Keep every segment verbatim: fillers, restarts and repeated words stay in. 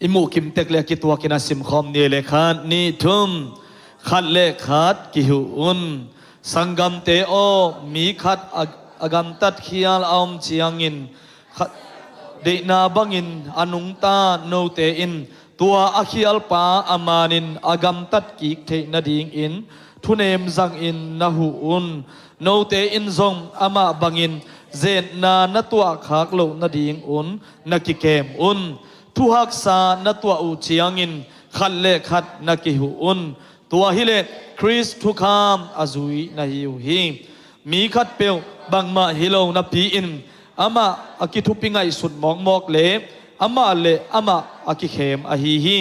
I muh kimtek le a kituakin a simkhawm ni le khat, nih, thum. Khat le khat kihuh un. Sanggamte aw, mi khat a, a gamtat khial a om ciangin, khat deihna bangin a nungta note in tua a khialpa a manin a gamtat kik theih nadingin thunem zangin na huh un. Note in zong amah bangin zetna na tuahkhak loh nadingun na kikem un. Thuhaksa na tuah uh ciangin khat le khat na kihuh un. Tua hileh Khrist thukham a zui na hi uh hi. Mi khatpeuh bangmah hi lo napi-in amah a kithupi ngaihsut mawkmawk le amah le amah a kikhem ahi hi.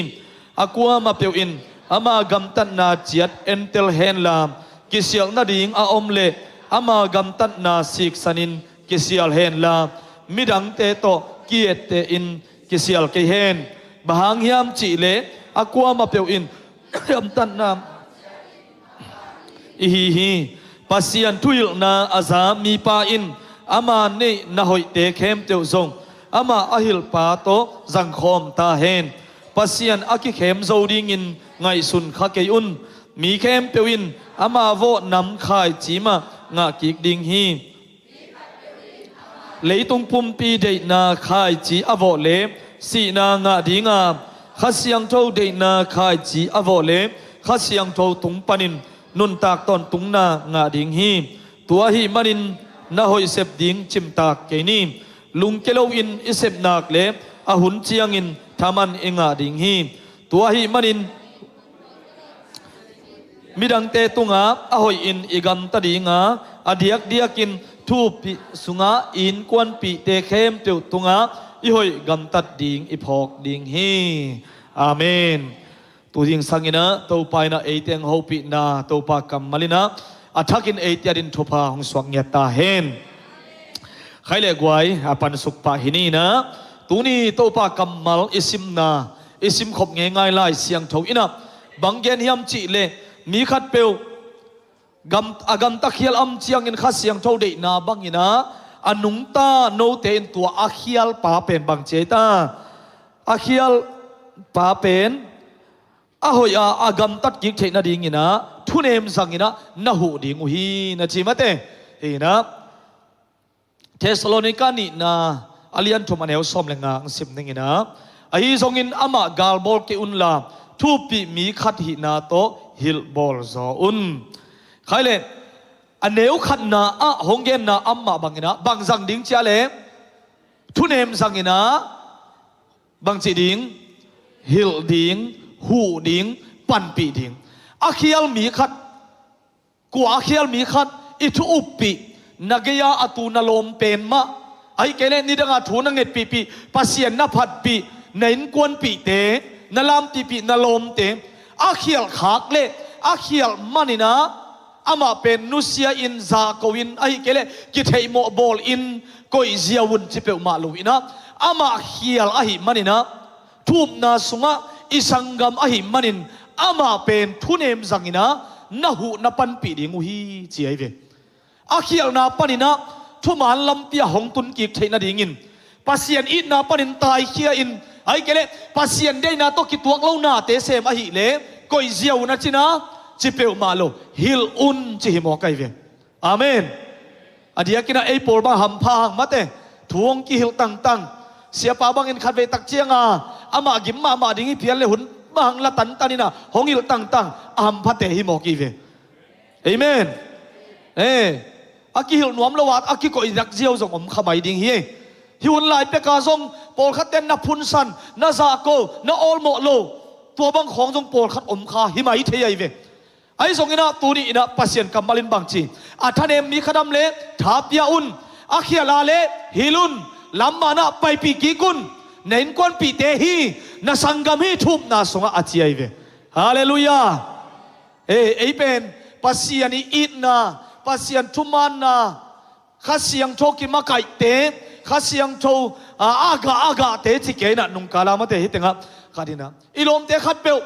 A kuamah peuh in ama gamtatna ciat entel henla, kisialh nading a om leh ama gamtatna siksanin kisial henla, midangte tawh ki-ette in kisial kei hen. Bang hang hiam cihleh a kuamah peuh in gamtatna i hi hi. Pasian thuhilhna a za mipa in ama neih na hoihte khempeuh zong amah a hilhpa tawh zangkhawm ta hen. Pasian a kikhem zo dingin ngaihsun kha kei un. Mi khempeuh in ama vawh nam khaici mah ngah kik ding hi. Leitung pumpi deihna khaici a vawh le sihna ngah dinga, Kha Siangtho deihna khaici a vawh le Kha Siangtho tung panin nuntak tawntungna ngah ding hi. Tua ahih manin na hoih sep ding cimtak kei ni. Lungke loin i sep nak le a hun ciangin thaman i ngah ding hi. Tua ahih manin midangte tungah a hoihin i gamta dinga, a diakdiakin thupih sungah i innkuanpihte khempeuh tungah i hoih gamtat ding i phawk ding hi. Amen. Tu zingsang inah Topa inah eite hong hopihna, Topa kammal inah a thakin eite adin thupha hong suak ngiat ta hen. Khai le guai, a pansuk pah hi ni inah, tuni Topa kammal i simna, i simkhop ngeingai Lai Siangtho inah bang gen hiam cihleh, mi khatpeuh gam, a gamta khial a om ciangin Kha Siangtho deihna bang inah a nungta note in tua a khialpa pen bang ci ei ta? A khialpa pen a hoih a, a gamtat kik theih nading inah thunem zang inah na huh ding uh hi, na ci mate. Hi inah Thessalonika nihna a lian thum a neu sawm le nga hong sim ning inah, ahi zongin amah galbawl kei unla, thupih mi khat hihna tawh hilhbawl zaw un. Khai le, a neu khatna ah hong genna amah bang inah bang zang ding cihleh, thunem zang inah bang cih ding? Hilh ding, huh ding, panpih ding. A khial mi khat, kua a khial mi khat i thu uppih, na gei-a a tu na lawm pen mah, ahih kei leh nidanga thu na ngetpihpih, Pasian na phatpih, na innkuanpihte, na lampihpih, na lawmte, a khialh khak leh a khialh man inah amah pen nusia in, zahko in, ahih kei leh kitheihmawh bawl in, koih ziau un ci peuhmah lo inah, amah khial ahih man inah, thu upna sungah i sanggam ahih manin amah pen thunem zang inah na huh na panpih ding uh hi, ci ahi ve. A khialhna pan inah thuman lampi ah hong tun kik theih nadingin, Pasian itna panin taikhia in, ahih kei leh Pasian deihna tawh kituak lo nate sem ahih leh koih ziau un a cina ci peuhmah lo, hilh un ci hi mawk ahi ve. Amen. A diakin ah ei pawl bang hampha hang mate, thu hong kihilh tangtang. Siapa bangin khatvei tak cianga amah gim mahmah ding hi phial le hun bang hang la tantan inah hong hilh tangtang a hamphate hi mawk hi ve. Amen. Eh, a kihilh nuam lo a, a kikoih dak ziau zong om kha mai ding hi. Hih hun lai peka zong pawlkhatte na phunsan, na zahko, na awlmawh lo, tua bang khawng zong pawlkhat om kha hi mai thei ahi ve. Ahi zongin ah tuni inah Pasian kammal in bang ci? A thanem mi khat a om leh tha pia un. A khialh a leh hilh un. Lam manah paipih kik un. Na innkuanpihte hi, na sanggam hi, thu upna sungah a ci ahi ve. Halleluiah. Ei, ei pen Pasian i itna, Pasian thumaanna, Kha Siangtho kimakaihte, Kha Siangtho a, a gah a gahte ci kei inah nungkal a mate, hi tengah khat inah i lawmte khatpeuh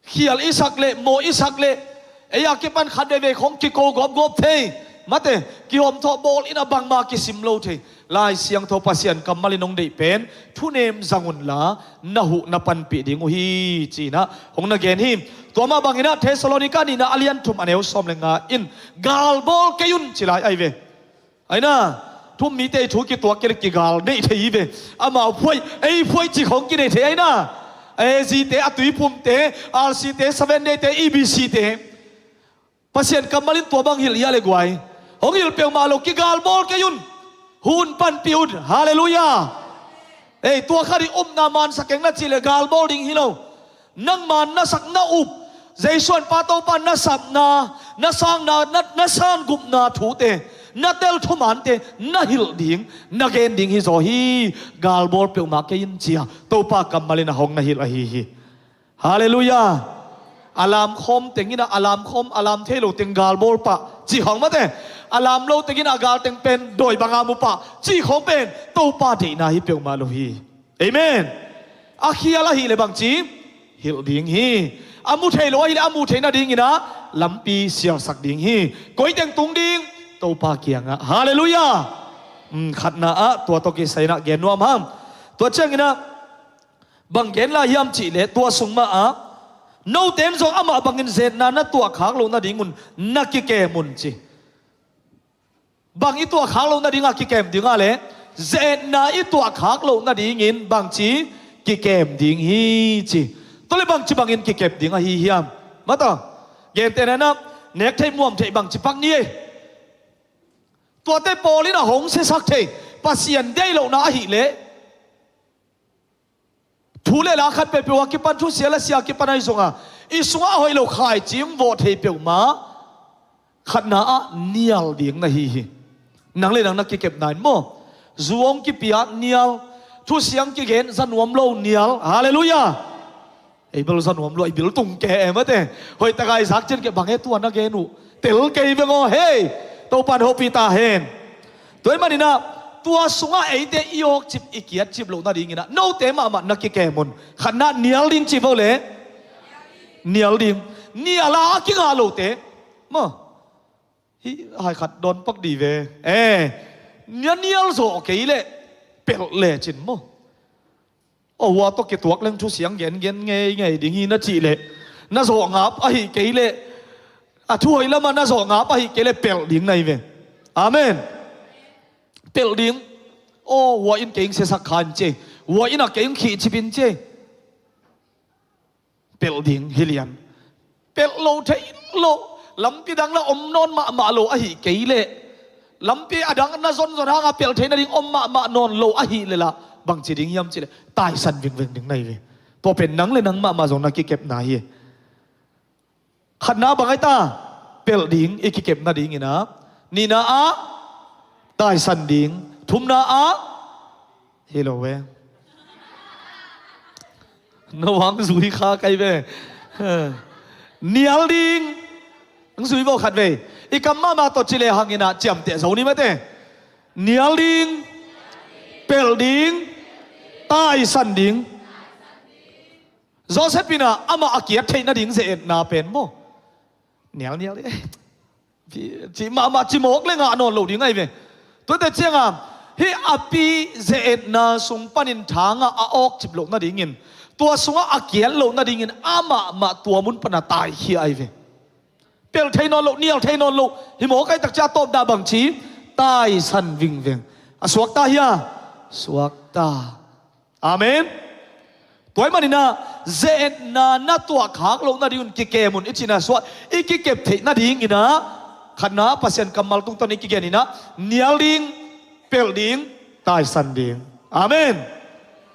khial i sak leh, mawh i sak leh, ei a kipan khat veivei khong kiko gawpgawp thei. Mate, kihawmthawh bawl in a bangmah kisim lo thei. Lai Siangtho Pasian kammal in hong deih pen thunem zang unla na huh na panpih ding uh hi, ci-in ah hong na gen hi. Tua mah bangin ah Thessalonika nihna a lian thum a neu sawm le nga in galbawl kei un ci lai ahi ve. Aina, thu-um mite thu kituak kei le kigal neih thei hi ve. Amau phuai, ei phuai ci khong kinei thei aina. A Z te, a Tuiphumte, R C te, Seven Day te, E B C te. Pasian kammal in tua bang hilh hi a le guai. Hong hilh peuhmah lo, kigalbawl kei un. Huh un, panpih un. Halleluiah. Ei, tua khat i upna mansak keng na cih le galbawl ding hi lo. Nangma na sak na up, Jesuan Pa Topa na sapna, na sangna, na, na sangupna thute, na tel thumante na hilh ding, na gen ding hi zaw hi. Galbawl peuhmah kei in ci-a Topa kammal in a hong na hilh ahi hi. Halleluiah. A lam khawm teng in ah, a lam khawm, a lam thei lo teng galbawl pah ci khawng mate. A lam lo teng in ah, a gal teng pen dawi banga mu pah ci khawng pen Topa deihna hi peuhmah lo hi. Amen. A khial ahih le bangci hilh ding hi. A mu thei lo ahih le a mu theih nadingin ah lampi sialsak ding hi. Koi teng tung ding? Topa kiangah. Halleluiah. Hmm, khatna ah tua tawh kisai in ah gen nuam hang. Tua ciangin ah bang gen lai hiam cih leh tua sung mah ah note in zong amah bangin ze-etna na tuahkhak loh nadingun na kikem un ci. Bang i tuahkhak loh nadingah kikem ding a leh ze-etna i tuahkhak loh nadingin bangci kikem ding hi ci. Tua le bangci bangin kikem ding ahi hiam? Mata, gentehna in ah nek theih muam theih bangci pak ni ei. Tuate pawl in a hong siasak thei Pasian deih lohna ahih leh thu le la khat peuhpeuh a kipan, thusia lasia a kipan ahi zongah i sungah a hoih lo khaici hong vawh thei peuhmah. Khatna ah nial ding na hi hi. Nang le nang na kikepna in maw, zu hong kipia nial, thusia hong kigen za nuam lo nial. Halleluiah. Ei bel za nuam lo, ei bil tung ke e mate. Hoih taka i zak cian ke bang e tua na gen uh. Tel kei veng aw hei. Topan hopih ta hen. Tua ahih manin ah tua sungah eite i awkcip i kiatcip loh nadingin ah note mahmah na kikem un. Khatna nial ding ci vo le. Nial ding. Nial a a kingah lote maw, hih hai khat dawn pak di ve. Eh, na nial zawh kei leh pelh lecin maw. Aw, hua tawh kituak leng thusia hong gengen ngeingei ding hi na cih leh, na zawh ngap ahih kei leh, a thu hoih lamah na zawh ngap ahih kei leh pelh ding na hi ve. Amen. Pelh ding. Aw, hua in kei hong siasak kha in ci ei. Hua in a kei hong khihcip in ci ei. Pelh ding hi lian. Pelh lo thei lo, lampi dang la om nawn mahmah lo ahih kei leh, lampi a dang na zonzon hangah pelh thei nading om mahmah nawn lo ahih leh lah bangci ding hiam cih leh taisan vingveng ding na hi ve. Tua pen nang le nang mahmah zong na kikepna hi. Khatna bang ai ta? Pelh ding i kikep nadingin ah. Nihna ah taisan ding. Thumna ah hi lo ve. No hong zui kha kai ve. Nial ding. Hong zui vo khat vei. I kam mahmah tawh ci le hangin ah ciamteh zo ni mate. Nial ding. Pelh ding. Taisan ding. Joseph in ah amah a kiat theih nading ze-etna pen maw, nialnial ding. Cih mahmah cimawk le ngah nawn lo ding ahi ve. Tuate ciangah hih a pi ze-etna sung panin thangah a awkcip loh nadingin, tua sungah a kiat loh nadingin amahmah tua mun pana taikhia ahi ve. Pelh thei nawn loh, nial thei nawn loh hi mawk ahi takcia a tawpna bangci? Taisan vingveng. A suakta hia? Suakta. Amen. Tua ahih manin ah ze-etna na tuahkhak loh nadingun kikem un i cihna suah i kikep theih nadingin ah khatna Pasian kammal tungtawn i kigen in ah nial ding, pelh ding, taisan ding. Amen.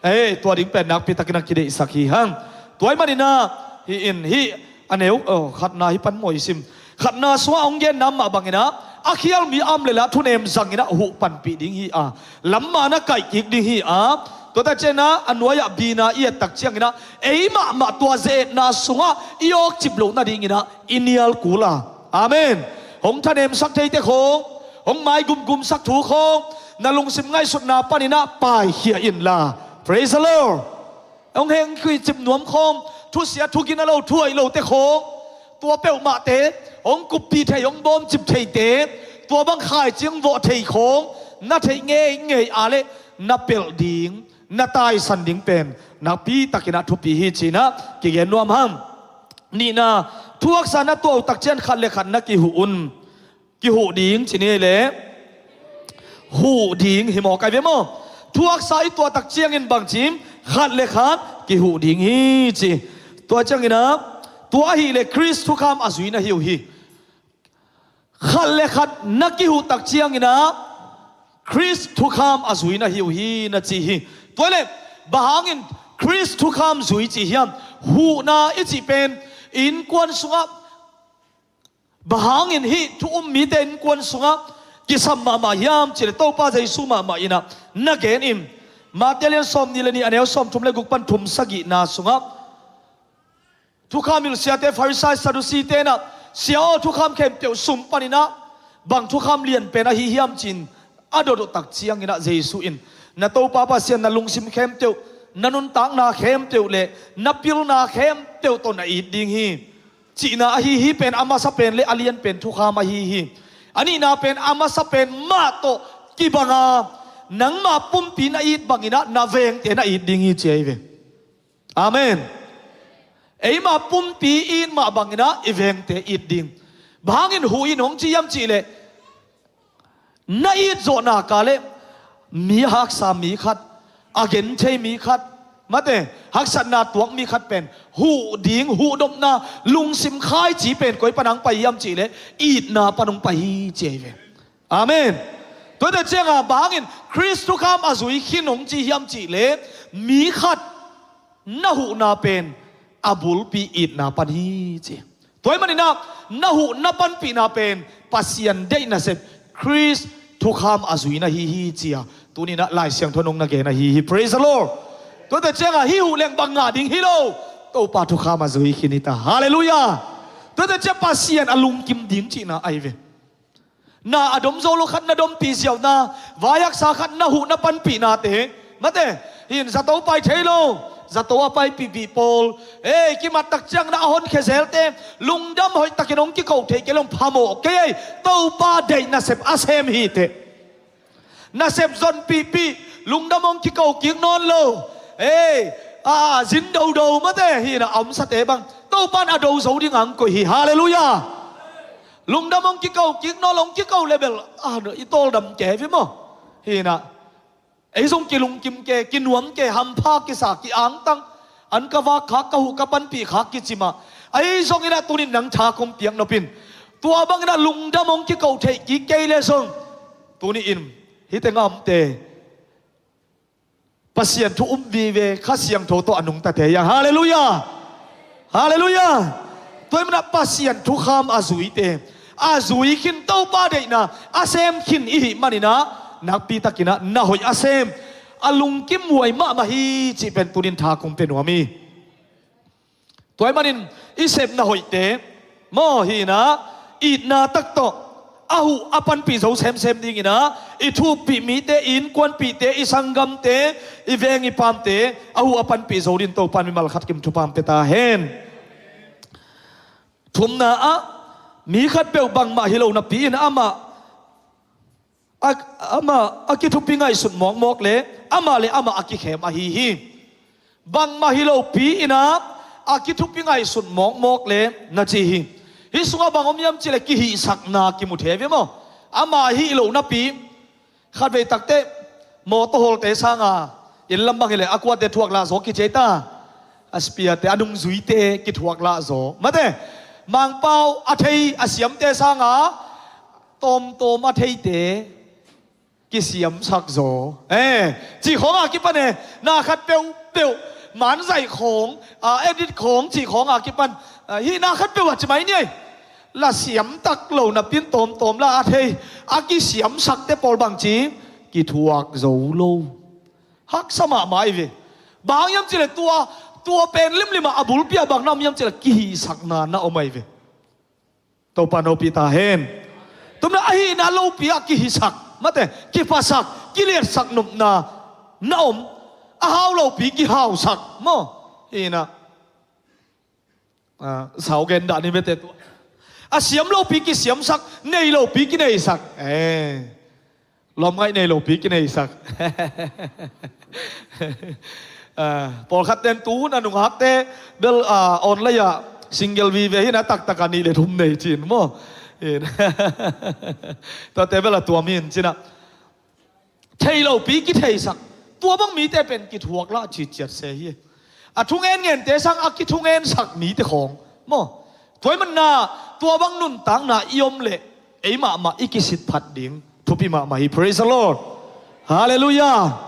Ei, tua ding pen nakpi takin a kideihsak hi hang. Tua ahih manin ah hih in hih a neu, oh, khatna hih pan maw i sim. Khatna sungah hong genna mah bangin ah a khial mi a om leh lah thunem zangin ah huh panpih ding hi a, lamma na kaihkik ding hi a. Tuate ciangin ah a nuai-ah bina i et tak ciangin ah ei mahmah tua ze-etna sungah i awkcip loh nadingin ah i nial kul a. Amen. Hong thanemsak theite khawng, hong maigumgumsak thu khawng na lungsim ngaihsutna panin ah paikhia inla. Praise the Lord. Hong heng khuicip nuam khawng, thusia thugin a lo, thuhoih lote khawng, tua peuhmahte hong kuppih thei, hong bawmcip theite, tua bang khaici vawh thei khawng na theih ngeingei a leh na pelh ding, na taisan ding pen nakpi takin ah thupi hi ci-in ah kigen nuam hang. Nihna, thuaksa na tuah uh tak ciang khat le khat na kihuh un. Kihuh ding ci ni leh huh ding hi maw, kai ve maw? Thuaksa i tuah tak ciangin bang ci? Khat le khat kihuh ding hi ci. Tua ciangin ah, tua ahih leh Khrist thukham a zui na hi uh hi. Khat le khat na kihuh tak ciangin ah Khrist thukham a zui na hi uh hi na ci hi. Tua leh bang hangin Khrist thukham zui ci hiam? Huhna i cih pen innkuan sungah bang hangin hih thu um mite innkuan sungah kisam mahmah hiam cih leh Topa Jesu mahmah in ah na gen in. Matthai lian sawmnih le nih, a neu sawmthum le guk pan thum sagihna sungah thukham hilh siate, Farisai, Sadusi-te in ah, "Sia aw, thukham khempeuh sung panin ah bang thukham lian pen ahi hiam?" ci-in a dot uh tak ciangin ah Jesu in, "Na Topa Pasian na lungsim khempeuh, na nuntakna khempeuh le na pilna khempeuh tawh na it ding hi," cihna ahi hi. Pen a masa pen le a lian pen thukham ahi hi. A nihna pen a masa pen mah tawh kibang a, nangmah pumpi na it bangin ah na vengte na it ding hi ci ahi ve. Amen. Eimah pumpi it mah bangin ah i vengte it ding. Bang hangin huh in hong ci hiam cih leh, na it zawh nak leh mi a haksa mi khat, a genthei mi khat, mate, haksatna tuak mi khat pen huh ding, huhdopna, lungsim khaici pen koi pan hong pai hiam cih leh itna pan hong pai hi ci ahi ve. Amen. Tuate ciangah bang hangin Khrist thukham a zui khin hong ci hiam cih leh, mi khat na huhna pen a bulpi itna pan hi ci. Tua ahih manin ah na huhna panpihna pen Pasian deih nasep, Khrist thukham a zui na hi hi ci-a tuni-in ah Lai Siangtho in hong na gen ahi hi. Praise the Lord. Tuate ciangah hih huh leng bang ngah ding hi lo, Topa thukham a zui khin hi ta. Halleluiah. Tuate ciang Pasian a lungkim ding cihna ahi ve. Na a dom zo lo khat na dompih ziauhna, vai haksa khat na huhna panpihnate, mate, hi in zato pai thei lo, zato a paipihpih pawl, ei, kimat tak ciang na a honkhia zelte, lungdam hoih takin hong kiko theih kei lo, phamawh kei ei, Topa deih nasep a sem hi teh. Nasep zonpihpih, lungdam hong kiko kik nawn lo, ei, a, zin dodo, mate, hi in ah a omsate bang Topa in a do zo dingin hong koih hi. Halleluiah. Lungdam hong kiko kik nawn lo, hong kiko leh bel, a, i tawldam kei ve maw? Hi in ah, ei zong kilungkim kei, kinuam kei, hampha kisa, ki-angtang, an ka vak khak, ka huh ka panpih khak kici mah. Ahi zongin ah tuni-in nang tha kong piak nop in, tua bangin ah lungdam hong kiko theih kik kei leh zong, tuni-in hih tengah omte Pasian thu um vive, Kha Siangtho tawh a nungtate hi hang. Halleluiah. Halleluiah. Tua ahih manin ah Pasian thukham a zuite, a zui khin, Topa deihna a sem khin i hih manin ah nakpi takin ah na hoih a sem, a lungkim huai mahmah hi cih pen tuni-in tha kong pia nuam hi. Tua ahih manin i sepna hoihte maw, hi in ah, itna tak tawh a huh a panpih zo semsem dingin ah, i thuppih mite, i innkuanpihte, i sanggamte, i veng i pamte a huh a panpih zo dingin Topa in mimal khat kim thupha hong pia ta hen. Thumna ah, mi khatpeuh bangmah hi lo napi-in amah a, amah a kithupi ngaihsut mawkmawk leh amah le amah a kikhem ahi hi. Bangmah hi lopi-in ah a kithupi ngaihsut mawkmawk leh na ci hi. Hih sungah bang om hiam cih leh kihihsakna kimu thei ve maw? Amah hih lo napi, khatvei takteh mawtaw hawlte sanga, inn lam bang hi leh a kuate thuak lah zaw kici ei ta. A spiate, a nungzuite kithuak lah zaw, mate, Mangpau a thei a siamte sanga tawmtawm a theite kisiamsak zaw, eh, cih khawng a kipan, eh, na khat peuhpeuh, manzaih khawng, a, edit khawng cih khawng a kipan, a, hih na khat peuh a ci mai ni ei. La siam tak lo napi-in tawmtawm lah a thei a kisiamsakte pawl bang ci, kithuak zo lo. Haksa mahmah hi ve. Bang hang hiam cih leh tua, tua pen limlim ah a bulpi ah bang na om hiam cih leh kihihsakna na om ahi ve. Topa in hopih ta hen. Tua manin ahihna lopi ah kihisak, mate, kiphasak, kiliatsak nopna na om. A hau lopi kihausak maw? Hi in ah, ah, sau gen dah ni mate, tua A siam lopi kisiamsak, nei lopi kineisak. Eh, lawmngaih nei lopi kineisak. Ah, pawlkhat ten tu na nungakte bel, ah, online ah single vive hi na, taktak a nih le thum nei cin maw. Tuate bel a tuam hi in cin ah. Thei lopi kitheisak, tua bang mite pen kithuak lah ciciat se hi. A thungen ngente sang a kithungensak mite khawng maw. Tua ahih manin ah tua bang nuntakna i om leh ei mahmah i kisit phat ding thupi mahmah hi. Praise the Lord. Halleluiah.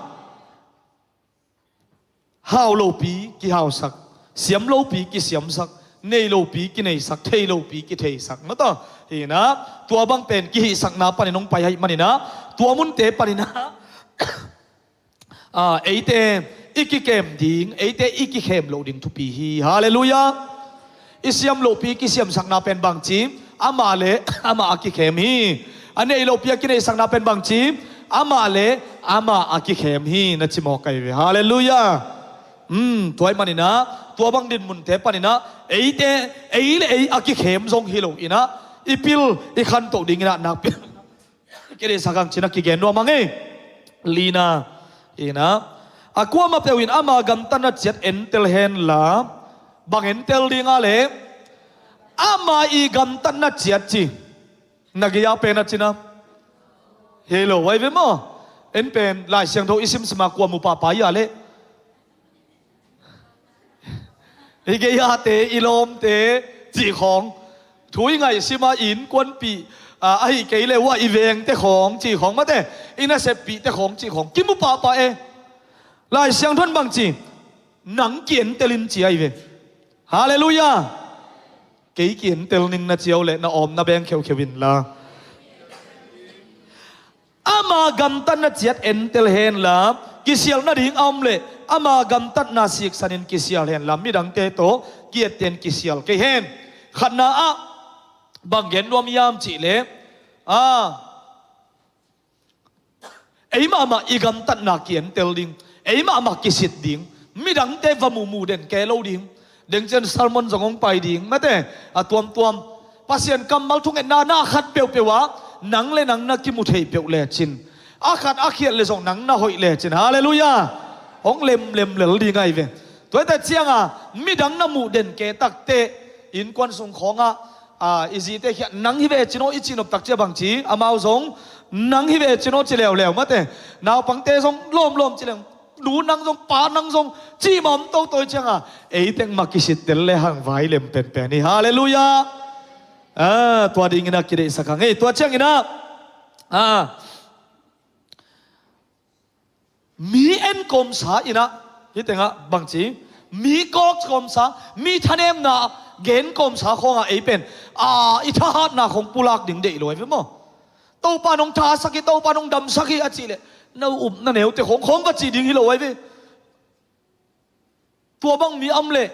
Hau lopi kihausak, siam lopi kisiamsak, nei lopi kineisak, thei lopi kitheisak, maw taw. Hi in ah, tua bang pen kihihsakna panin hong pai ahih manin ah, tua munte panin ah, ah, eite i kikem ding, eite i kikhem loh ding thupi hi. Halleluiah. I siam lohpi kisiamsakna pen bangci, amah le amah a kikhem hi. A nei lohpi a kineihsakna pen bangci, amah le amah a kikhem hi, na ci mawk ahi ve. Halleluiah. Um, tua ahih manin ah, tua bang dinmunte panin ah, eite, ei le ei a kikhem zong hi lo in ah, i pil, i khantoh ding in ah, nakpi kei le sakang cin a kigen nuam hang ei. Lina in ah, a kuamah peuh in ama gamtatna ciat entel hen la, bang entel ding a le, ama i gamtatna ciat ci. Na gei a pen a cin a, hi lo ahi ve maw. En pen Lai Siangtho i simsim a kua mu pahpah hi a le, i gei-ate, i lawmte cih khawng, thu i ngaihsim a, i innkuanpih, a, ahih kei leh uh a, i vengte khawng cih khawng, mate, i naseppihte khawng cih khawng kimu pahpah e. Lai Siangtho in bangci, nang ki-entel in ci ahi ve. Halleluiah. Kei ki-entel ning na ci uh leh na awmna beng kheukheu inla. Ama gamtatna ciat entel hen la, kisialh nading a om leh ama gamtatna siksanin kisial hen la, midangte tawh ki-etten kisial kei hen. Khatna ah bang gen nuam hiam cih leh, a, ei mahmah i gamtatna ki-entel ding, ei mahmah kisit ding, midangte va muhmuh den kei lo ding. Deng ciang sermon zong hong pai ding, mate, a tuamtuam. Pasian kammal thungetna na khat peuhpeuh ah nang le nang na kimu thei peuh lecin, a khat a khialh le zong nang na hoih lecin, halleluiah, hong lemlem lel ding ahi ve. Tua hi ta ciangah midang na muh den kei takteh, innkuan sung khawngah, a, i zite khiah nang hi ve cin aw i cih nop tak ciah bangci, amau zong nang hi ve cin aw ci leuleu, mate, naupangte zong lawmlawm ci leng, nu nang zong, pa nang zong, cih mah om toto hi ciangah, ei teng mah kisittel le hang vai lem penpen hi. Halleluiah. A, tua dingin a kideihsak hang ei. Tua ciangin ah, a, mi enkawmsa in ah, hi tengah bangci, mi kawk kawmsa, mi thanemna gen kawmsa khawngah ei pen, a, i thahatna khawng pulak ding deih lo ahi ve maw. Topa nong thasak hi, Topa nong damsak hi a cih leh, na upna neute khawng khawng va cih ding hi lo ahi ve. Tua bang mi a om leh,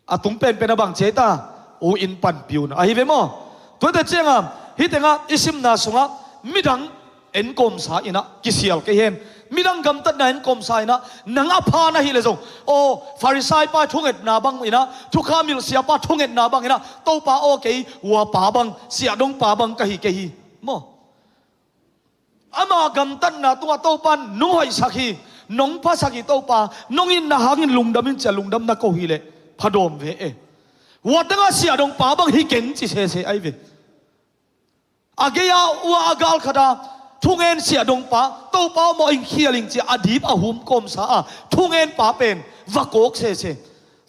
a tung penpen a bang ci ei ta, u in panpih un ahi ve maw. Tua hi ta ciangah, hi tengah i simna sungah midang enkawmsa in ah kisial kei hen. Midang gamtatna enkawmsa in ah nang a pha na hih leh zong, aw, Farisai pa thungetna bang in ah, thukham hilh siapa thungetna bang in ah, Topa aw kei uapa bang, siahdongpa bang ka hi kei hi maw. Ama gamtatna tungah Topa in nong hoihsak hi, nong phasak hi Topa, nong itna hangin lungdam in ci-a lungdam na ko hi leh phadawm ve e. Ua tengah siahdongpa bang hi keng ci sese ahi ve. A gei-a ua a galkhat a thungen siahdongpa, Topa aw mawh ing khial ing ci-a a dip a hum kawmsa a thungenpa pen va kawk sese.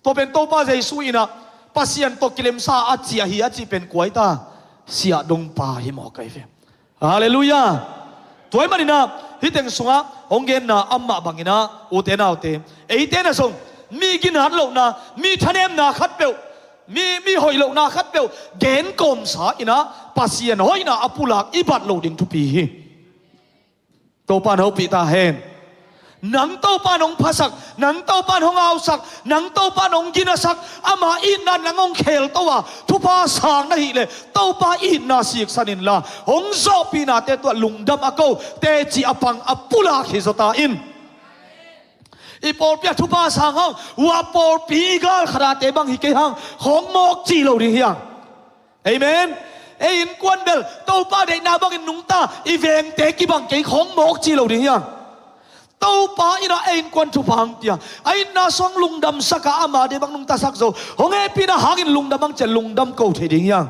Tua pen Topa Jesu in ah Pasian tawh kilemsa a ciah hi a cih pen kua hi ta, siahdongpa hi mawk ahi ve. Halleluiah. Tua ahih manin ah, hih teng sungah hong genna amah bangin ah, ute naute, eite na zong mi ginat lohna, mi thanemna khatpeuh, mi, mi hoih lohna khatpeuh gen kawmsa in ah Pasian hoihna a pulak i bat loh ding thupi hi. Topa in hopih ta hen. Nang Topa in hong phasak, nang Topa in hong hausak, nang Topa in hong ginasak, ama itna nang hong khelto a thupha sang na hih leh, Topa itna siksan inla, hong zawhpihnate tungah lungdam a ko teci a pang a pulak hi zaw ta in. I pawlpi ah thupha sang hang, ua pawlpi i galkhat ate bang hi kei hang, hong mawk cih lo ding hi hang. Amen. Ei innkuan bel Topa deihna bangin nungta, i vengte kibang kei khong mawk ci lo ding hi a. Topa in a ei innkuan thupha hong pia, a itna sung lungdamsak a, ama deih bang nungtasak zo, hong hehpihna hangin lungdam hang ciah lungdam ko thei ding hi a.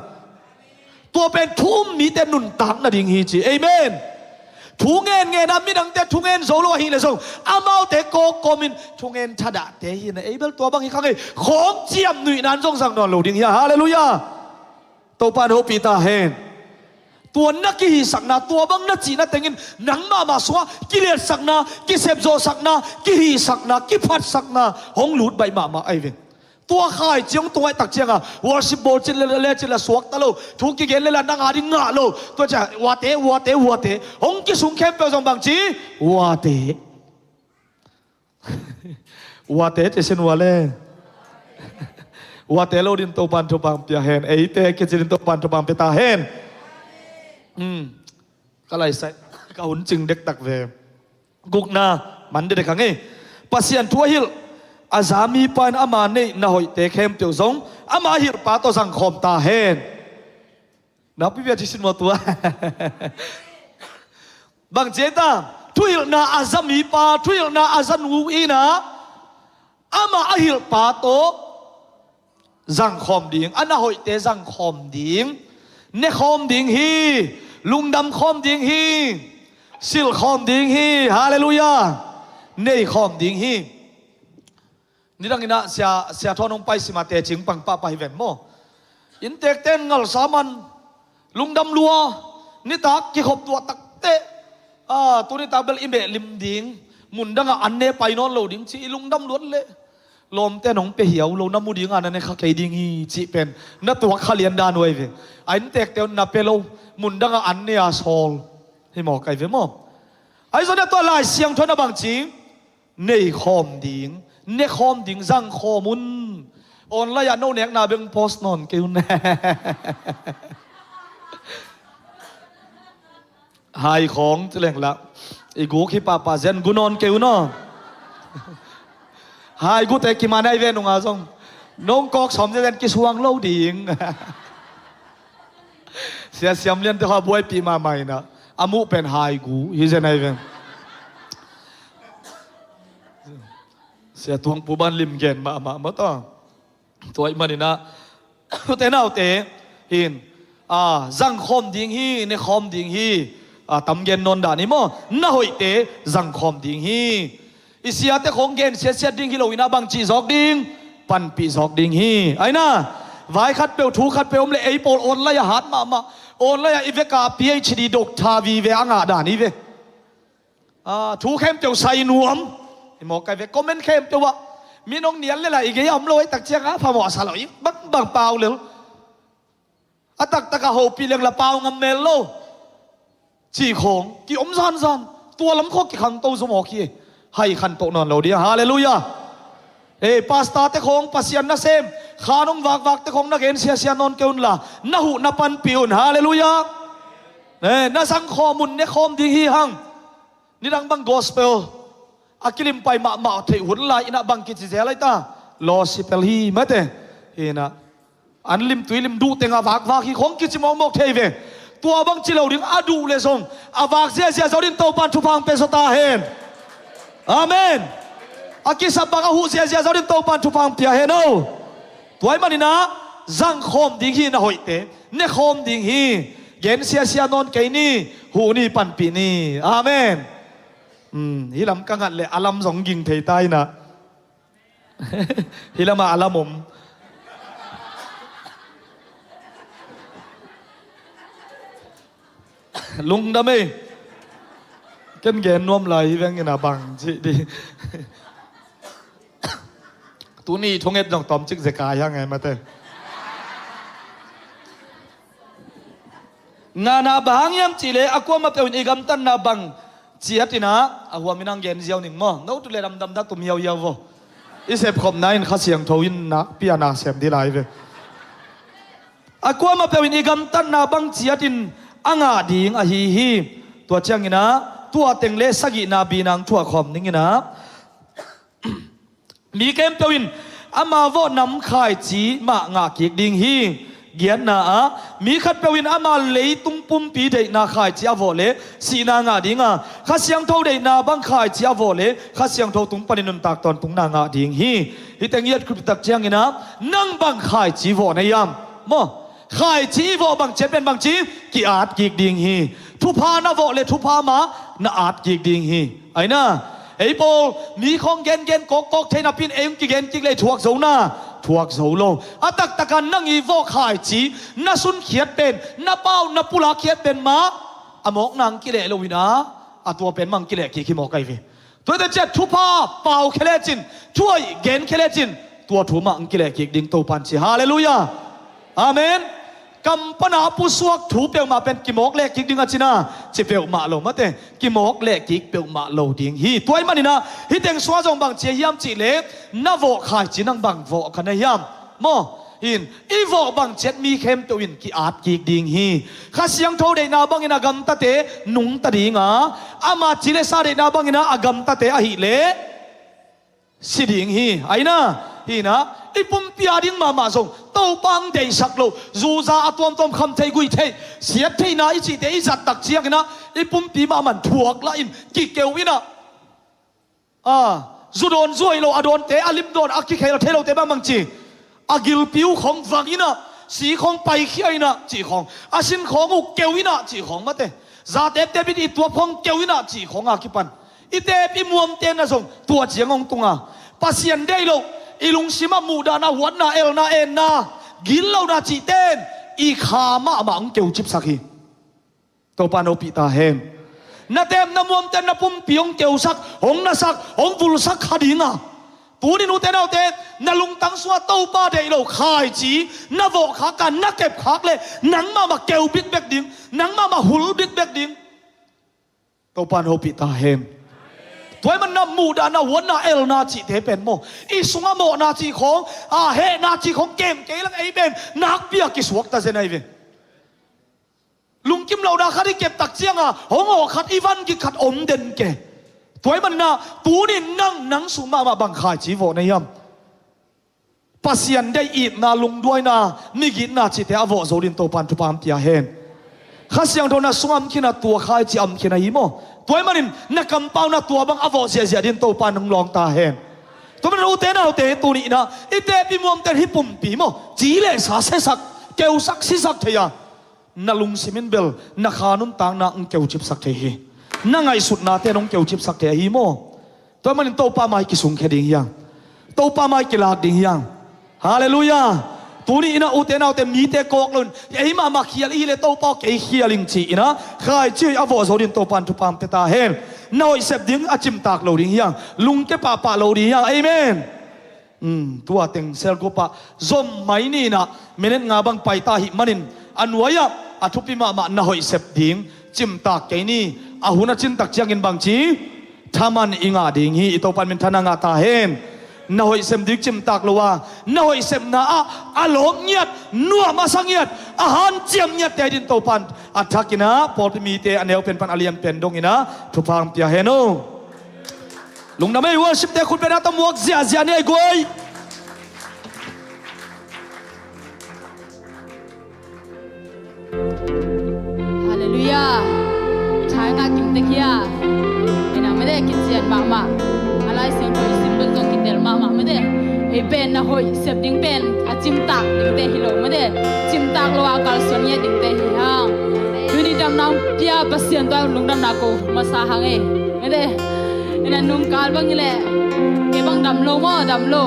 Tua pen thu um mite nuntak nading hi ci. Amen. Thu ngen ngen a, midangte thu ngen zo lo ahih leh zong amaute kawkawm in thu ngen thadahte hi na, ei bel tua bang hi kha ngei khong ciam nuihna in zong zang nawn lo ding hi a. Halleluiah. Topa in hopih ta hen. Tua na kihisakna, tua bang na cihna tengin nang mahmah sungah kiliatsakna, kisepzawhsakna, kihisakna, kiphatsakna hong lut baih mahmah ahi ve. Tua khaici hong tung ahih tak cianga worship bawl cin le, le cin la suakta lo, thu kigen le la nang a ding ngah lo. Tua ciang uate, uate, uate hong kisung khempeuh zong bangci, uate. Uate ci sin ua le. Uate lo din Topan thupha hong pia hen. Eite kici din Topan thupha hong pia ta hen. Hmm. Ka laisai, ka hun cing dektak ve. Gukna, man dekdek hang ei. Pasian thu a hilh a za mipa in ama neih na hoihte khempeuh zong ama a hilhpa tawh zangkhawm ta hen. Nakpi bia ci sin maw tua? Bang ci ei ta, thuhilhna a za mipa, thuhilhna a za nu in a, ama a hilhpa tawh zangkhawm ding, a na hoihte zangkhawm ding, nekhawm ding hi, lungdamkhawm ding hi, silhkhawm ding hi. Halleluiah. Neikhawm ding hi. Nidang in a sia, sia thawn hong pai sima tecing pang pahpah hi ven maw? Inntekte in ngalsa man, lungdam lua, nitak kikhop tuah takte, a, tu nitak bel i meh lim ding, mundangah an ne pai nawn lo ding ci i lungdam luat leh, lawmte in hong pia hiau lo, na mu dinga na ne kha kei ding hi cih pen na tuak kha lian dan uh ahi ve. A inntekte un na pia lo, mundangah an ne a sawl hi maw, kai ve maw? Ahi zongin a tua Lai Siangtho in a bangci, neikhawm ding, nekhawm ding, zangkhawm un. Online ah no nekna beng post nawn kei un. Hai khawng ci leng lah, i guk hi pahpah zen gu nawn kei un aw. Hai gute kiman ahi ve nunga zong, nong kawk sawm zen kisuang lo ding. Sia Siam Lian te kha buaipih mahmah in a, a muh pen hai gu hi zen ahi ve. Sia Tuang Pu ban lim gen mahmah maw taw. Tua ahih manin a, ute naute hin, a, zangkhawm ding hi, nekhawm ding hi. A, tam gen nawn dah ni maw? Na hoihte zangkhawm ding hi. I siate khawng gen siatsiat ding hi lo in a, bangci zawk ding, panpih zawk ding hi. Ahi na, vai khatpeuh, thu khatpeuh om leh ei pawl online ah hat mahmah. Online ah i veka PhD doctor vive a ngah dan hi ve. A, thu khempeuh sai nuam. I mawk kai ve comment khempeuh ah, mi nong nial le la i gei a om lo ei tak ciang a phamawh a sa lo i bang bang pau lel. A taktak a hopih leng la pau ngam mel lo. Ci khawng ki om zanzan. Tua lam khawng ki khangto zo mawk hi. Hai khantoh nawn lo dia. Halleluiah. Ei, pastor te khawng Pasian nasem khan hong vakvak te khawng na gen siasia nawn kei un la, na huh na panpih un. Halleluiah. Ei, na zangkhawm un, nekhawm ding hi hang. Nidang bang gospel a kilimpai mahmah theih hun lai in a bang kici zel ahi ta? Lawsipel hi mate. Hi in a, an lim tui lim duh teng a vakvak hi khawng kici mawkmawk thei ve. Tua bang ci lo ding, a duh le zong a vak ziazia zo din Topan thupha hong pia zaw ta hen. Amen. A kisap bang a huh ziazia zo din Topan thupha hong pia hen o. Tua ahih manin a, zangkhawm ding hi na hoihte, nekhawm ding hi. Gen siasia nawn kei ni, huh ni, panpih ni. Amen. Hmm, hih lam ka ngat leh a lam zong ging thei ta in a. Hih lamah a lam om. Lungdam ei. Ken gen nuam lai hi veng in a bang cih di. Tuni thunget zong tawmcik zeka hiang e mate. Ngana bang hang hiam cihleh a kuamah peuh in i gamtatna bang ciat in a, a huam in hong gen ziau ning maw? No tu le damdam dah tum hiauhiau vo. I sepkhopna in Kha Siangtho in nakpi a na sem dih lai ve. A kuamah peuh in i gamtatna bang ciat in a ngah ding ahi hi. Tua ciangin a, tua teng le sagihna bihnang thuah khawm ning in a, mi khempeuh in ama vawh nam khaici mah ngah kik ding hi. Giatna ah mi khatpeuh in ama leitung pumpi deihna khaici a vawh le sihna ngah ding a, Kha Siangtho deihna bang khaici a vawh le Kha Siangtho tung panin nuntak tawntungna ngah ding hi. Hih teng i et khit tak ciangin ah nang bang khaici vawh na hiam? Maw, khaici i vawh bang ciat pen bangci ki-at kik ding hi. Thupha na vawh le thupha mah na at kik ding hi. Aina, ei pawl mi khawng gengen kawkkawk thei napi in ei hong kigen kik le thuak zo na, thuak zo lo. A taktak a nang i vawh khaici na sunkhiat pen, na pau na pulak khiat pen mah a mawkna hong kileh lo hi na, a tua pen mah hong kileh kik hi mawk ahi ve. Tua hi ta ciah thupha pau khia lecin, thu hoih gen khia lecin, tua thu mah hong kileh kik ding Topan ci. Halleluiah. Amen. Kam pana a pusuak thu peuhmah pen kimawk leh kik ding a cina, ci peuhmah lo mate, kimawk leh kik peuhmah lo ding hi. Tua ahih manin ah hih teng sungah zong bang ci hiam cih leh, na vawh khaici nang bang vawh kha na hiam? Maw, hin i vawh bang ciat mi khempeuh in ki-at kik ding hi. Kha Siangtho deihna bangin a gamtate nungta ding a, ama ci le sa deihna bangin ah a gamtate ahih leh si ding hi. Aina, hina, i pumpi a ding mahmah zong Topa hong deihsak loh, zuza a tuamtuam, kham thei, gui thei, siat theihna i cihte i zat tak ciangin ah i pumpi mahmah in thuak lah in kikeu in ah, a, zu dawn zu hoih lo, a dawnte a lim dawn, a kikhel thei lote bangbang ci, a gilpi uh khawng vang in ah, si khawng paikhia in ah cih khawng, a sin khawng uh keu in ah cih khawng mate, za teptep in i tuap khawng keu in ah cih khawng a kipan i tep i muamte na zong tua ciang hong tung a, Pasian deih loh, i lungsim ah muhdahna, huatna, elna, enna, gitlohna cihte in i kha mahmah hong keucipsak hi. Topa in hopih ta hen. Na tep na muamte na pumpi hong keusak, hong nasak, hong vulsak kha ding a, tuni in ute naute, na lungtang sungah Topa deih lo khaici na vawh khak a, na kep khak leh nang mahmah keu bikbek ding, nang mahmah hul bikbek ding. Topa in hopih ta hen. Tua ahih manin ah muhdahna, huatna, elna cihte pen maw, i sungah mawhna cih khawng, a, hehna cih khawng kem kei leng ei pen nakpi a kisuak ta zen ahi ve. Lungkim lohna khat i kep tak ciang a hong awh khat, i van gik khat om den ke. Tua ahih manin ah tuni in nang, nang sung mahmah bang khaici vawh na hiam? Pasian deih, itna, lungduaina, migitna cihte a vawh zo dingin Topa in thupha hong pia hen. Kha Siangtho na sungah om khin a, tua khaici a om khin ahi maw. Tua ahih manin na kampau in ah tua bang a vawh ziahziah dingin Topa in hong lawng ta hen. Tua ahih manin ute naute, tuni in ah i tep i muamte in hih pumpi maw, ci le sa siasak, keusak sisak thei a, na lungsim in bel na kha nuntakna hong keucipsak thei hi. Na ngaihsutnate in hong keucipsak thei ahi maw. Tua ahih manin Topa mai kisungkhia ding hi hang. Topa mai kilak ding hi hang. Halleluiah. Tuni in ah ute naute, mite kawk lo in, ei mahmah khial i hih leh Topa aw kei khial ing ci in ah khaici hoih a vawh zo dingin Topa in thupha hong pia ta hen. Na hoih sep ding a cimtak lo ding hi hang. Lungke pahpah lo ding hi hang. Amen. Um, tua teng cell group ah zom mai ni in ah, minute nga bang paita ahih manin a nuai-ah a thupi mahmah na hoih sep ding cimtak kei ni. A hun a cin tak ciangin bangci thaman i ngah ding hi. I Topa in minthanna ngah ta hen. Na hoih sep ding cimtak lo a, na hoih sepna ah a lawp ngiat, nuam a sa ngiat, a hanciam ngiatte dingin Topa in a thak in ah pawlpi mite a neu pen pan a lian pen dong in ah thupha hong pia hen aw. Lungdam ei, worship-te khut beng a ta muak ziahziah ni ei guai. Halleluiah. Thaina kim tek hi a. Ina mede kician mahmah. A Lai Siangtho i sim bek zong kitel mahmah mede. Ei pen na hoih sep ding pen a cimtak dingte hi lo mede. Cimtak lo a kalsuan ngiat dingte hi hang. Tuni damna hong pia Pasian tua lungdamna ko masa hang ei. Mede. Ina nungkal bang hi leh kei bang dam lo maw, dam lo.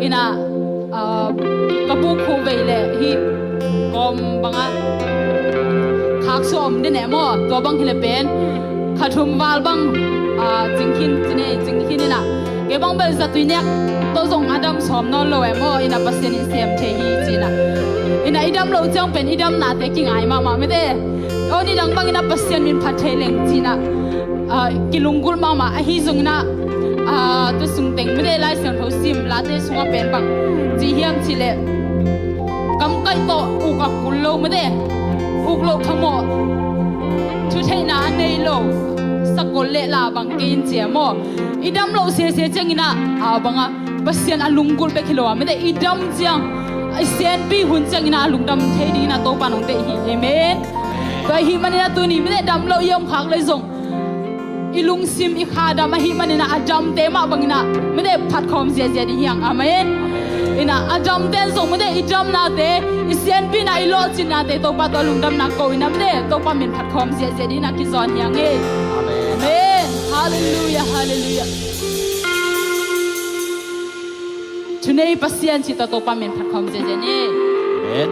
Ina, ah, ka buk khuh vei leh hih kawm bangah khaksuah om den eh maw. Tua bang hi leh pen kha thum val bang, ah, cingkhin cine, cingkhin ina. Kei bang bel zatui nek tawh zong a dam sawm nawn lo eh maw. Ina Pasian in sem thei hi ci ina. Ina i dam lo ciang pen i damnate kingai mahmah mede. Aw, nidang bangin a Pasian min phat thei leng ci ina, ah, kilunggulh mahmah ahi zongin ah, ah, tua sung teng mede Lai Siangtho sim late sungah pen bang ci hiam cih leh, kamkaih tawh uk a kul lo mede, uk loh phamawh, thutheihna a nei lo sakol le la bang kei in ci a maw. I dam loh sese ciangin ah, ah, bangah Pasian a lunggulh bek hi lo a mede, i dam ciang I sianpi hun ciangin ah a lungdam thei dingin ah Topa in hong deih hi. Amen. Tua ahih manin ah tuni mite dam lo i om khak leh zong i lungsim i kha dam ahih manin ah a damte mah bangin ah mite phatkhawm ziahziah ding hi hang. Amen. In ah a damte in zong mite i damnate, i sianpi in ah i lawhcinnate Topa tawh lungdamna ko in ah mite Topa min phatkhawm ziahziah dingin ah kizawn hi hang e. Amen. Halleluiah, halleluiah. Thunei Pasian cih tawh Topa min phatkhawm ziahziah ni. Amen.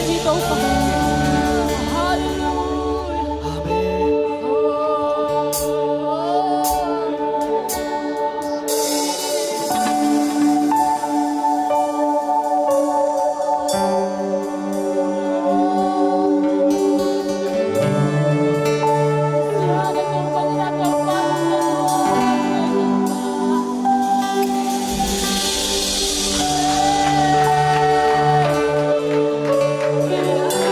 Hallelujah. Amen.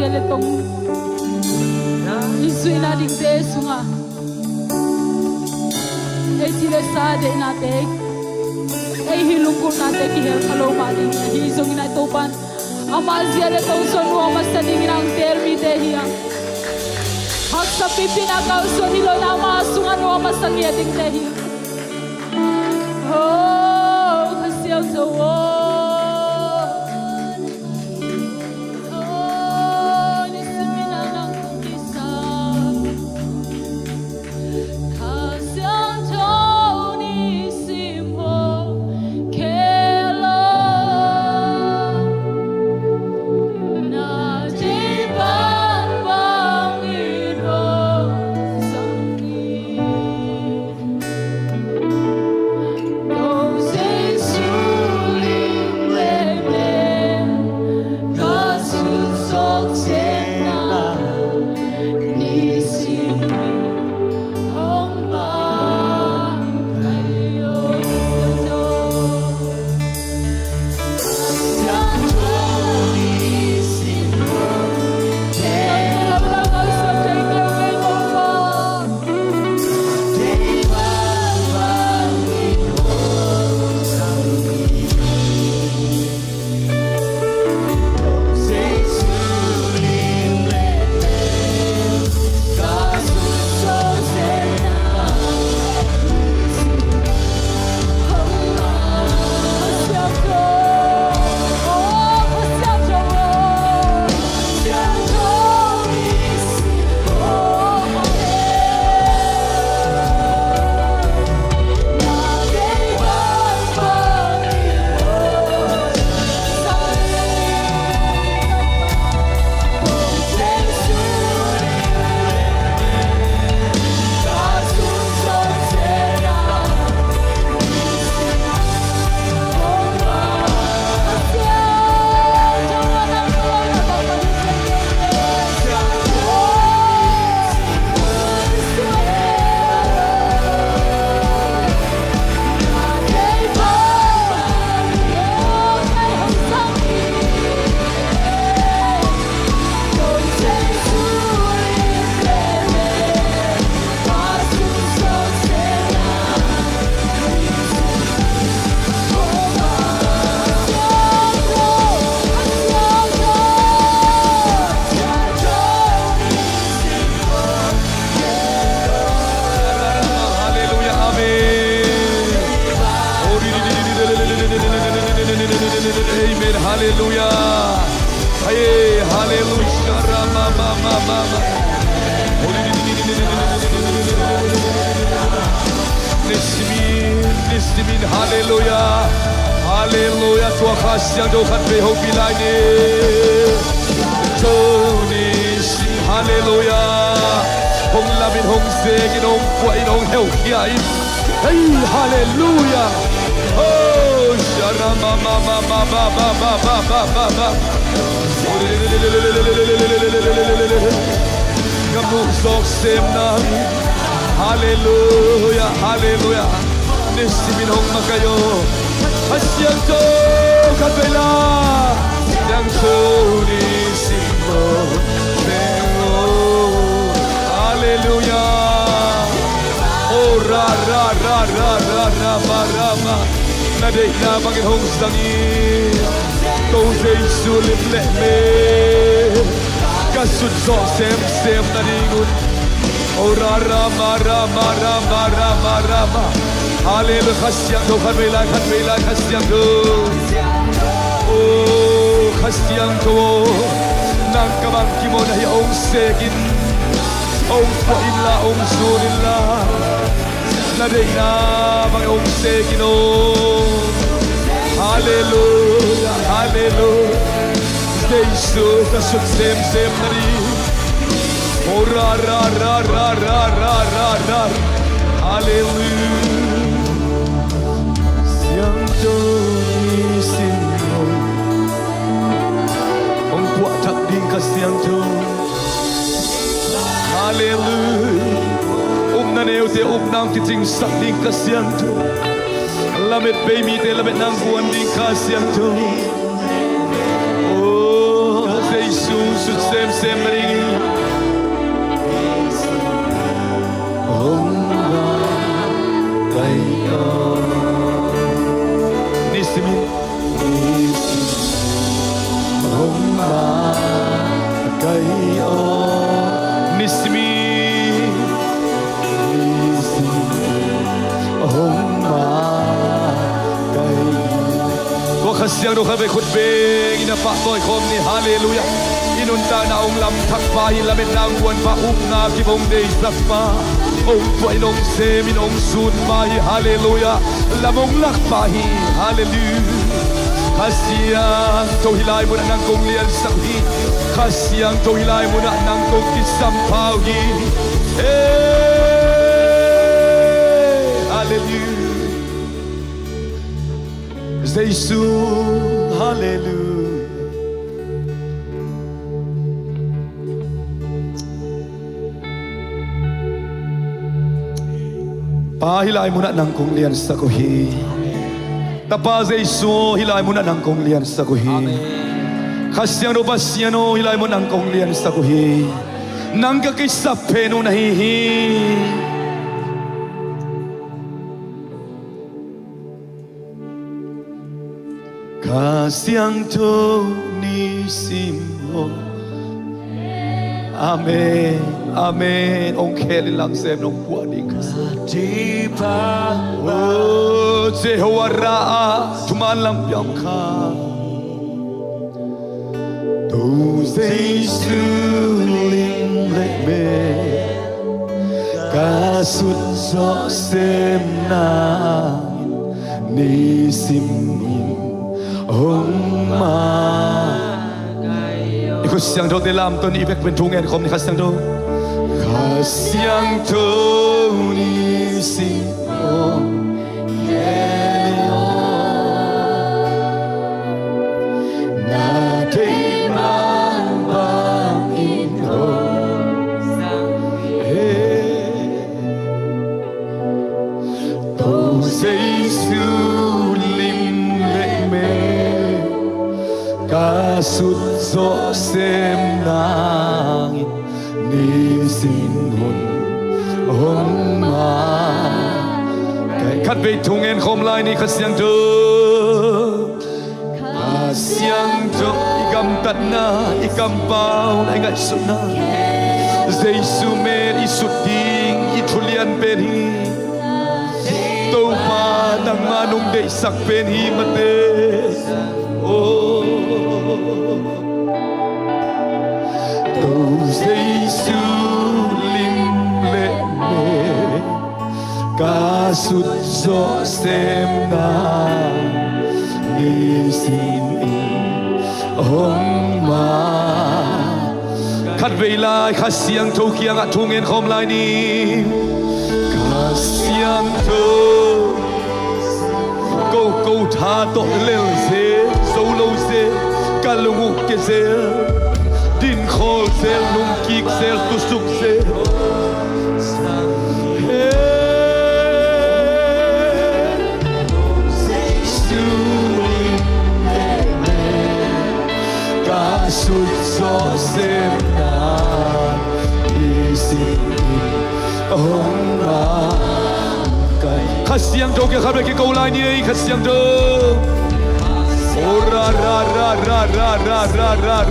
Sia le tong i zuihna dingte sungah ei thi le sa deihnate, ei hi lunggulhnate kihel kha lo mah ding hi. Ahi zongin a Topan ama zia le tong sung nuam a sa dingin ang teel mite hi a, haksa pipi na kau sung hi lo na ama sungah nuam a sa ngiat dingte hi. Oh, Kha Siangtho aw. Halleluya, amen. Amen, halleluya. Hey, halleluya. Rama, ma, ma, ma, ma. Nisimin, nisimin, halleluya. Halleluya. Tua Kha Siangtho khat vei hong pi lai ni. Tuni sin, halleluya. Hong lamin, hong zekin, hong puahin, hong heukhia in. Hey, halleluya. Oh, shara ma, ma, ma. Ka muh zawk sem nang. Halleluya, halleluya. Nisimin hong makaih aw. Kha Siangtho khat vei la. Siangtho nisim aw. Halleluya. Oh, ra, ra, ra, ma, ra, ma. Na deihna bangin hong zang in. Ko Jesu lim le me ka sut zawh semsem nadingun. Oh, ra, ra, ma, ra, ma, ra, ma, ra, ma, ra, ma. Halleluya. Kha Siangtho khat vei lai, khat vei lai, Kha Siangtho. Oh, Kha Siangtho. Nang ka bang kimawh na hi a, hong sekin, hong puah inla, hong zun inla. Na deihna bang hong sekin aw. Halleluya, halleluya. Jesu ka sut semsem na ni. Oh, ra, ra, ra. Halleluya. Siangtho nisim aw. Hong puah thak ding Kha Siangtho. Halleluya. Upna neute upna hong kicingsak ding Kha Siangtho. Lamet bei mite lametna hong guan ding Kha Siangtho. Oh, Sung sut semsem na ding. Hong mah kai aw. Nisimin. Hong mah kai aw. Nisimin. Hong mah kai. Tua Kha Siangtho khat vei khut bengin a pahtawi khawm ni. Halleluiah. I nuntakna hong lamthak pa hi. Lametna hong guan pa, upna kip hong deisak pa, hong puahin hong semin hong sun pa hi. Halleluiah. Lam hong lak pa hi. Halleluiah. Kha Siangtho hih lai munah nang kong liansak uh hi. Kha Siangtho hih lai munah nang kong kisam pha uh hi. Hey, halleluiah. Jesu, halleluiah. Pa, hih lai munah nang kong liansak uh hi. Tapa Jesu, hih lai munah nang kong liansak uh hi. Amen. Kha Siangtho Pasian aw, hih lai munah nang kong liansak uh hi. Nang ka kisap pen uh na hi hi. Kha Siangtho nisim aw. Amen. Amen. Hong khel in lam sem nong puah ding Kha Siangtho. Oh, Jehovah Raah, thuman lam piang kha. To Jesu lim le mel ka sut zawh sem nangin, nisim in hong mah. I khut siangthote lamto ni, i vek pen thu ngen khawm ni. Kha Siangtho, Kha Siangtho nisim hong na deih bangbang in hong sang hi. To Jesu lim le mel ka sut zawh sem nangin, nisim hun hong mah. Khatvei thu ngen khawm lai ni. Kha Siangtho, Kha Siangtho, i gamtatna, i kampau, i ngaihsutna, Jesu mel i sut ding i thu lian pen hi. Topa, nangmah nong deihsak pen hi mate. Oh. To Jesu lim le mel ka sut zawh sem nang, nisim in hong mah. Khatvei lai Kha Siangtho kiangah thu ngen khawm lai ni. Kha Siangtho, ko, ko tha tawh lel zel, zo lo zel, ka lung uh kia zel, din khawl zel, nung kik zel, tusuk zel. Hey. Jesu lim le mel ka sut zawh sem nang, nisim in hong mah. Kha Siangtho kiang khatvei kiko lai ni ei. Kha Siangtho. Oh, ra, ra,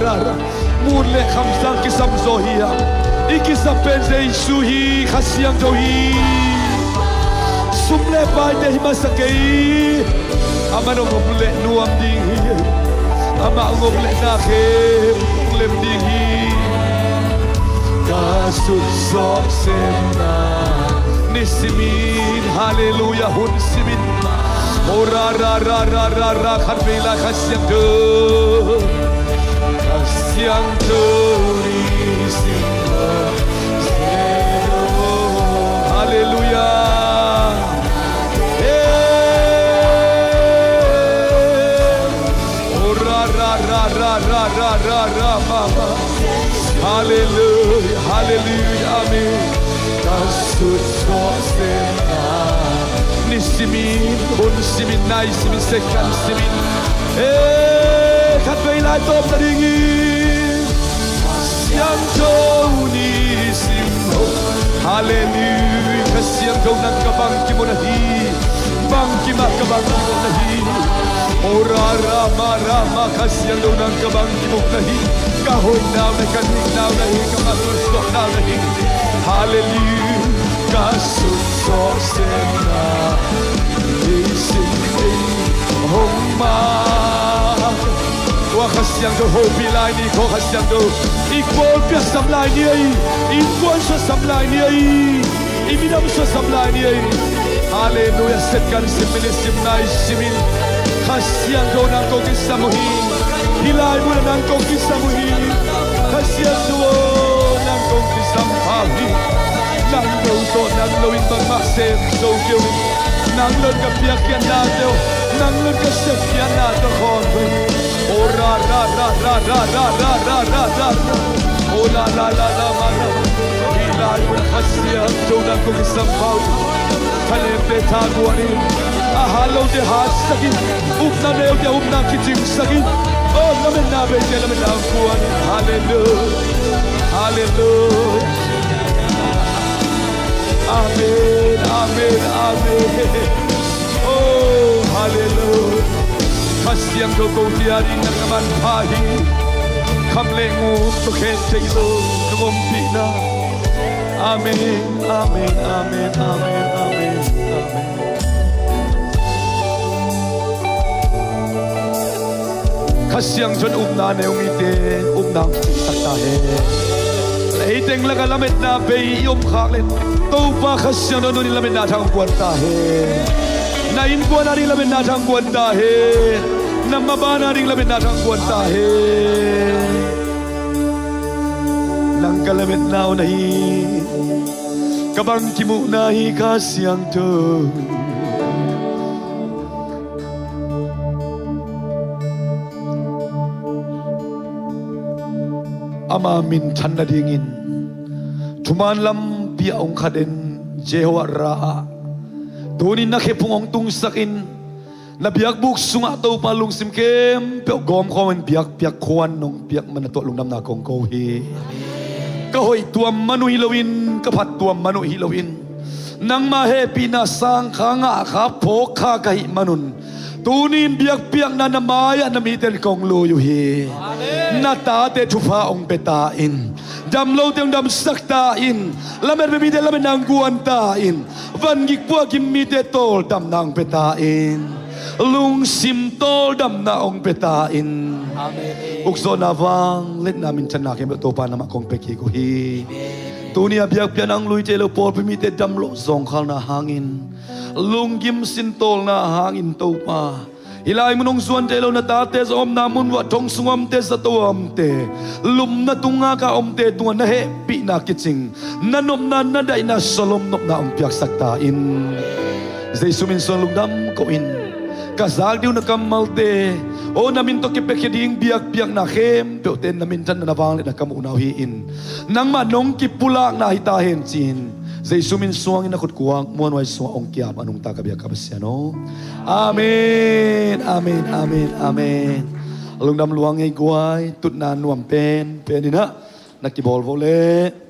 ra. Mun le khamsang kisam zaw hi a, i kisap pen Jesu hi, Kha Siangtho hi. Sum le paite hi masa kei. Amah hong om leh nuam ding hi. Amah hong om leh na khem hong lem ding hi. Ka sut zawh sem nang, nisimin, halleluiah, hun simin. Oh, ra, ra, ra. Khatvei lai Kha Siangtho. Kha Siangtho nisim. Halleluiah. Hey. Oh, ra, ra, ra, ra, ra, ra, ra, ra, ma, ma. Halleluiah, halleluiah, amen. Ka sut zawh sem nang, nisimin, hun simin, nai simin, second simin. Hey, khatvei lai tawm ta ding hi. Siangtho ni sim ho. Halleluiah. Kha Siangtho nang ka bangkim uh na hi. Bangkim ah ka bangkim uh na hi. O ra ra ma ra ma, Kha Siangtho nang ka bangkim uh na hi. Ka hoihna uh na hi, ka dikna uh na hi, ka masuansuahna uh na hi. Halleluiah. Ka sunsuah semna ei sin ei hong ma. Tua Kha Siangtho hopih lai ni, ko Kha Siangtho i khualpi ah sam lai ni ei. I innkuan sung ah sam lai ni ei. I minam sung ah sam lai ni ei. Halleluiah. Set kan sim, minit sim, nai sim in, Kha Siangtho nang kong kisam uh hi. Hih lai mun ah nang kong kisam uh hi. Kha Siangtho aw, nang kong kisam pha uh hi. Nang lo tawh nang lo in bangmah sem zo kei uh hi. Nang lo in ka piakkhiatnate uh, nang lo in ka sepkhiatnate uh khawm uh hi. O ra ra ra ra ra ra ra ra ra ra. O la la la la ma la. Hih lai mun ah Kha Siangtho nang kong kisam pha uh hi. Thanemte thaguan in, a hat lote hatsak in, upna neute upna kicingsak in, o lametna beite lametna guan in. Halleluiah. Halleluiah. Amen, amen, amen. O, halleluiah. Kha Siangtho ko tia ding nang na manpha hi. Kham le ngu tawh khen thei lo nang ompihna. Amen, amen, amen, amen, amen, amen. Kha Siangtho in upna a nei uh mite upna hong kicingsak ta hen. Ei teng lakah lametna bei i om khak leh, Topa Kha Siangtho in lametna thang guan ta hen. Na innkuan a ding lametna thang guan ta hen. Na maban a ding lametna thang guan ta hen. Nang ka lametna uh na hi. Ka bangkim uh na hi, Kha Siangtho. Ama minthan nadingin thuman lampi ah hong kha den Jehovah Ra ah, tuni-in na khephung hong tungsak in, na biakbuk sungah Topa lungsim khempeuh gawmkhawm in biakpiak khuan nong piak man na tuah lungdamna kong ko hi. Ka hoih tuam man uh hi loin, ka phat tuam man uh hi loin, nangma hehpihna sang kha, ngah kha, phawk kha ka hih manun, tuni-in biakpiakna na mai-ah na mite in kong lui uh hi. Amen. Na tate thupha hong pia ta in, dam lote hong damsak ta in, lamet beh mite lametna hong guan ta in, van gik puah gim mite tawldamna hong pia ta in, lungsim tawldamna hong pia ta in. Amen. Ukzawhna, vangliatna, minthanna khempeuh Topa nangmah kong pia kik uh hi. Amen. Tuni a biakpiakna hong luite lo pawlpi mite dam loh zawngkhalna hangin, lunggim sintawlna hangin Topa, hih lai mun hong zuante lo na tate zong omna mun uah, thong sung omte, zato omte, lupna tung ngak a omte tungah na hehpihna kicing, na nopna, na daihna, shalom nopna hong piaksak ta in. Jesu min suang lungdam ko in, ka zak ding uh na kammalte, aw, na min tawh kipiakhia ding biakpiakna khempeuhte in na minthanna, na vangliatna ka muhna uh hi-in, nangmah nong kipulakna hi ta hen ci-in, Jesu min suangin na khutkuak muanhuai sungah hong ki-ap a nungta ka biak ka Pasian aw. Amen, amen, amen, amen. Lungdam lua ngei guai, tutna nuam pen pen in ah na kibawl vo leh.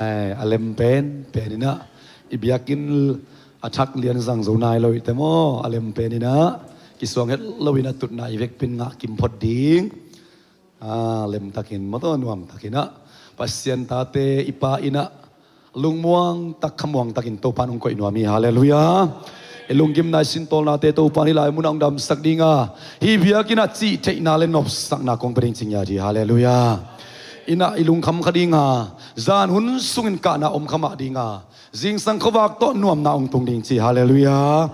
Ai, a lem pen pen in ah, i biakinn a thak lian zang zo nai lo i te maw, a lem pen in ah, kisuang het lo in ah tutna i vekpi in ngah kim phot ding. A, lemtakin maw, tawh nuamtakin ah, Pasian tate i Pa in ah, lungmuang tak, khamuang takin Topa in hong koih nuam hi. Halleluiah. I lunggimna, i sintawlnate Topa in hih lai munah hong damsak ding a, hih biakinn ah cihtheihna le nopsakna kong pia ding ci ngiat hi. Halleluiah. In ah i lungkham kha ding a, zan hun sungin kahna om kha mah ding a, zingsang khuavak tawh nuamna hong tung ding ci. Halleluiah.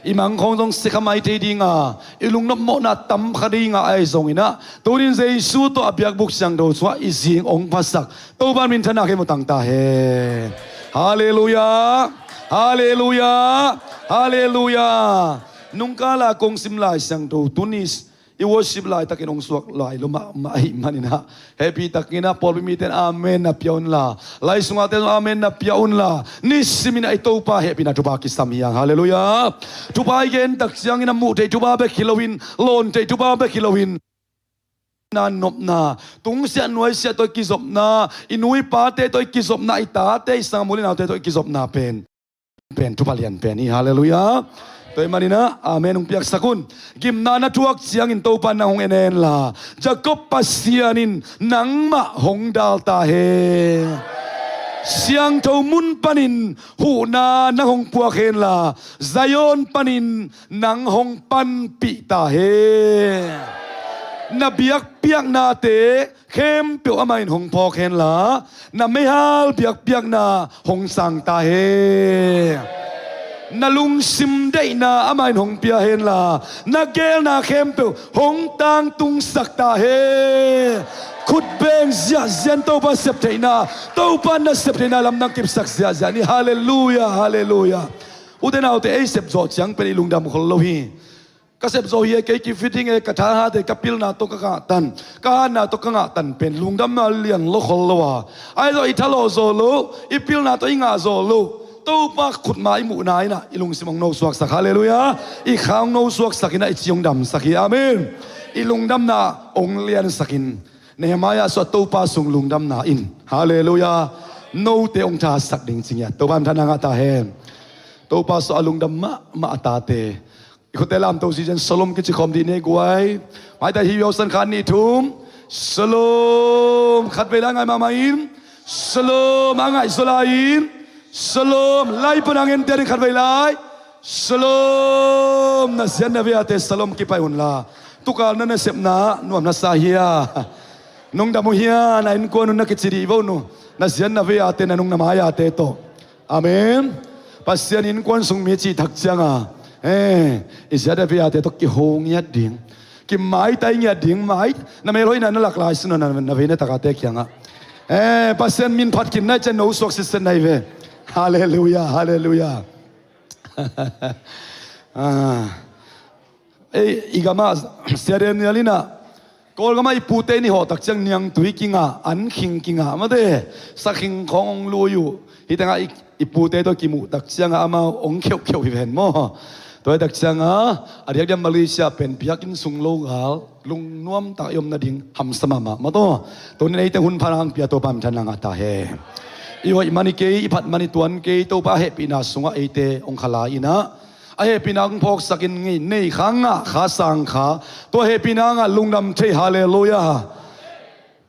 I mang khawng zong sia kha mai thei ding a, i lungnop mawhna tam kha ding a, ahi zongin ah, tuni-in Jesu tawh a biakbuk siangtho sungah i zing hong phasak Topa in minthanna khempeuh tang ta hen. Halleluiah. Halleluiah. Halleluiah. Nungkala kong sim Lai Siangtho tuni I worship laitakin hong suak lai lo mahmah ahih maninah, hehpih takinah pawlpi mite in amen na pia unla, lai sungahte zong amen na pia unla, nisiminah i Topa hehpihna thupha kisam hi hang. Halleluiah. Thupha i gen tak ciangin a muh theih thupha bek hi loin, lawn theih thupha bek hi loin, na nopna, tungsiah nuaisiah tawh i kizopna, i nu i pate tawh i kizopna, i tate, i sanggam u le naute tawh i kizopna pen, pen thupha lian pen hi. Halleluiah. Tua ahih maninah amen hong piaksak un. Gimna na thuak ciangin Topa nang hong en henla, Jakob Pasian in nangmah hong dal ta hen. Siangtho mun panin huhna nang hong puak henla, Zion panin nang hong panpih ta hen. Na biakpiaknate khempeuh amah in hong phawk henla, na meihal biakpiakna hong sang ta hen. Na lungsim deihna amah in hong pia henla, na geelna khempeuh hong tangtungsak ta hen. Khutbeng ziahziah in Topa septheihna, Topa na septheihna lamdang kipsak ziahziah ni. Halleluiah, halleluiah. Ute naute, ei sepzawh ciang pen i lungdam khol lo hi. Ka sepzawh hi e, kei kifitting e, ka tha hat e, ka pilna tawh ka ngahtan, ka hatna tawh ka ngahtan pen lungdamna lian lo khol lo a. Ahi zong i thalawh zawh loh, i pilna tawh i ngah zawh loh, Topa khutma i muhna inah i lungsim hong nosuaksak. Halleluiah. I kha hong nosuaksak inah i ci hong damsak hi. Amen. I lungdamna hong liansak in. Nehemiah suah Topa sung lungdamna in, halleluiah, note hong thasak ding ci ngiat. Topa in tha na ngah ta hen. Topa suah a lungdam mahmah a tate, i khutte lamto zizen Shalom kici khawm dih ni guai. Maitai hi yosan khat nih thum. Shalom. Khatvei lai ngai mahmah in. Shalom. A ngaihzaw lai in. Shalom. Lai pana ngente ding khatvei lai. Shalom. Na sian na vei ate Shalom kipai unla. Tukal na nasepna nuam na sa hia? Nungdam uh hia? Na innkuan un na kici dih vo nu. Na sian na vei ate, na nung na mai ate tawh. Amen. Pasian innkuan sung mi cih thak cianga, eh, i sian na vei ate tawh kiho ngiat ding, kimaitai ngiat ding, mai na melhoihna na lak lai suna na vei na takate kiangah, eh, Pasian min phat khin nai cian nosuak sitset nai ve. Halleluiah, halleluiah. Ah. Ei, i gamah Sia Daniel inah, Kawlgamah i pute in i hawh tak ciang niangtui kingah, an khing kingah mate, sakhing khawng hong lui uh. Hih tengah i, i pute tawh kimuh tak ciangah amau hong kheuhkheuh hi ven maw. Tua hi tak ciangah a diakdiak Malaysia pen biakinn sung lo gal lungnuam tak i om nading hamsa mahmah maw taw. Tunin ei teng hun pha nang pia Topa min tha nang a ta hen. I hoih man i kei, i phat man i tuan kei, Topa hehpihna sungah eite hong khala inah a hehpihna hong phawksakin ngei, nei kha, ngah kha, sang kha. Tua hehpihna ngah lungdam thei, halleluiah.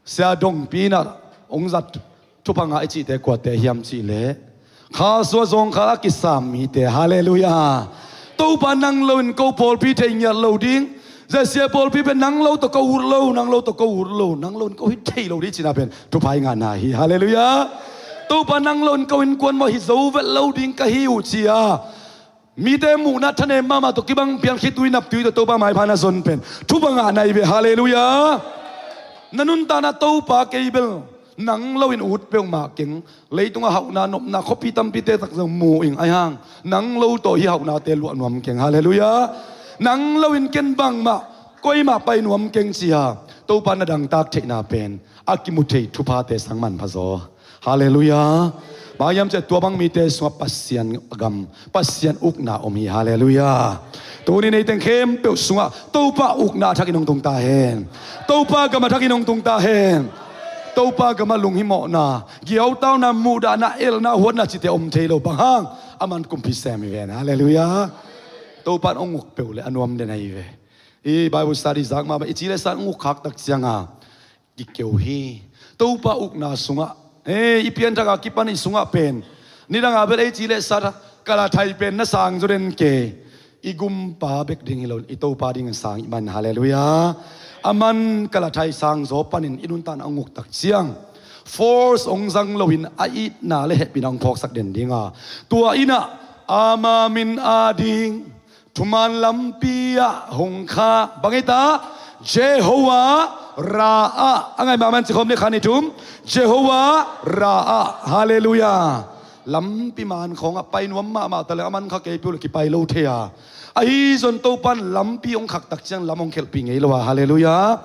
Sia Dongpi inah hong zat thupha ngah i cihte kuate hiam cihleh, khalsua zawngkhal a kisam mite, halleluiah. Topa nang loin ko pawlpi thei ngiat lo ding. Zesia pawlpi pen nang lo tawh ko ut lo, nang lo tawh ko ut lo, nang loin ko hi thei lo ding cihna pen thupha i ngahna hi, halleluiah. Topa nang loin ko innkuan maw hi zo vet lo ding ka hi uh cia mite muhna thanem mahmah tawh kibang pian khitui naptui tawh Topa maipha na zon pen thupha ngah nai ve, halleluiah. Na nuntakna Topa kei bel nang loin ut peuhmah keng. Leitungah hauhna nopna khuapi tampite tak zong mu ing ahi hang, nang lo tawh hih hauhnate luah nuam keng, halleluiah. Nang loin ken bangmah koimah pai nuam keng cia Topa na dangtak theihna pen a kimu thei thuphate sang manpha zaw. Halleluiah. Bang hiam cih leh tua bang mite sungah Pasian gam, Pasian ukna om hi. Halleluiah. Tuni nei teng khempeuh sungah Topa ukna a thakin hong tung ta hen. Topa gam a thakin hong tung ta hen. Topa gamah lunghimawhna, giautauna, muhdahna, elna, huatna cihte om thei lo, bang hang? Aman kumpi sem hi ven. Halleluiah. Topa in hong uk peuh le a nuam den ahi ve. I Bible study zak mahmah i ci le san hong uk khak tak cianga kikeu hi. Topa ukna sungah, eh, i pianthak a kipan i sungah pen nidang a bel ei ci le sat a kalathai pen na sang zaw den kei. I gumpa bek ding hi lo, i Topa ding sang i man, halleluiah. Aman kalathai sang zaw panin i nuntakna hong uk tak ciang force hong zang loin a itna le hehpihna hong phawksak den dinga, tua innah ama min a ding thuman lampi ah hong kha bang ei ta? Jehovah Ra-ah. A ngai mahmah in ci khawm ni kha ni thum. Jehovah Ra-ah. Halleluiah. Lampi man khawngah pai nuam mahmah ta le a man kha kei peuh le kipai lo thei a. Ahi zong Topan lampi hong khak tak ciang lam hong khelhpih ngei lo a. Halleluiah.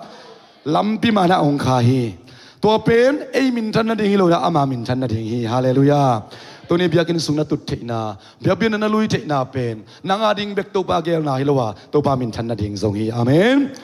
Lampi manah hong kha hi. Tua pen ei minthan nading hi lo a, ama minthan nading hi. Halleluiah. Tuni biakinn sung na tut theihna, biakinn na lui theihna pen nang a ding bek Topa gelna hi lo a, Topa minthan nading zong hi. Amen.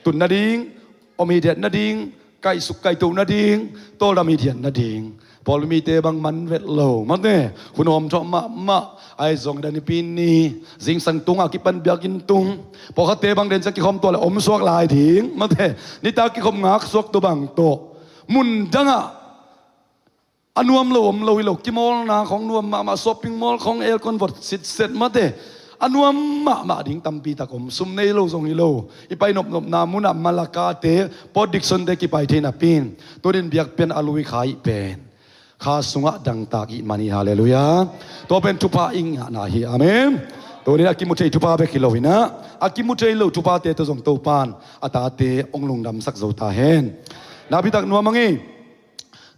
Tut nading, om hi diat nading, kaihsuk kaihto nading, tawldam hi diat nading. Paul mite bang man vet lo, mate, hun hawm thawh mahmah, ahi zong dan nipi ni, zingsang tungah kipan biakinn tung, pawlkhatte bang den ciang kikhawm tua le om suak lai ding, mate, nitak kikhawm ngak suak tua bang tawh, mun dangah a nuam lo om lo hi lo, kimawlna khawng nuam mahmah, shopping mall khawng aircon vot sitset, mate, a nuam mahmah ding tampi tak om, sum nei lo zong hi lo, i pai nopnopna munah Malakate, Port Dickson te kipai thei napi in, tunin biakpian a lui kha ih pen kha sungah dangtak ih man hi. Halleluiah. Tua pen thupha ih ngahna hi. Amen. Tunin a kimu thei thupha bek hi lo hi a, a kimu thei lo thuphate tawh zong Topan a tate hong lungdamsak zo ta hen. Nakpi tak nuam a ngei.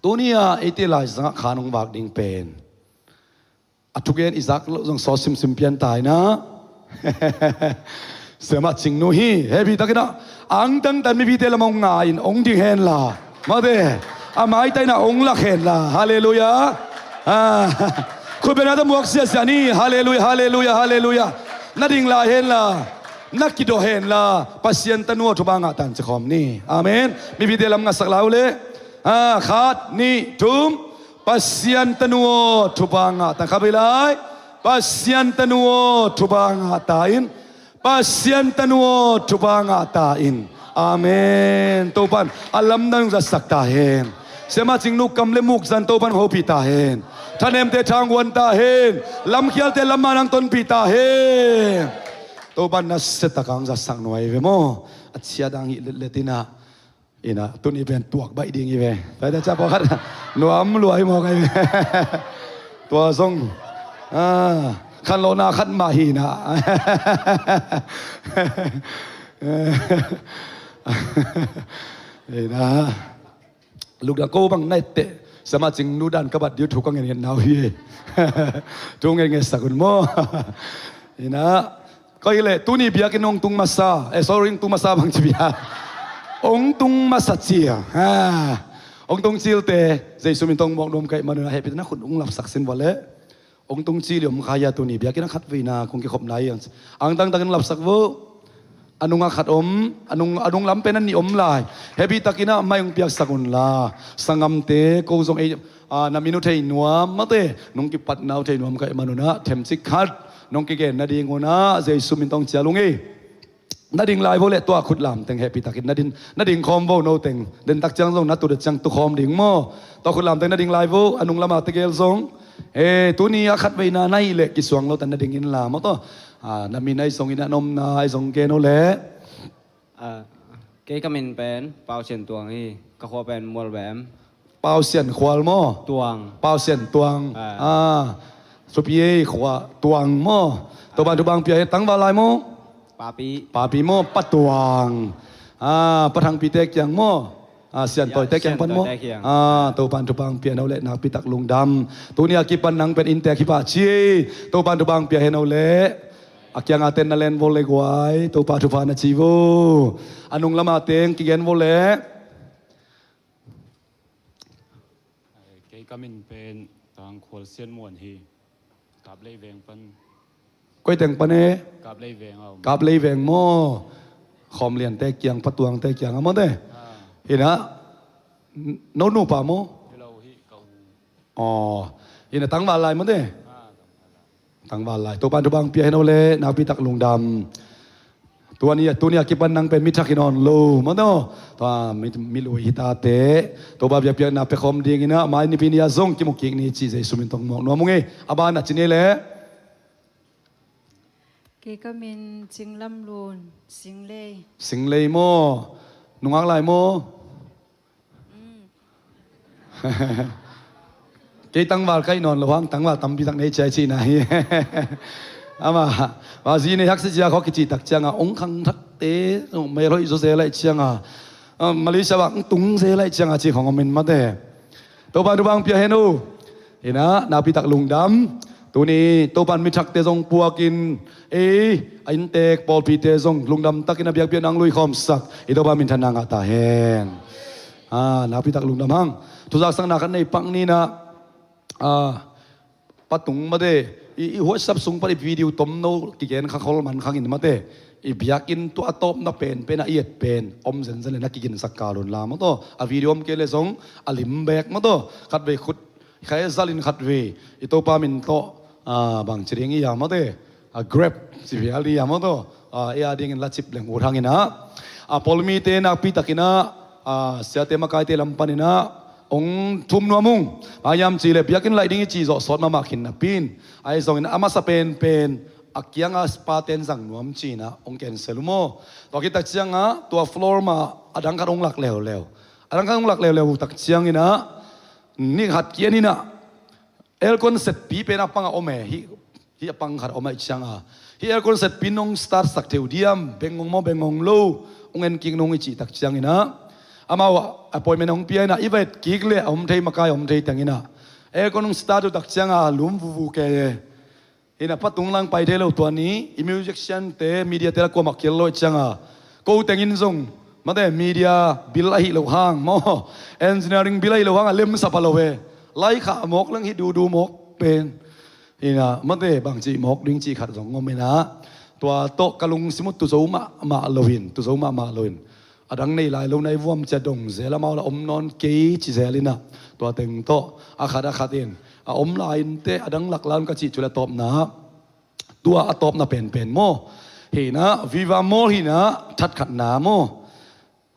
Tuni a eite laizangah khan hong vak ding pen a thugen i zak loh zong sawt simsim pian ta hi a, Siamah Cingnu hi. Happy takin a, angtang tan mipite lam hong nga in hong ding hen la, mate, a maitai in a hong lak hen la. Halleluiah. Ah, khutbetna tawh muak siasia ni. Halleluiah, halleluiah, halleluiah. Na ding lai hen la, na kidawh hen la, Pasian tanu aw thupha ngah ta in ci khawm ni. Amen. Mipite lam ngasak lai uh le. Ah, khat, nih, thum. Pasian tanu aw thupha ngah ta in. Khat vei lai. Pasian tanu aw thupha ngah ta in. Pasian tanu aw thupha ngah ta in. Amen. Topan a lamdang zatsak ta hen. Siamah Cingnu kam le muk zan Topan hopih ta hen. Thanemte thangguan ta hen. Lamkhialte lam manang tonpih ta hen. Topan nasia takin zatsak nuam hi ve maw. A ciat dang hi letlet in a. In a, tuni pen tuak baih ding hi ve. Tua hi ta ciang pawlkhat nuam lua hi mawk hi ve. Tua zong, ah, khanlawhna khat mah hi in a. In a, lukdan ko bang na etteh, Siamah Cingnu dan ka bat ding uh thu ka ngenngen na uh hi. Thu ngenngen sak un maw. In a, koi le, tuni biakinn hong tung masa, eh, sorry, hong tung masa bang ci bia. Hong tung masa cil. Ha. Hong tung cilte, Jesu min tawh mawk nuam ka hih manun a hehpihna khut hong lapsak sin vua le. Hong tung cil i om kha hi a, tuni biakinn a khat veina kong kikhopna hi ang. Angtang takin lapsak vo. A nungah khat om, a nung, a nung lam pen a nih om lai. Hehpih takin a mai hong piaksak un la. Sanggamte, ko zong ei, ah, na min uh thei nuam, mate, nong kipatna uh thei nuam ka hih manun a, themcik khat nong kigen nading un a, Jesu min tawh hong cial ung ei. Na ding lai vo le tua khut lam teng hehpih takin na ding, na ding khawm vo no teng. Den tak ciang zong na tu den ciang tu khawm ding maw. Tua khut lam teng na ding lai vo, a nung lam a tegel zong. Eh, tuni a khat veina na hih leh kisuang lo ta in na ding in la maw tua. Ah, na min ahi zongin a na omna ahi zong gen o le. Ah, kei ka min pen Pau Sian Tuang hi, ka khua pen Mualbem. Pau Sian Khual maw? Tuang. Pau Sian Tuang. Ah. Ah, Supi ei khua Tuang maw? Topan thupha hong pia hen. Tangval lai maw? Papi. Papi maw? Pa Tuang. Ah, Pa Thangpi te kiang maw? Ah, Sian Toi te kiang pan maw? Sian Toi te kiang. Ah, Topan thupha hong pia hen o le, nakpi tak lungdam. Tuni a kipan nang pen inntek hi pah ci. Topan thupha hong pia hen o le. A kianga ten na len vo le guai, Topa thupha na ci vo. A nung lama teng kigen vo le. Kei ka min pen Tang Khual Sian Muan hi. Kaplei veng pan. Koi teng pan e? Kaplei veng a om. Kaplei veng maw? Khawm Lian te kiang, Pa Tuang te kiang a maw te? Ah. Hi na. No nupa maw? Hi lo hi ka u. Aw. Hi na, tangval lai maw te? Ah, tangval lai. Tangval lai. Topan thupha hong pia hen o le, nakpi tak lungdam. Tua ni, tuni a kipan nang pen mi thak hi nawn lo maw tua. Tua mi, mi lui hi ta te. Topa biakpiakna pia khawm dingin a, mai nipi ni a zong kimu kik ni ci, Jesu min tawh mawk nuam ung e. A ban a ci ni le. Kei ka min Cing Lam Lun, Singlei. Singlei maw? Nungak lai maw? Mm. Kei tangval ka hih nawn lo hang, tangval tampi tak nei cia i cihna hi. Ama, ma zi nei haksa cia khaw kicih tak cianga, ong khang thakte, mel hoih zaw zel ahih cianga, ah, Malaysia bang tung zel ahih cianga ci khong om in mate. Topa thupha hong pia hen o. Hi na, nakpi tak lungdam. Tuni Topan mi thakte zong puakin, ei, a inntek pawlpite zong lungdam takin a biakpiakna hong luikhawmsak i Topa minthanna ngah ta hen. Ah, nakpi tak lungdam hang. Thuzaksakna khat nei pak ni na, ah, patung mate, i, i WhatsApp sung pan i video tomno kigen kha khol man khangin mate, i biakinn tua a tawpna penpen a i et pen om zenzen le na kiginsak kal un la maw taw. A video om kei le zong a lim bek maw taw. Khatvei khut khai zalin khatvei i Topa min tawh, ah, bang ci ding i a mate, a grab ci vial i a maw taw. Ah, i a dingin la cip leng ut hangin ah, a pawlmite nakpi takin ah, ah, siate makaite lam panin ah hong thum nuam ung. Bang hiam cih leh biakinn laih ding i cih zawh sawt mahmah khin napi in, ahi zongin a masa penpen a kianga paten zang nuam ci-in ah hong cancel uh maw. Tua khit tak ciangah tua floor mah a dang khat hong lak leuleu. A dang khat hong lak leuleu uh tak ciangin ah ni khat kian in ah aircon setpi pen a pang a om e. Hih, hih a pang khat a om ahih cianga, hih aircon setpi nong start sak thei uh diam, beng ngong maw beng ngong lo, hong en kik nong i cih tak ciangin ah, amau appointment hong pia in ah, i va et kik le a om thei makai a om thei teng in ah, aircon hong start uh tak cianga lum vuvu kei e. Hi na, patung lang pai thei lo tua ni, i musician te, media te la kuamah kil lo ahih cianga, ko tengin zong mate, media bill ahih loh hang maw, engineering bill ahih loh hang a lemsa pha lo e. Laikhak mawk leng hih duhduh mawk pen, hi na, mate, bangci mawk ding cih khat zong om in ah, tua tawh ka lungsim uh tuzo mahmah loin, tuzo mahmah loin, a dang nei lai lo na i vuam cia dong zel, amau la om nawn kei ci zel in ah, tua teng tawh a khat a khat in a om lai inteh, a dang lak lai un ka cih cu le tawpna, tua a tawpna penpen maw. Hi na, Viva Mall hi na, that khatna maw.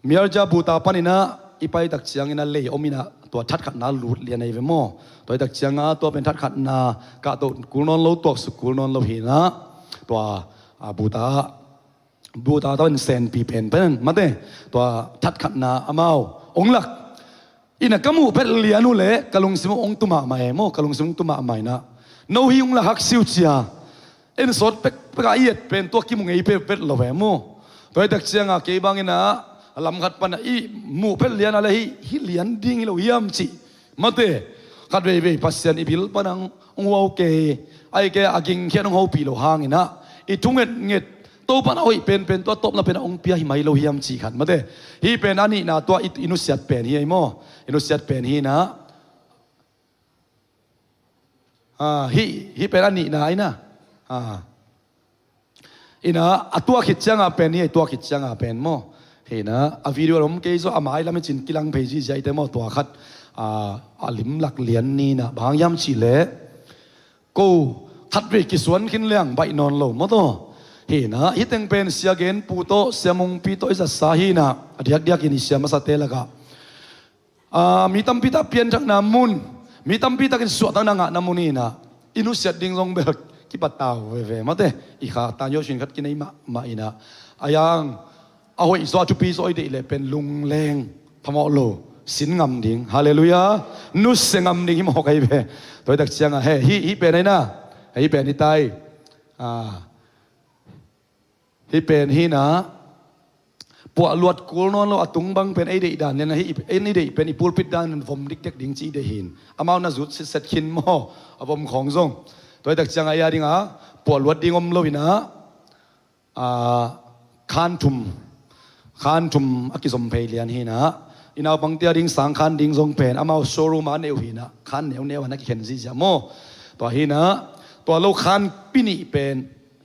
Myanmar Bhutan panin ah i pai tak ciangin ah lei om in ah, tua that khatna lut lian ahi ve maw. Tua hi tak ciangah tua pen that khatna kah toh kul nawn lo, tuaksuk kul nawn lo hi na, tua, ah, Bhutan, Bhutan tawh in senpi penpen mate, tua that khatna amau hong lak in ah ka muh phet lian uh leh ka lungsim uh hong tu mahmah e maw, ka lungsim uh hong tu mahmah in ah, no hi hong la hak siu cia. En sawt pekpek a i et pen tua kimu ngei peuhpet lo e maw. Tua hi tak cianga kei bangin ah a lam khat pan ah i muh phet lian a le hih, hih lian ding hi lo hiam cih mate, khat veivei Pasian i bil pan ah hong huau kei, ahi kei a gingkhiat hong hopih lo hangin ah i thungetnget, Topan a hoih penpen tua tawpna pen ah hong pia hi mai lo hiam cih khat mate. Hih pen a nihna tua i, i nusiat pen hi ei maw. I nusiat pen hi na. Ah, hih, hih pen a nihna ahi na. Ah. Hi na, a tua khit cianga pen hi, a tua khit cianga pen maw. Hi na, a video a om kei zaw a mai lam i cin kilang phei zihziah i te maw, tua khat, ah, a limlak lian ni na, bang hiam cih leh, ko khatvei kisuan khin leng baih nawn lo maw taw. Hi na, hih teng pen sia genpu tawh, sia mungpi tawh i zatsa hi na, a diakdiakin i sia masate lakah, ah, mi tampi tak pianthakna mun, mi tampi takin suahtakna ngahna mun hi na, i nusiat ding zong bel kipatau veve mate, i kha tan yoh sin khat kinei mahmah hi na, a yang a hoih zaw a thupi zaw i deih leh pen lungleng phamawh lo, sin ngam ding, halleluiah, nusia ngam ding hi mawk ahi ve. Tua hi tak cianga he, hih, hih pen ahi na, hih pen hi tai. Ah, hih pen hi na, puahluat kul nawn lo a tung bang pen ei deih dan lian a, hih ei deih pen i pulpit dan vom dikdek ding ci i deih hin. Amau na zut sitset khin maw, a vom khawng zong. Tua hi tak cianga ei a dinga puahluat ding om lo hi na, ah, khan thum, khan thum a kizom phei lian hi na. I naupangte a ding sang khan ding zong pen amau showroom a neih uh hi na, khan neuneu a na kikhen zihziah maw. Tua hi na, tua lo khanpi nih pen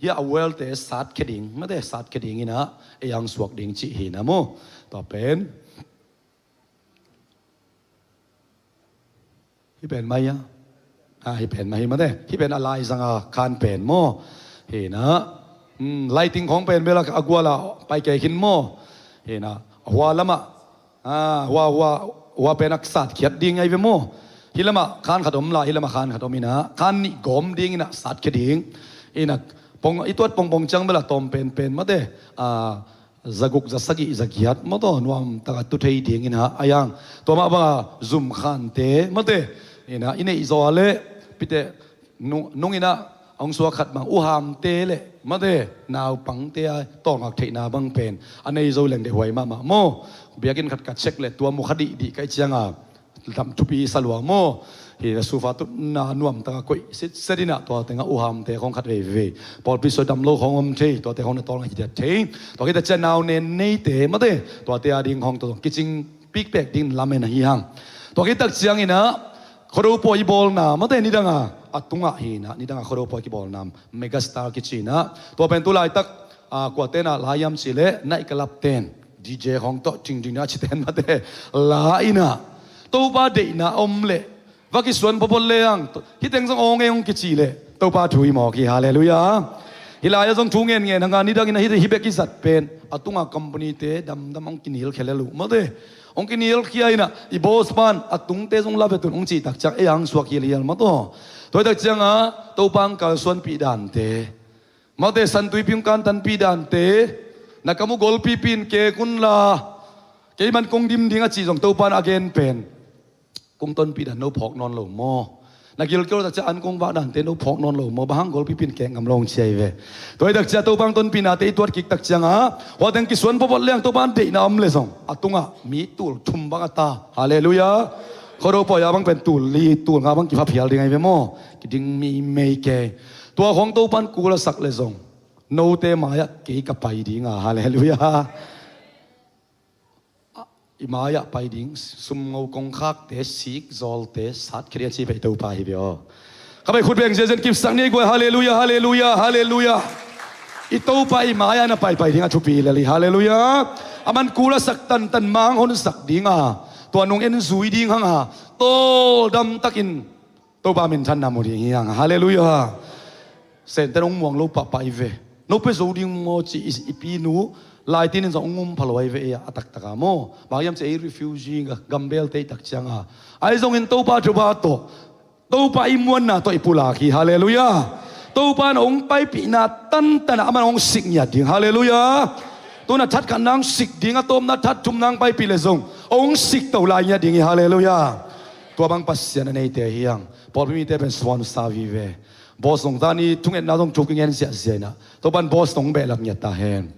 hih a world te satkhia ding mate, satkhia ding hi na, ei ang suak ding cih hi na maw. Tua pen hih pen mah hi a. Ah, hih pen mah hi mate. Hih pen a laizanga khan pen maw. Hi na, hmm, lighting khawng pen bel a guala pai kei khin maw. Hi na, hua lamah, ah, hua, hua, hua pen a satkhiat ding ahi ve maw. Hih lamah khan khat om la, hih lamah khan khat om hi na, khan nih gawm ding hi na, satkhia ding. Hi na, pong, i tuat pongpong ciang bel a tawm penpen mate. Ah, zaguk, zasagih, zagiat maw taw, nuam taka tu thei dingin ah, a yang tua mah banga zum khante mate, ina, i neih zaw a leh pite nung, nungin ah a hong suak khat bang uhamte leh mate, naupangte a tawlngak theihna bang pen a nei zo leng deihhuai mahmah maw. Biakinn khat ka check leh tua mu kha dihdih ka hih cianga lam thupi sa lua maw. Pi na sufa tutna nuamtaka koih sitset inah tua tengah uhamte khong khat veivei pawlpi sua dam lo khong om thei, tuate khong na tawl ngah kidiat thei. Tua khita ciah nau nen neite mate tuate a ding khong tua zong kicing pikpek ding lamen ahi hang. Tua khitak cianginah khuado pawi i bawlna mate nidanga a tungah hinah nidanga khuado pawi kibawlna megastar kicinah tua pen tu laitak kuatenah laiam cileh naih kalapten DJ khong tawh tingding a citen mate la inah Topa deihna om leh va kisuan phawphawt le ang hih teng zong awng ei hong kici leh Topa thu i mawk hi. Halleluiah. Hih lai-ah zong thu ngenngen hanga nidangin a hih bek i zat pen a tunga company-te damdam hong kinilkhia lel uh mate hong kinilkhia inah i boss pan a tungte zong la vetun hong cihtak ciang ei ang suak hilhial mataw. Tuaitak cianga Topa ang kalsuanpih dante mate Santuipi hong kantanpih dante na kam uh golpipi in kek unla keiman kong dim ding a cih zong Topa in a gen pen kong tonpih dan no phawk nawn lo maw? Na gilkial tak ciah an kong vak dante no phawk nawn lo maw? Bang hang golpipi in kek ngam lo hong ciai ve. Tuaitak ciah Topa ang tonpihnate i tuat kiktak cianga huateng kisuan phawphawt leng Topa ang deihna om le zong a tungah mi tul thum bang a ta. Halleluiah. Khuado pawi a bang pen tul li tul nga bang kipha phial ding ahi ve maw? Kiding mi mei kei. Tua khong Topa in kul a sak le zong note mai-ah kei ka pai dinga. Halleluiah. I mai-ah pai ding sumngo kongkhakte sik zawlte sat khia ding a ci pai Topa hi ve aw. Ka pai khut beng ziazian kipsak ni guai. Halleluiah. Halleluiah. Halleluiah. I Topa i mai-ah na paipai ding a thupi lel hi. Halleluiah. A man kul a sak tantan mang honsak dinga tua nung en zui ding hanga tawldamtakin Topa minthanna mu ding hi hang. Halleluiah. Senten hong muang lo pahpah i ve. No pe zo ding maw ci i pinu laitinin zong hong um phalo ahi ve ei a taktaka maw? Bang hiam ci ei refugee gambelte i tak cianga ahi zongin Topa thuba tawh Topa i muanna tawh i pulak hi. Halleluiah. Topa na hong paipihna tantana aman hong sik ngiat ding. Halleluiah. Tuna thatkhatna hong sik ding a tawpna thatthumna hong paipih le zong hong sik to lai ngiat ding hi. Halleluiah. Tua bang Pasian a neite hi hang. Pawlpi mite pen sponsor vive. Boss zong zani thungetna zong thu kingen ziahziah inah Topan boss zong behlap ngiat ta hen.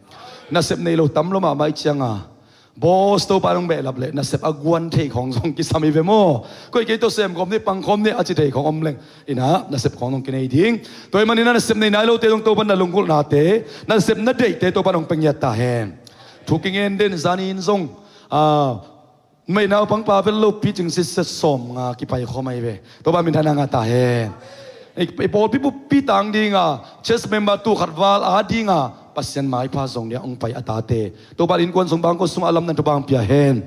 Nasep nei lo tam lo mahmah i cianga boss Topan hong behlap leh nasep a guan thei khong zong kisam hi ve maw? Koih kei tawh sem khawm ni pang khawm ni a ci thei khong om leng inah nasep khong zong kinei ding. Tua hi maninah nasep nei nai lote zong Topan na lunggulhnate nasep na deihte Topan hong pia ngiat ta hen. Thu kingen den zani in zong a Mei naupang pa vel lo picing sitset sawm nga kipai khawm ahi ve. Topa minthanna ngah ta hen. I pawlpi buppi tang dinga church member tu khat val a dinga Pasian maipha zong dia hong pai a tate Topa innkuan sung bangkua sungah a lamdan Topa hong pia hen.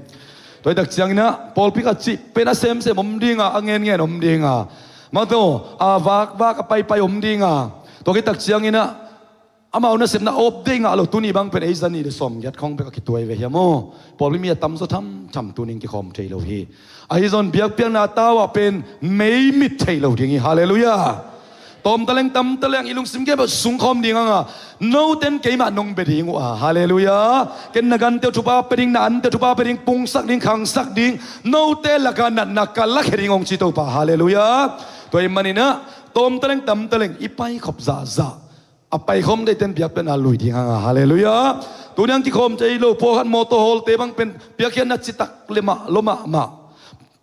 Tuaitak cianginah pawlpi khat cih pen a semsem om dinga a ngenngen om dinga mato a vakvak a paipai om dinga tua kitak cianginah amau nasepna awp dei ngah lo tuni bang pen ei zani le sawmgiat khawng bek a kituai ve hiam aw? Pawlpi mi a tamzaw thamtham tuning kikhawm thei lo hi. Ahi zon biakpiakna tau ah pen meimit thei lo ding hi. Halleluiah. Tawmtaleng tamtaleng i lungsim kei beuh sungkhawm ding anga noten keimah nong bia ding uh a. Halleluiah. Ken na gante uh thupha pia ding na ante uh thupha pia ding pungsak ding khangsak ding note laka natna ka lakhia ding hong ci Topa. Halleluiah. Tua hi maninah tawmtaleng tamtaleng i paikhop zahzah a paikhawm deihten biakpiakna lui ding hanga. Halleluiah. Tuniang kikhawm thei lo pawlkhat mawtaw hawlte bang pen piakkhiatna citak le mah lo mahmah.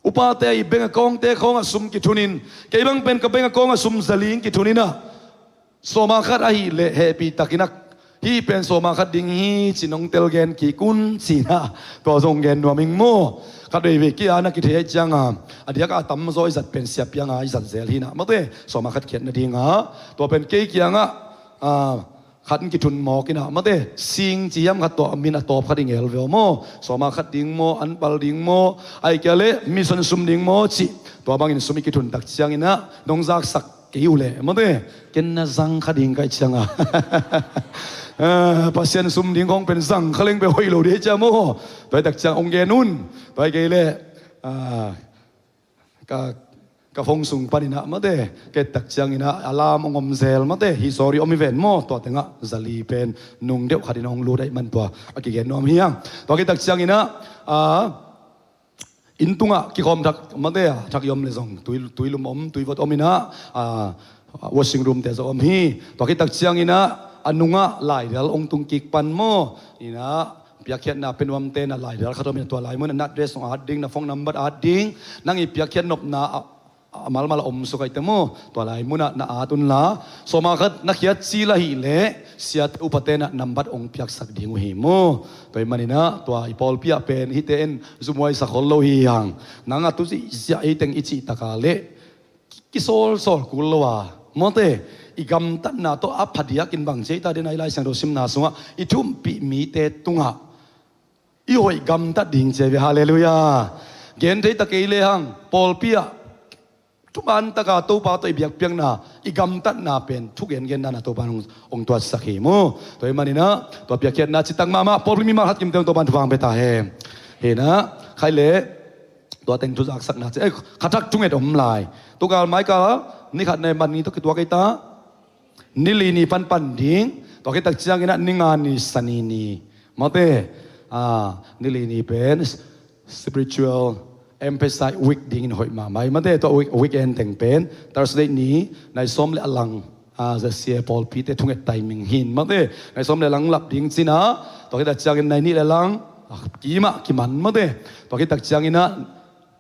Upate a i beng a kawngte khawngah sum kithunin kei bang pen ka beng a kawngah sum zaling kithuninah sawma khat ahih leh hehpihtakinah hih pen sawma khat ding hi ci nong telgen kik un cinah tua zong gen nuam ing maw? Khat veivei kia na kithei aih cianga a diaka a tamzaw i zat pen siapianga i zat zel hinah mate sawma khat khiat nadinga tua pen kei kiangah khat in kithun mawk inah mate sing ci hiam khat tua min a tawp khat i ngel veu maw? Sawma khat ding maw anpal ding maw ahi kia le mission sum ding maw cih tua bangin sum i kithun tak cianginah nong zaksak kei uh leh mate ken na zang kha ding kaih cianga Pasian sum ding khawng pen zang kha leng pe hoih lo dei cia maw? Tuaitak ciang hong gen un. Tuai kei leh ka ka phone sung paninah mate ketak cianginah a lam hong om zel mate hi sorry om hi ven maw? Tua tengah zali pen nung deuh khatin hong lut aih man tua a kigen nuam hiang. Tua ketak cianginah inn tungah kikhawm thak mate a thak i om le zong tuilum om tuivot om inah washing room te zong om hi. Tua ketak cianginah a nungah laidal hong tung kik pan maw? Inah piakkhiatna pe nuamte na laidal khat om inah tua lai mun a nat dress hong at ding na phone number at ding nang i piakkhiat nopna a a malmal a om suk ahih teh maw, tua lai munah na at unla, sawma khat na khiat cil ahih leh siate upate nah nambat hong piaksak ding uh hi maw. Tua ahih maninah tua i pawlpi ah pen hihte in zumhuai sak khol lo hi hang. Nang a tu zihziah hi teng i cih taka leh ki- kisawlsawl kul lo a, mawte, i gamtatna tawh a phadiakin bang ci ei ta den a i Lai Siangtho simna sungah i thumpih mite tungah i hoih gamtat ding ci a hi ve. Halleluiah. Gen thei ta kei lehang pawlpi ah thuman taka Topa tawh i biakpiakna, i gamtatna pen thugengenna na Topa in hong, hong tuatsak hi maw. Tua ahih maninah tua piakkhiatna citak mahmah pawlpi mimal khat kimte hong Topa in thupha hong pia ta hen. Hinah khai leh tua teng thuzaksakna ci, eh, khathak thunget om lai. Tukal maikal ni khat na man ni tawh kituak ei ta. Ni li ni panpan ding, tua khit tak cianginah ni nga ni Sani ni. Mawte, ah, ni li ni pen spiritual emphasize week dingin hoih mahmah hi. Mawte, tua week, weekend teng pen Thursday ni nai sawm le a lang, ah, Z C A pawlpite thunget timing hi. Mawte, nai sawm le a lang lap ding cina, tua khit tak ciangin nai nih le a lang, ah, kimah kiman. Mawte, tua khit tak cianginah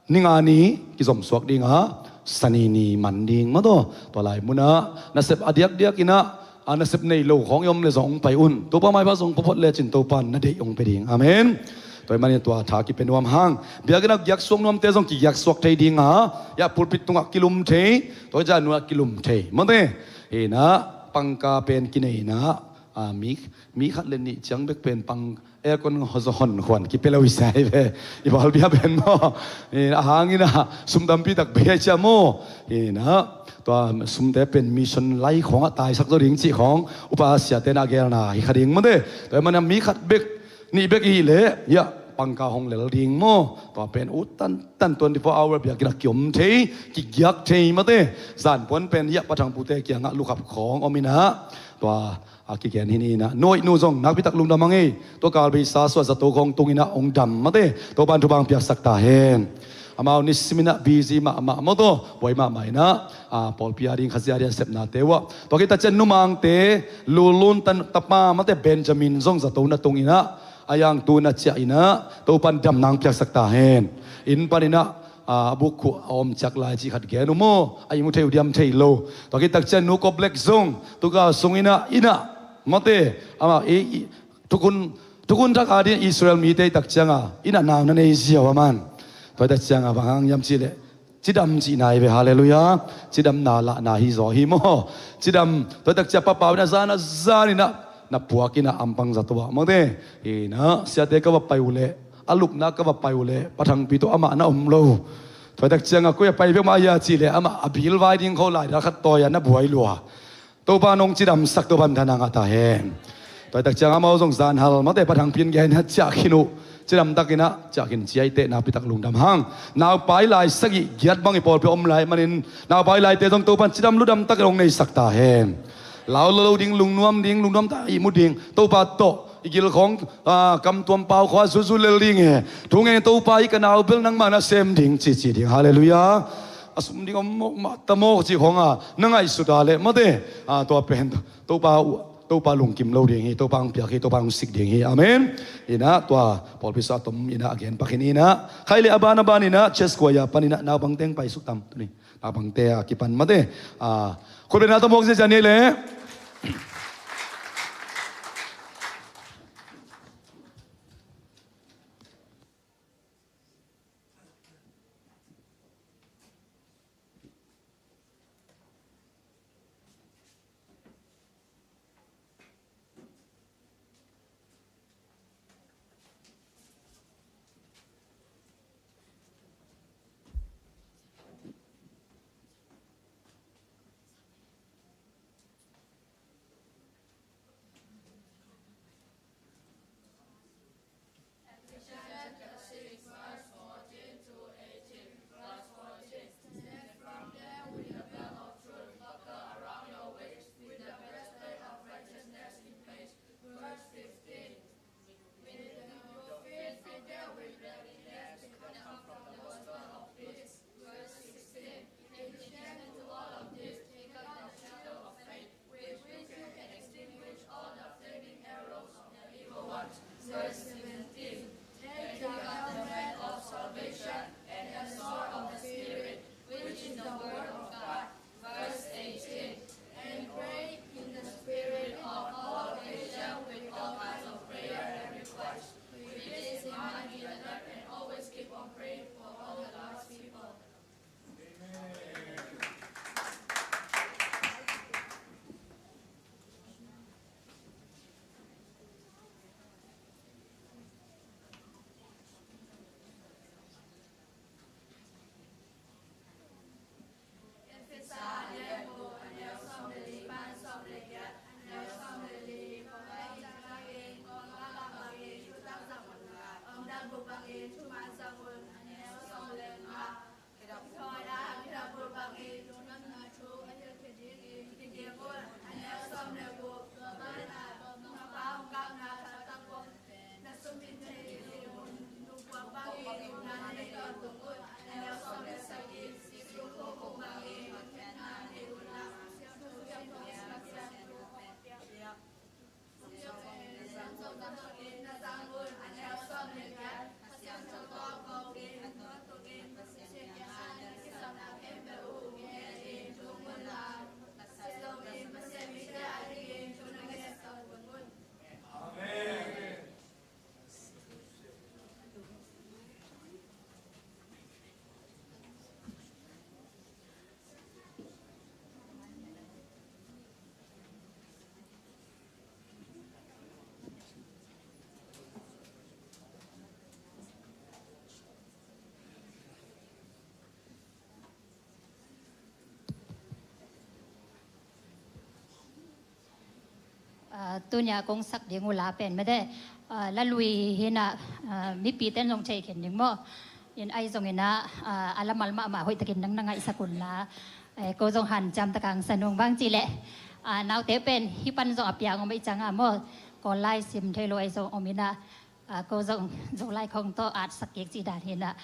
ni nga ni kizomsuak dinga, Sani ni man ding maw taw. Tua lai munah nasep a diakdiakinah, a nasep nei lo khawng i om le zong hong pai un. Topa maipha zong phuphot lecin Topa in na deih hong pia ding. Amen. Tua ahih manin tua tha kipia nuam hang. Biakinn a giaksuak nuamte zong kigiaksuak thei dinga, ya pulpit tungah kilum thei, tua ja nuah kilum thei. Mawte, hinah pangka pen kineina, a, mi, mi khat le nih ciang bek pen pang aircon hon khuan kipia lo i sai ve. I pawlpi ah pen maw, a hangin ah sum tampi tak bei a cia maw. Tua sumte pen mission lai khawngah taisak zaw ding cih khawng upa siate na a gelna hi kha ding mawte. Tua ahih manin mi khat bek, nih bek i hih leh, ya, pangka hong lel ding maw. Tua pen ut tantan twenty four hour biakinn ah kiom thei, kigiak thei mawte. Zanpuan pen, ya, pathangpute kiangah lukhap khawng om inah, tua a kigen hi ni inah, nu hoih nu zong nakpitak lungdam hang ei. Tua kal beisa suah zato khawng tung inah hong dam mawte. Topa in thupha hong piaksak ta hen. Amau nisim inah busy mahmah maw taw, buai mahmah inah, a, pawlpi a ding Khazih a ding a sepnate uh ah. Tua khit tak ciang Nu Mangte, Lulun tan tapa mawte Benjamin zong zato na tung inah, a yang tu na ciah inah, Topa in dam nang piaksak ta hen. Inn pan inah, a, a buk khuh a om ciak lai cih khat gen uh maw, a i mu thei uh diam thei lo. Tua khit tak ciang Nu Kop Lek zong, tukal sung inah, inah, mawte, amah, i, i, thukhun, thukhun thak a ding Israel mite i tak cianga, inah nau na nei ziau a man. Tua i tak cianga, bang hang hiam cih leh, cidam cihna hi ve, halleluiah. Cidamna lahna hi zaw hi maw. Cidam, tua i tak ciang papau inah zan a zan inah, na puak inah ampang zato ah mawte. Inah, siate ka va pai uh leh, a lupna ka va pai uh leh, pathangpi tawh amah na om lo. Tua i tak cianga koi a pai bek mah hia cih leh, amah a bil vai ding kho lai dal khat tawi a na buai lua. Topa in hong cidamsak, Topa in thupha ngah ta hen. Tua i tak ciang amau zong zanhal mawte pathangpi in gen a ciah khin uh. Cidam takinah ciah khin ciaiteh nakpitak lungdam hang. Naupai lai sagih giat bang i pawlpi om lai manin naupai laite zong Topa in cidam ludam takin hong neisak ta hen. Lau lo lo ding, lungnuam ding, lungnuam ta ihmu ding. Topa tawh i gilkhawng, a, kamtuam pau khua zuzu lel ding e. Thu ngen Topa i ka nau bel nangmah na sem ding cici ding. Halleluiah. A sum ding om mawk mah ta mawk cih khawng a na ngaihsut a leh mawte, a, tua pen Topa uh, Topa lungkim lo ding hi, Topa hong piak hi, Topa hong sik ding hi. Amen. Inah tua pawlpi sung a tom inah a gen pak hi ni inah. Khai leh a ban a ban inah church choir pan inah naupangte hong paisuk tam tuni. Naupangte a kipan mawte, a, khut beng na ta mawk ziazia ni leh. Tunia kong sak ding uh la pen mede, ah, la lui hi na, ah, mipi ten zong thei khin ding maw. In ahi zongin ah, ah, a lamal mahmah hoih takin nang na ngaihsak un la. Eh, ko zong hanciam taka ang sa nung bang ci leh, ah, naute pen hih pan zong a piang om ahih ciangin maw. Kawl lai sim thei lo ahi zong om in ah, ah, ko zong Zolai khong tawh atsak kik cih dan hi na.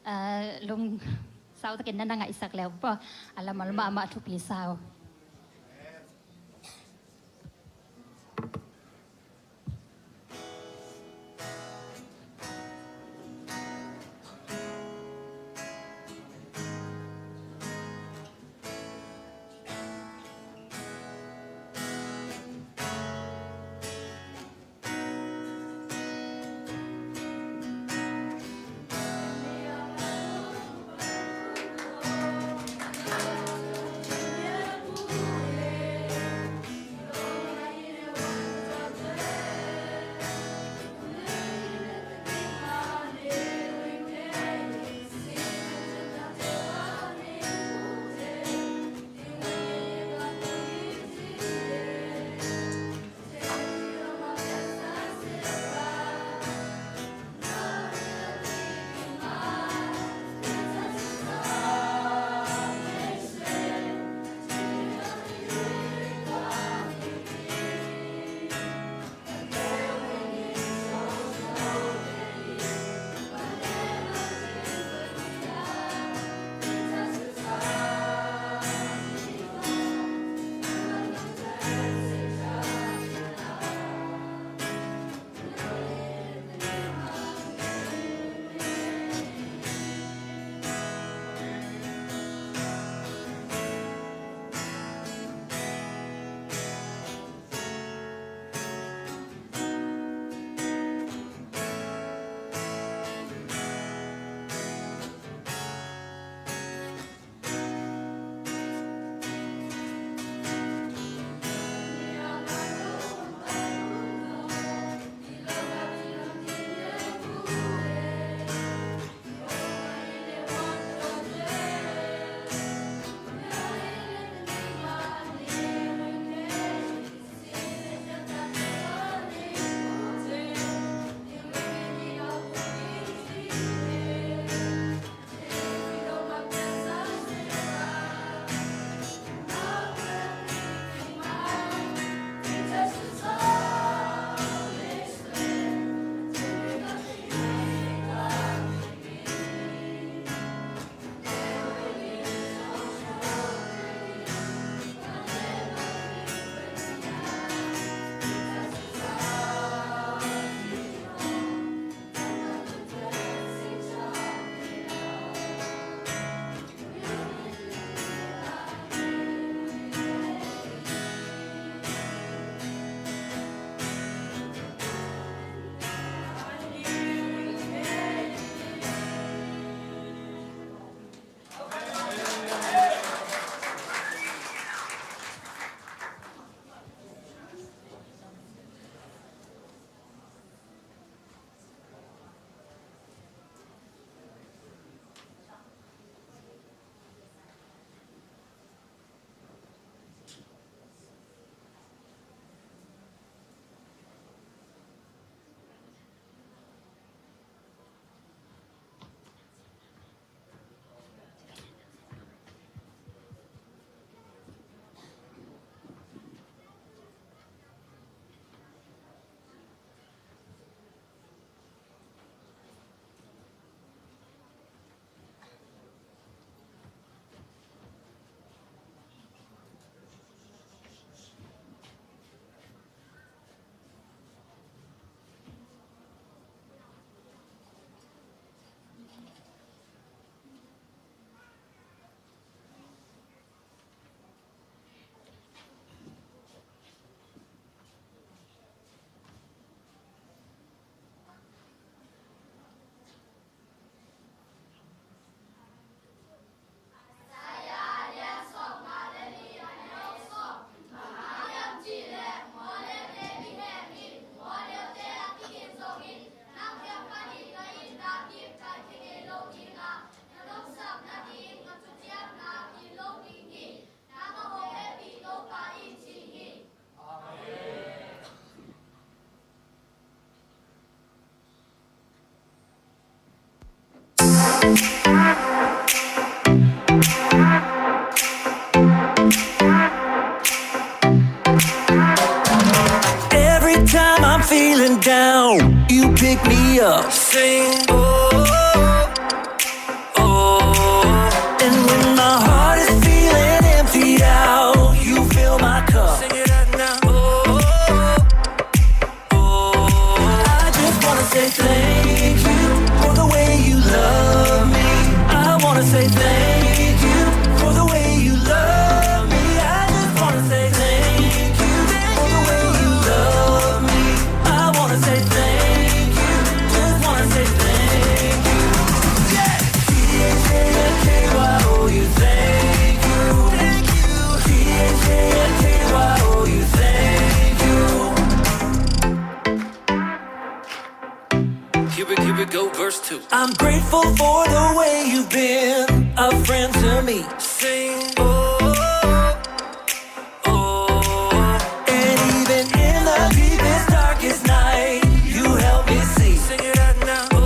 Ah, lungsau takin na na ngaihsak leh uh, a lamal mahmah thupi sa uh. Feeling down, you pick me up. Sing, oh, oh, oh. And when my heart is feeling emptied out, you fill my cup. Sing it out now. Oh, oh, oh. I just wanna say thank you for the way you love me. I wanna say thank you for the way you love me. I just wanna say thank you for the way you love me. I wanna say thank you. Just wanna say thank you. Yeah. T H A N K Y O U, thank you. Thank you. T H A N K Y O U, thank you. Here we, here we go, verse two. I'm grateful for the way you've been a friend to me. Sing, oh, oh, oh. And even in the deepest, darkest night, you help me see. Sing it out now. Oh,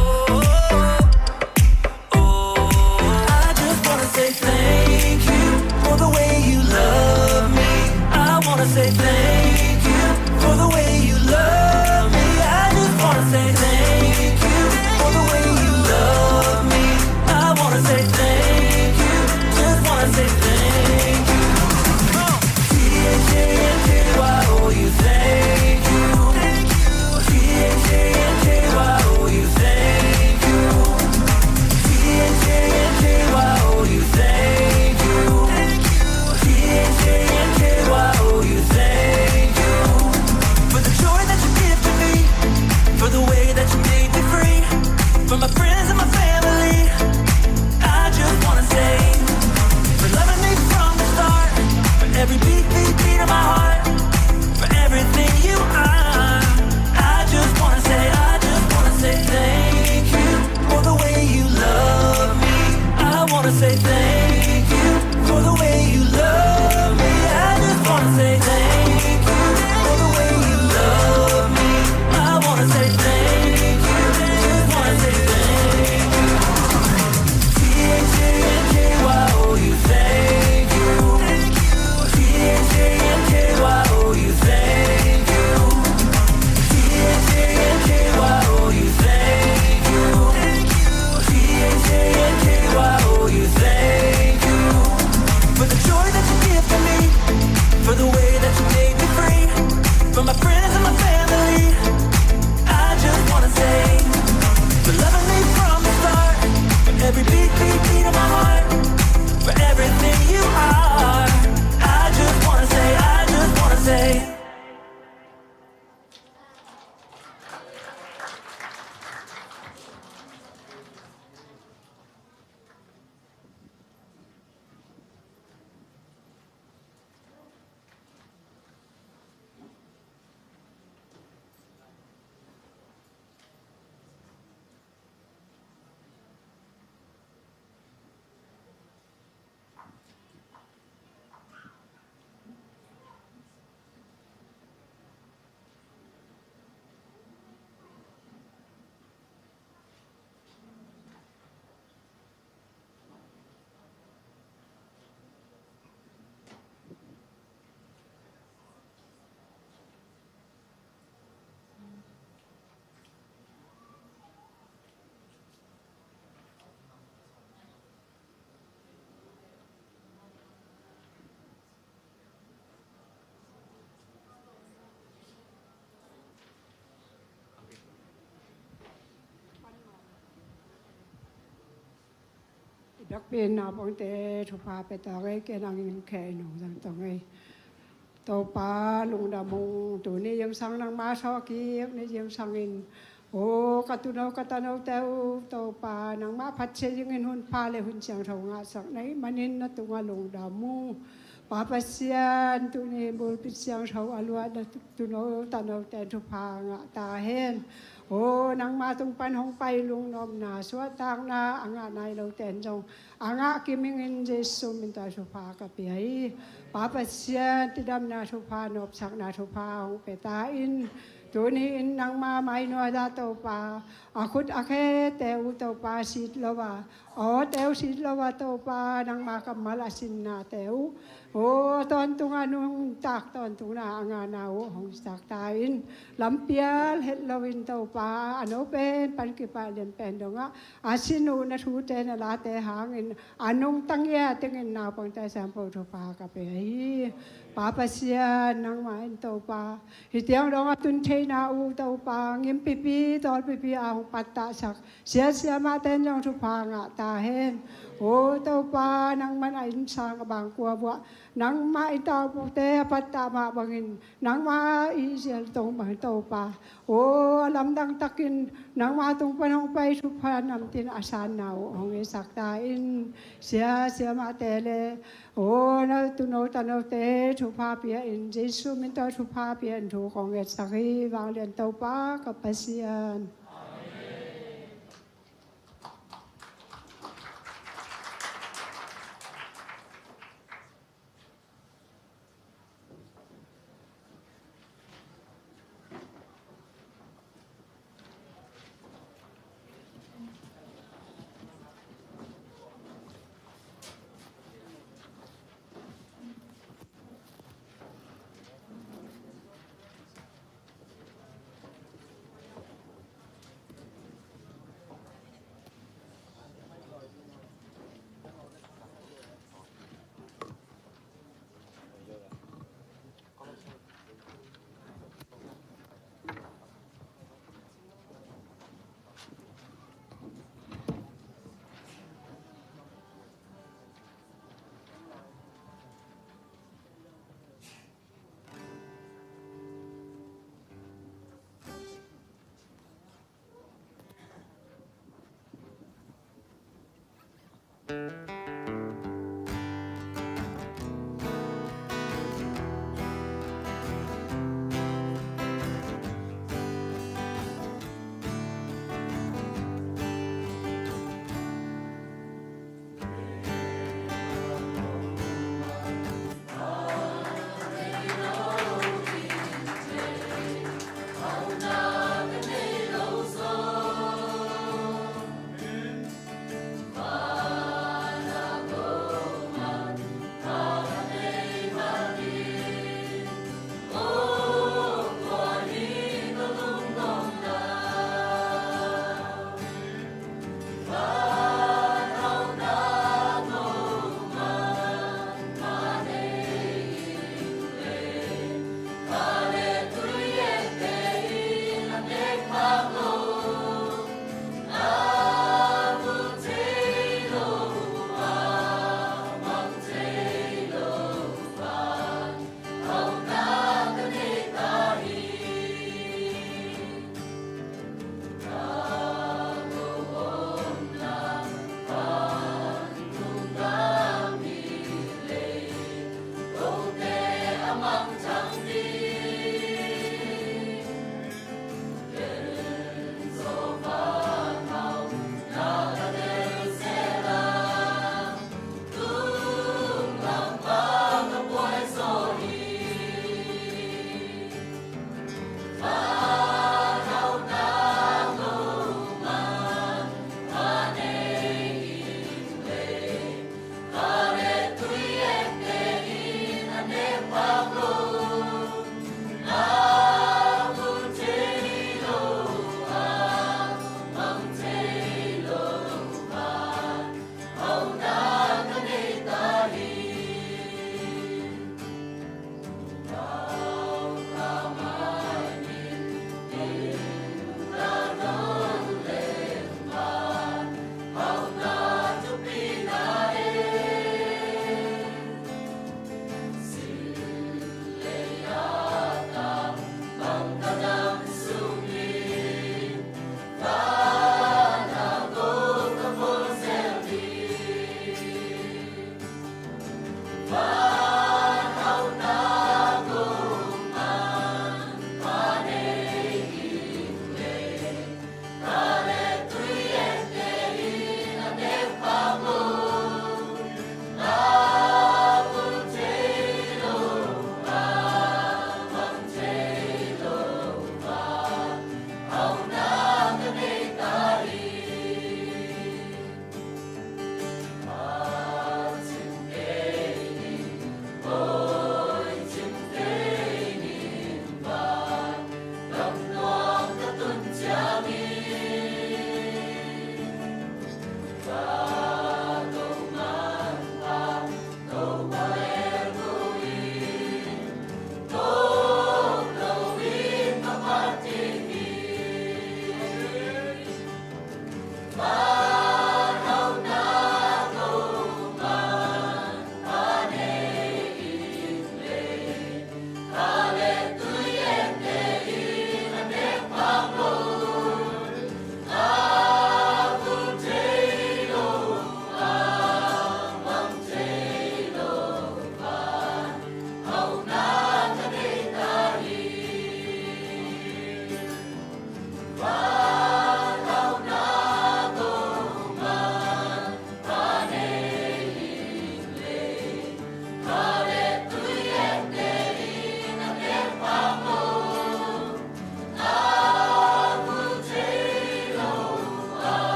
oh, oh. I just wanna say thank you for the way you love me. I wanna say thank you for the way you love me. I just wanna say thank you for the way you love me. I wanna say thank you. Just wanna say thank you. T H A N K Y O U, thank you. T H A N K Y O U, thank you. T H A N K Y O U, thank you. T H A N K Y O U, thank you. For the joy that you give to me, for the way that you made me free, for my friends and my family. I just wanna say, for loving me from the start, for every beat, beat, beat of my heart, for everything you are. I just wanna say, I just wanna say thank you for the way you love me. I wanna say thank you for the way you love me. I just wanna say thank you for the way you love me. I wanna say thank you. Just wanna say thank you. T H A N K Y O U, thank you. T H A N K Y O U, thank you. T H A N K Y O U, thank you. T H A N K Y O U, thank you. For the joy that you give to me, for the way that you made me free, for my friends and my family. I just wanna say, for loving me from the start, for every beat, beat, beat of my heart, for everything you are. I just wanna say, I just wanna say. I biakpiakna bangte thupha pia ta ngei, ken ang in khe in hong zang ta ngei. Topa lungdam ung, tuni zingsang nangmah sawkik ni zingsang in, o ka tuuno ka tanote uh Topa nangmah phat sia dingin hun pha le hun siangtho ngahsak na hih manin na tungah lungdam ung. Pa Pasian, tuni bulpit siangtho a luah na tuuno tanote thupha ngah ta hen. O nangmah tung pan hong pai lungnopna suahtakna a ngah nai lote in zong a ngah kim ingin Jesu min tawh thupha ka pia hi. Pa Pasian, cidamna thupha, nopsakna thupha hong pia ta in. Tuni in nangmah maino ah Topa a khut a khete uh Topa sit lo a, Aw teu sin lo a Topa, nangma kammal a sinnate uh, aw tawntung a nuntak tawntungna a ngahna uh hong sak ta in. Lampial het loin Topa, a no pen pan kipan lian pen dongah a sin uh na thute na late hangin a nungta ngiat dingin naupangte siangtho thupha ka pia hi. Pa Pasian, nangmah in Topa, hih tiang dong a tun theihna uh Topa, ngim pipi tawl pipi a hong pattahsak sia siamahte in zong thupha ngah ta hen. Aw Topa, nangman a innsang a bangkua vuah nangmah in taupukte a pattah mah bangin, nangmah i zial tong bangin Topa, aw a lamdang takin nangmah tung pan hong pai thupha namtin a sanna uh hong ngetsak ta in. Sia siamahte le aw na tuuno tanote thupha pia in, Jesu min tawh thupha pia in thu kong ngetsak hi. Vanglian Topa ka Pasian.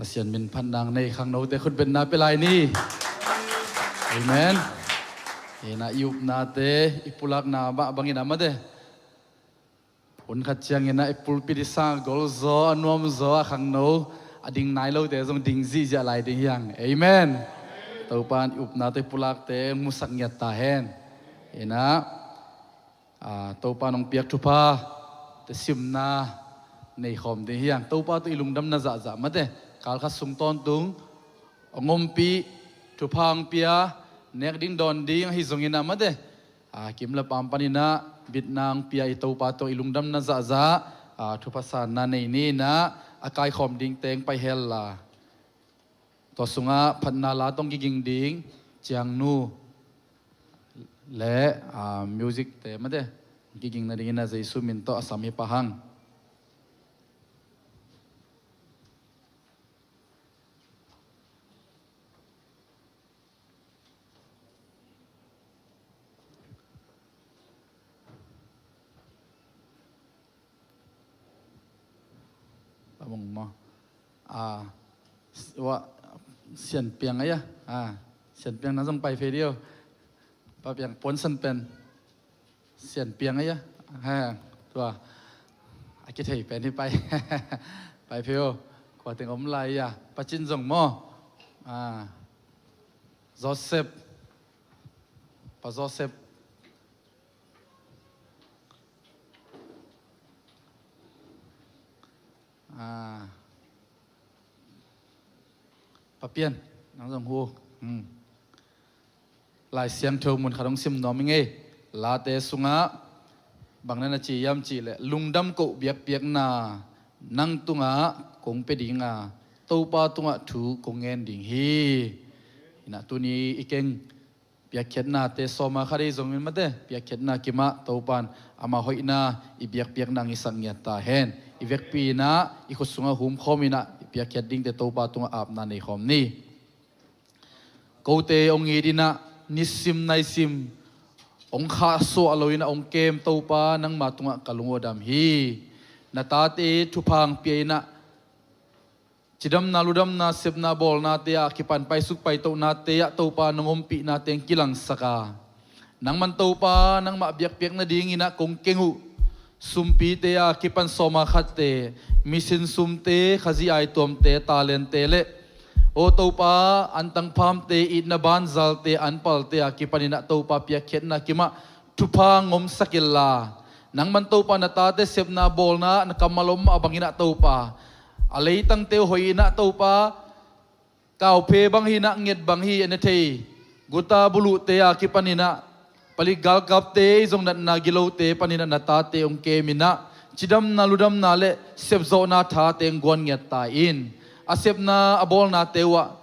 Pasian min phat nang nei khangnote khutbetna pia lai ni. Amen. Ina i upnate, i pulakna mah bangin a mate, hun khat ciangin a i pulpit i sang a gol zaw, a nuam zaw, a khangno a ding nai lote zong ding zihziah lai ding hi hang. Amen. Topa in i upnate, i pulakte musak ngiat ta hen. Ina, a, Topa in hong piak thupha te simna nei khawm ding hi hang. Topa tawh i lungdamna zahzah mate, kal khat sung tawntung hong ompih, thupha hong pia, nek ding dawn ding ahi zongin a mate, a, kim le paam panin a bitna hong pia i Topa tawh i lungdamna zahzah, a, thupha sanna nei ni. Ina, a kaikhawm dingte hong pai hen la, tua sungah phatna la tawh hong kiging ding Ciangnu le, a, music te mate hong kiging nadingin a Jesu min tawh a sam hi pah hang. Lamong maw? A, s-, wa, Sian Piang ahi a. A, Sian Piang na zong pai phei dih. Pa Piang puansan pen Sian Piang ahi a. Ha, tua a kithei pen hi pai. Pai phei o. Kua teng om lai a. Pa Cin zong maw? A, Joseph. Pa Joseph. A, Pa Pian, nang zong hu. Hmm. Lai Siangtho mun khat hong sim nuam ing ei. Late sungah bang na na ci hiam cih leh, lungdam koh biakpiakna nang tungah kong pia ding a, Topa tungah thu kong ngen ding hi. Ina, tuni i keng piakkhiatnate sawma khat ahi zongin mate, piakkhiatna kimah Topa in ama hoihna i biakpiakna hong hisak ngiat ta hen. I vekpi ina, i khut sungah humkhawm ina, i piakkhiat dingte Topa tungah apna nei khawm ni. Kote hong it ina, nisim naisim hong khahsuah lo ina hong kem Topa, nangma tungah ka lung uh a dam hi. Na tate thupha hong pia ina, cidamna ludamna, sepna bawlnate a kipan paisuk paitohnate ah Topa nong ompihnate hong kilangsak a, nangman Topa nangmah biakpiak nadingin ah kong keng uh. Sumpite a kipan sawma khatte, mission sumte, Khazih aituamte, talente le, aw Topa, antang phamte, itna banzalte, anpalte a kipanin ah Topa piakkhiatna kimah thupha hong omsak inla, nangman Topa na tate sepna bawlna na kammal om mah bangin ah Topa, a leitangte uh hoih in ah Topa, kauphe bang hi in ah, nget bang hi, en a thei, guta buluhte a kipanin ah, palik galkapte, i zong natna gilote panin ah na tate hong kem in ah, cidamna ludamna le sepzawhna thate hong guan ngiat ta in. A sepna a bawlnate uh ah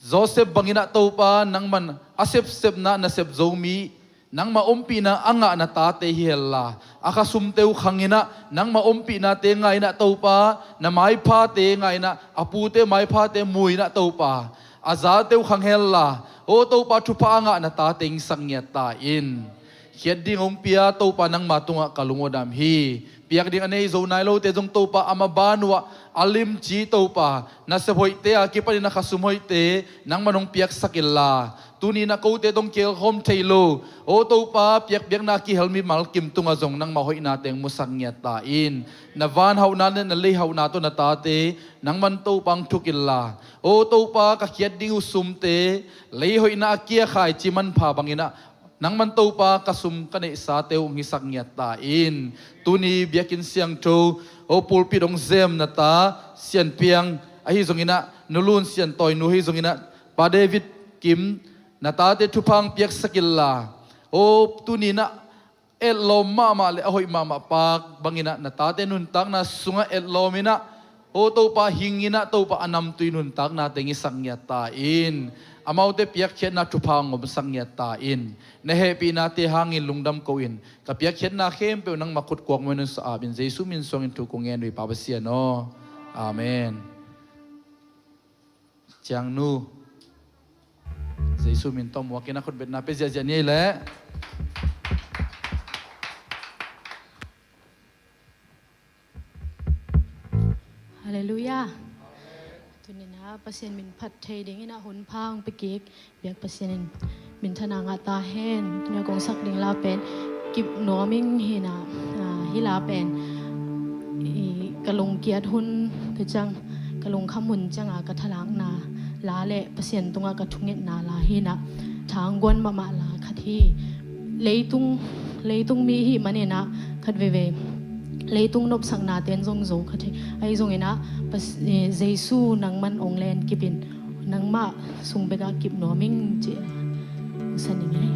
Joseph bangin ah Topa, nangman a sepsepna na sep zo mi, nangmah ompihna a ngah na tate hi henla, a khasumte uh khang in ah nangmah ompihnate ngah in ah Topa, na maiphate ngah in ah, a pute maiphate mu in ah Topa, a zate uh khang henla, aw Topa, thupha a ngah na tate hong hisak ngiat ta in. Khiat ding hong pia Topa, nangma tungah ka lung uh a dam hi. Piak ding a nei zo nai lote zong Topa, a maban uh ah a limci Topa, na sep hoihte a kipanin a khasum hoihte nangman hong piaksak inla, tuni in ah kote tawh hong kihelkhawm thei lo, aw Topa, piakpiakna kihel mimal kim tungah zong nangmah hoihnate hong musak ngiat ta in. Na van hauhna le na lei hauhna tawh na tate nangman Topa hong thuk inla, aw Topa, ka khiat ding uh sumte, lei hoihna a kia khaici manpha bangin ah nangman Topa, ka sum ka neihsate uh hong hisak ngiat ta in. Tuni biakinn siangtho, aw pulpit hong zem na ta Sian Piang ahi zongin ah, Nu Lun Sian Tawi nu ahi zongin ah, Pa David Kim, na tate thupha hong piaksak inla, aw tuni in ah etlawm mahmah le a hoih mahmah pa bangin ah na tate nuntakna sungah etlawm in ah, aw Topa, hing in ah Topa, a namtui nuntaknate hong hisak ngiat ta in. Amaute piakkhiatna thupha hong omsak ngiat ta in. Na hehpihnate hangin lungdam ko-in, ka piakkhiatna khempeuh nangmah khut kuakmuan in sa ap in, Jesu min suangin thu kong ngen uh hi, Pa Pasian aw. Amen. Ciangnu, Jesu min tawh muak in ah khutbetna pia ziahziah ni ei leh. Halleluiah. Pasian min phat thei dingin a hun pha hong pia kik biak Pasian in minthanna ngah ta hen. Tuni a kong sak ding la pen kip nuam ing hi na, ah, hih la pen i ka lungkiat hun ka ciang, ka lungkham hun cianga ka thalakna la le Pasian tungah ka thungetna la hi na, thangguan mahmah la khat hi. Leitung, leitung mi hi maninah khat veivei leitung nopsakna ten zong zo khat hi. Ahi zonginah Pas-, eh, Jesu nangman ong len kipin nangmah sung bekah kip nuam ing ci-in hong sa ning ei.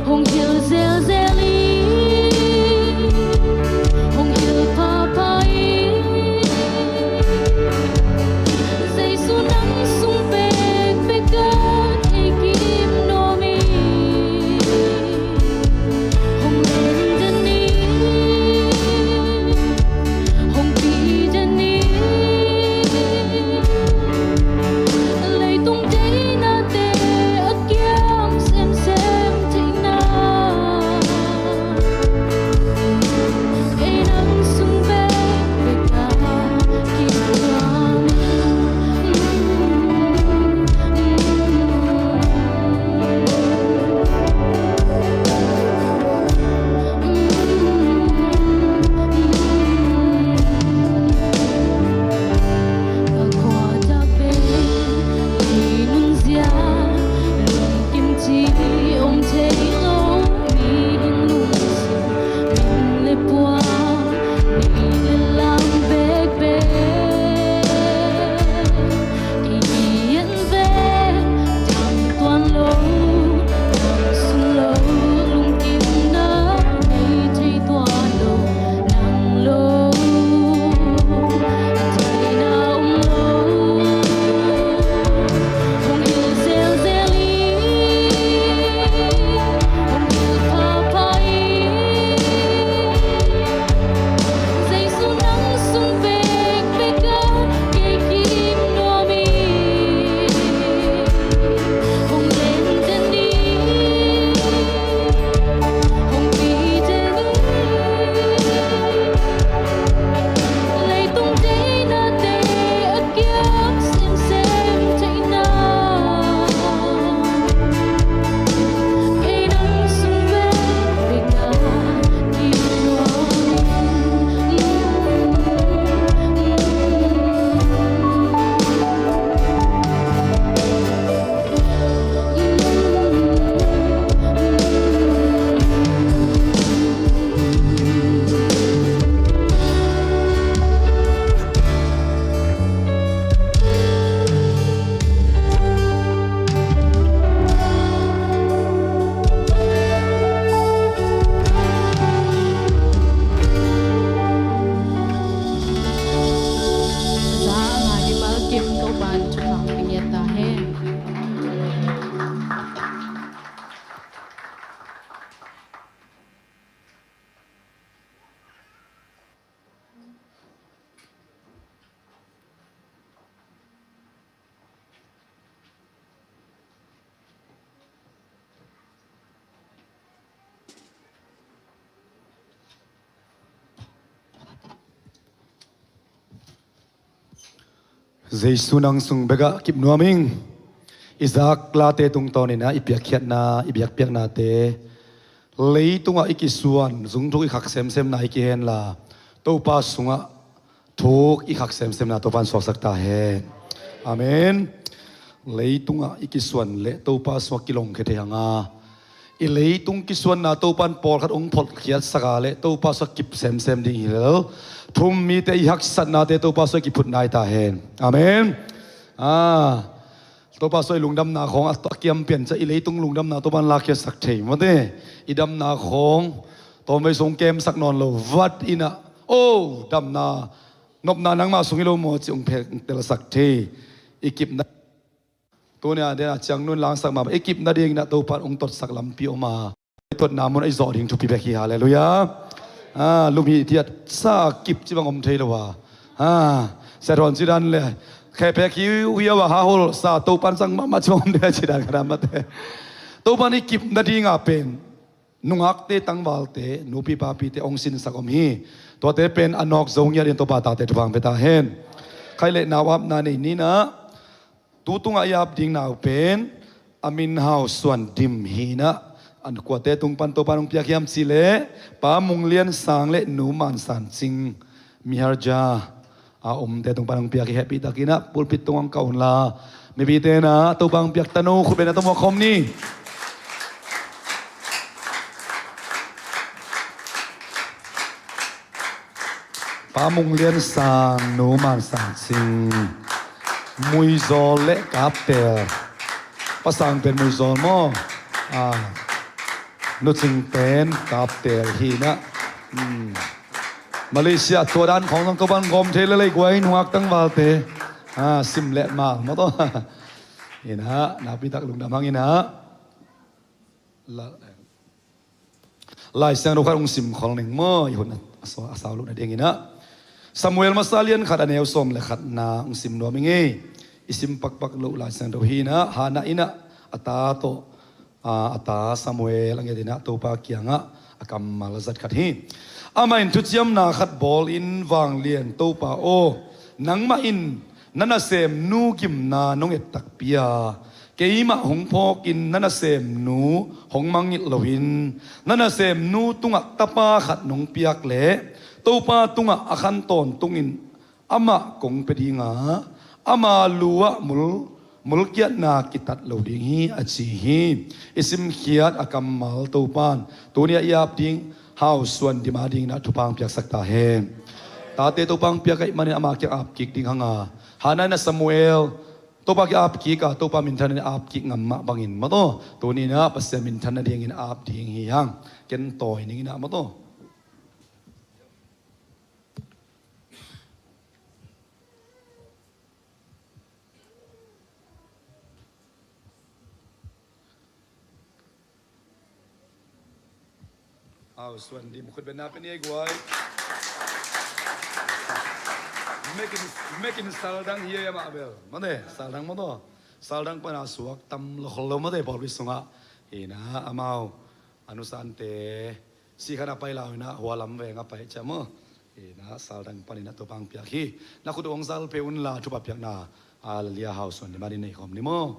Hong hilh zelzel ing, hong hilh phapha ing. Jesu nang sung bekbek ah kei kip nuam ing. Hong len den ing, hong pi den ing. Leitung deihnate a kiam semsem theihna, ei nang sung bekbek ah kip nuam ing. Jesu nang sung bekah kip nuam ing. Isaac late tungtawnin ah i piakkhiatna, i biakpiaknate, leitungah i kisuan, zungthuk i khak semsemna i kihenla, Topa sungah thuk i khak semsemna Topa in suaksak ta hen. Amen. Leitungah i kisuan leh Topa suak kilongkhia thei hang a, i leitung kisuanna Topa in pawlkhat hong photkhiatsak a leh Topa suak kip semsem ding hi lel. Thum mite i haksatnate Topa suak kiphut nai ta hen. Amen. Ah, Topa suak i lungdamna khawng a kiam pian ciang i leitung lungdamna Topa in lakkhiatsak thei mawte. I damna khawng tawmvei sung kemsak nawn lo vat in ah, o, damna nopna nangma sung hi lo maw ci hong phek telsak thei. I kipna tuni a den a ciang nun langsak mah i kipna dingin ah Topa in hong totsak lampi om a, i totna mun a i zawh ding thupi bek hi. Halleluiah. Ah, lum hi tiat sa kip ci bang om thei lo a. Ah, sia thawn ci dan le khe pek hi uh hi a, ha hol sa Topa in sang mahmah ci bang om thei a ci dan ka dan mate. Topa in i kipna ding a pen nungakte, tangvalte, nupi papite hong sinsak om hi. Tuate pen a nawk zo ngiat in Topa tate thupha hong pia ta hen. Khai le nau apna nei ni in ah, tu tungah i ap ding nau pen a min Hau Suan Dim hi in ah, a kuate tung pan Topa in hong piak hiam cih leh Pa Mung Lian Sang le Nu Man San Cing, Miharja a omte tung pan hong piak hi. Hehpih takin ah pulpit tung hong kah un la, mipite in ah Topa hong piak tano khut beng in ah tawm khawm ni. Pa Mung Lian Sang, Nu Man San Cing, Muizawl le Kaptel. Pa Sang pen Muizawl maw? Ah, Nu Cing pen Kaptel hi in ah. Hmm. Malaysia tua dan khawng zong Topa in gawm thei lel ei guai, nungak tangvalte. Ah, sim le mal maw tawh. In ah, nakpi tak lungdam hang in ah. La, Lai Siangtho khat hong sim khol ning maw, i hun a, a sau, a sau lohna dingin ah. Samuel masa lian khat a neu sawm le khatna hong sim nuam ing ei. I sim pakpak loh Lai Siangtho hi in ah, Hannah in ah a ta tawh, a, a ta Samuel a nget in ah Topa kiangah a kammal a zat khat hi. Amah in thuciamna khat bawlin, Vanglian Topa aw, nangmah in na nasemnu gimna nong et takpi a, keimah hong phawkin na nasemnu hong mangngilh loin, na nasemnu tungah tapa khat nong piak leh Topa tungah a khan tawntungin amah kong pia ding a, ama lu-ah mul, mulkiatna kitat lo ding hi, a ci hi. I simkhiat a kammal Topa in tuni-ah i ap ding Hau Suan Dim a dingin ah thupha hong piaksak ta hen. Tate Topa hong piak ahih manin ama kiang ap kik ding hang a, Hannah in ah Samuel Topa kiang ap kik a, Topa minthan in ap kik ngam mah bangin maw tawh, tuni in ah Pasian minthan nadingin ap ding hi hang. Ken tawi ning in ah maw tawh. Hau Suan Dim khut beng in ah pia ni ei guai. Mekin, mekin saldang hi ei amah bel. Mate, saldang maw tawh. Saldang pan a suak tam lo khol lo mate pawlpi sungah. Hi in ah amau a nusante si khan a pai lau in ah hua lam veng a pai ciah maw. Hi in ah saldang panin ah Topa hong piak hi. Na khut uh hong zal phei un la, thupha piakna a lia Hau Suan Dim a dingin nei khawm ni maw.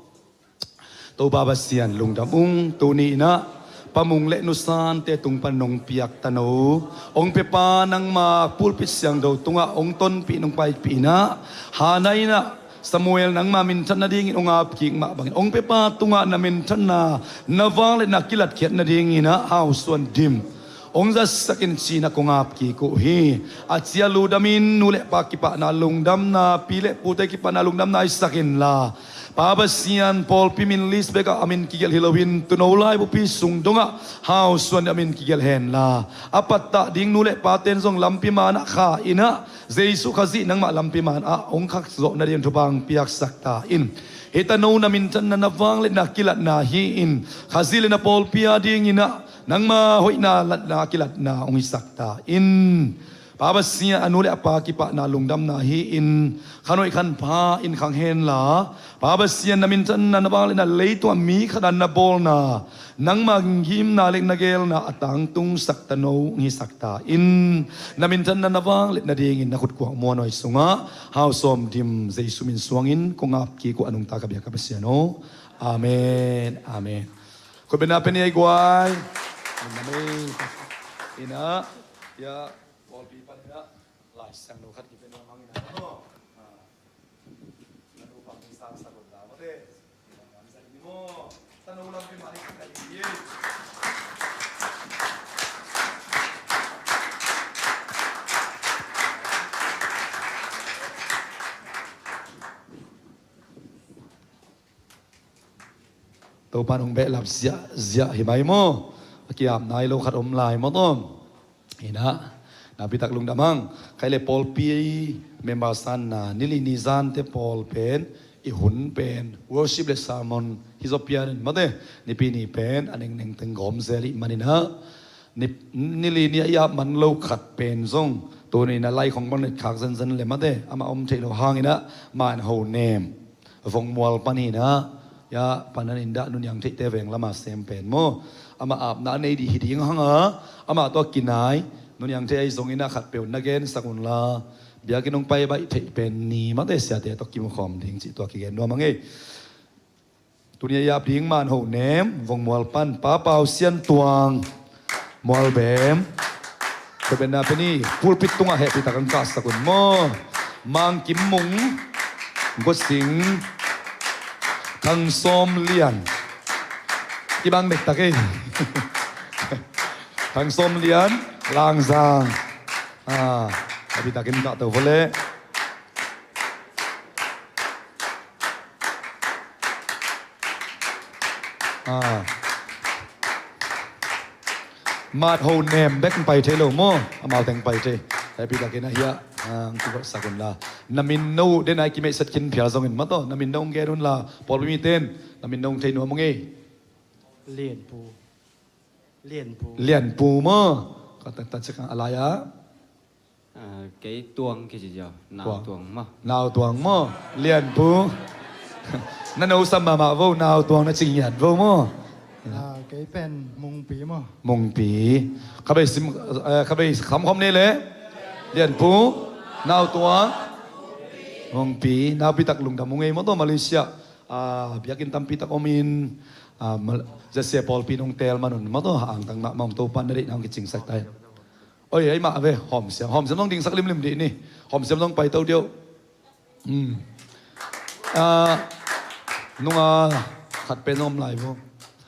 Topa Pasian lungdam ung, tuni in ah Pa Mung le Nu Sante tung pan nong piak tano, hong piapa nangma pulpit siangtho tungah hong tonpih nong paipih in ah, Hannah in ah Samuel nangma minthan nadingin hong ap kik mah bangin, hong piapa tungah na minthanna, na vangliatna kilatkhiat nadingin ah Hau Suan Dim hong zatsak in ci-in ah kong ap kik uh hi. A cia ludamin nu le pa kipahna lungdamna, pi le pute kipahna lungdamna hisak inla, Pa Pasian, pawlpi min list bekah a min kigelh hi loin, tuuno laibupi sung dongah Hau Suan Dim a min kigelh henla, a pattah ding nu le paten zong lampi manah kha in ah, Jesu Khazih nangmah lampi manah hong khakzawh nading thupha hong piaksak ta in. Hih tano na minthanna, na vangliatna kilatna hi-in, Khazih le na pawlpi a dingin ah nangma hoihna latna kilatna hong hisak ta in. Pa Pasian, a nu le a pa kipahna lungdamna hi-in, khan hoih khan pha in khang henla, Pa Pasian, na minthanna, na vangliatna, leitungah mi khat a na bawlna, nangma gimna le na geelna a tangtungsak tano hong hisak ta in. Na minthanna, na vangliatna dingin na khut kuak muanhuai sungah Hau Suan Dim Jesu min suangin kong ap kik uh a nungta ka biak ka Pasian aw. Amen. Amen. Khut beng in ah pia ni ei guai. Amen. In ah, ya, pawlpi pan in ah Lai Siangtho khat kipia nuam hang in ah. Ah. Na nu pang ni sang sa got la mate. Topa nong behlap ziahziah hi mai maw? A ki-ap nai lo khat om lai maw tawm? Hi na, nakpitak lungdam hang. Khai le pawlpi member sanna nili ni zante pawl pen i hun pen worship le sermon hi zaw pian in mate, nipi ni pen a nengneng teng gawm zel ih maninah, ni, nili ni a i ap man lo khat pen zong tuni na lai khong bang let khak zenzen le mate, amah om theih lo hanginah man ho nem. Vongmual pan hinah, ya, pan an indah nuniang theihte veng lama sem pen maw? Amah apna a nei dih hi ding hanga, amah tawh kinai nuniang theih ahi zonginah khatpeuh na gensak unla, biakinn hong pai baih theih pen ni mate siate tawh kimukhawm ding cih tua kigen nuam a ngei. Tuni a i ap ding man ho nem, Vongmual pan Pa Pau Sian Tuang, Mualbem. Tua pen na pen i pulpit tungah hehpihtak ang kahsak un maw? Mang Kim Mung, Gosing, Thang Sawm Lian. Kibang dektak ei. Thang Sawm Lian, Langzang. Ah, hehpihtakin kah to vawleh. Ah. Mat ho nem bek pai thei lo maw? Amau teng pai thei. Hehpihtakin ahiah ang kivolhsak unla. Na min no den ai kimeihset khin phial zongin mataw. Na min no gen unla. Pawlpi miten na min no thei nuam ung ei. Lianpu. Lianpu. Lianpu maw? Ka tak tak cik a lai ah. Ah, kei Tuang kici ziau. Nau Tuang. Tuang maw? Nau Tuang maw? Lianpu. Na no sam mahmah vo, Nau Tuang na cing hiat vo maw? Ah, kei pen Mungpi maw? Mungpi. Khabei sim, eh, khabei khamkhom ni le. Lianpu. Nau Tuang. Mungpi. Nakpitak lungdam ung ei mataw Malaysia. Ah, biakinn tampitak omin. Ah, Mal-, Zasia pawlpi nong tel manun mataw. Angtang mahmah ung Topa na deihna ong kicingsak tai. Oi, ei mah ve, hawmsiam. Hawmsiam zong dingsak limlim dih ni. Hawmsiam zong paito diau. Hmm. Ah, nunga khat pen zong om lai vo.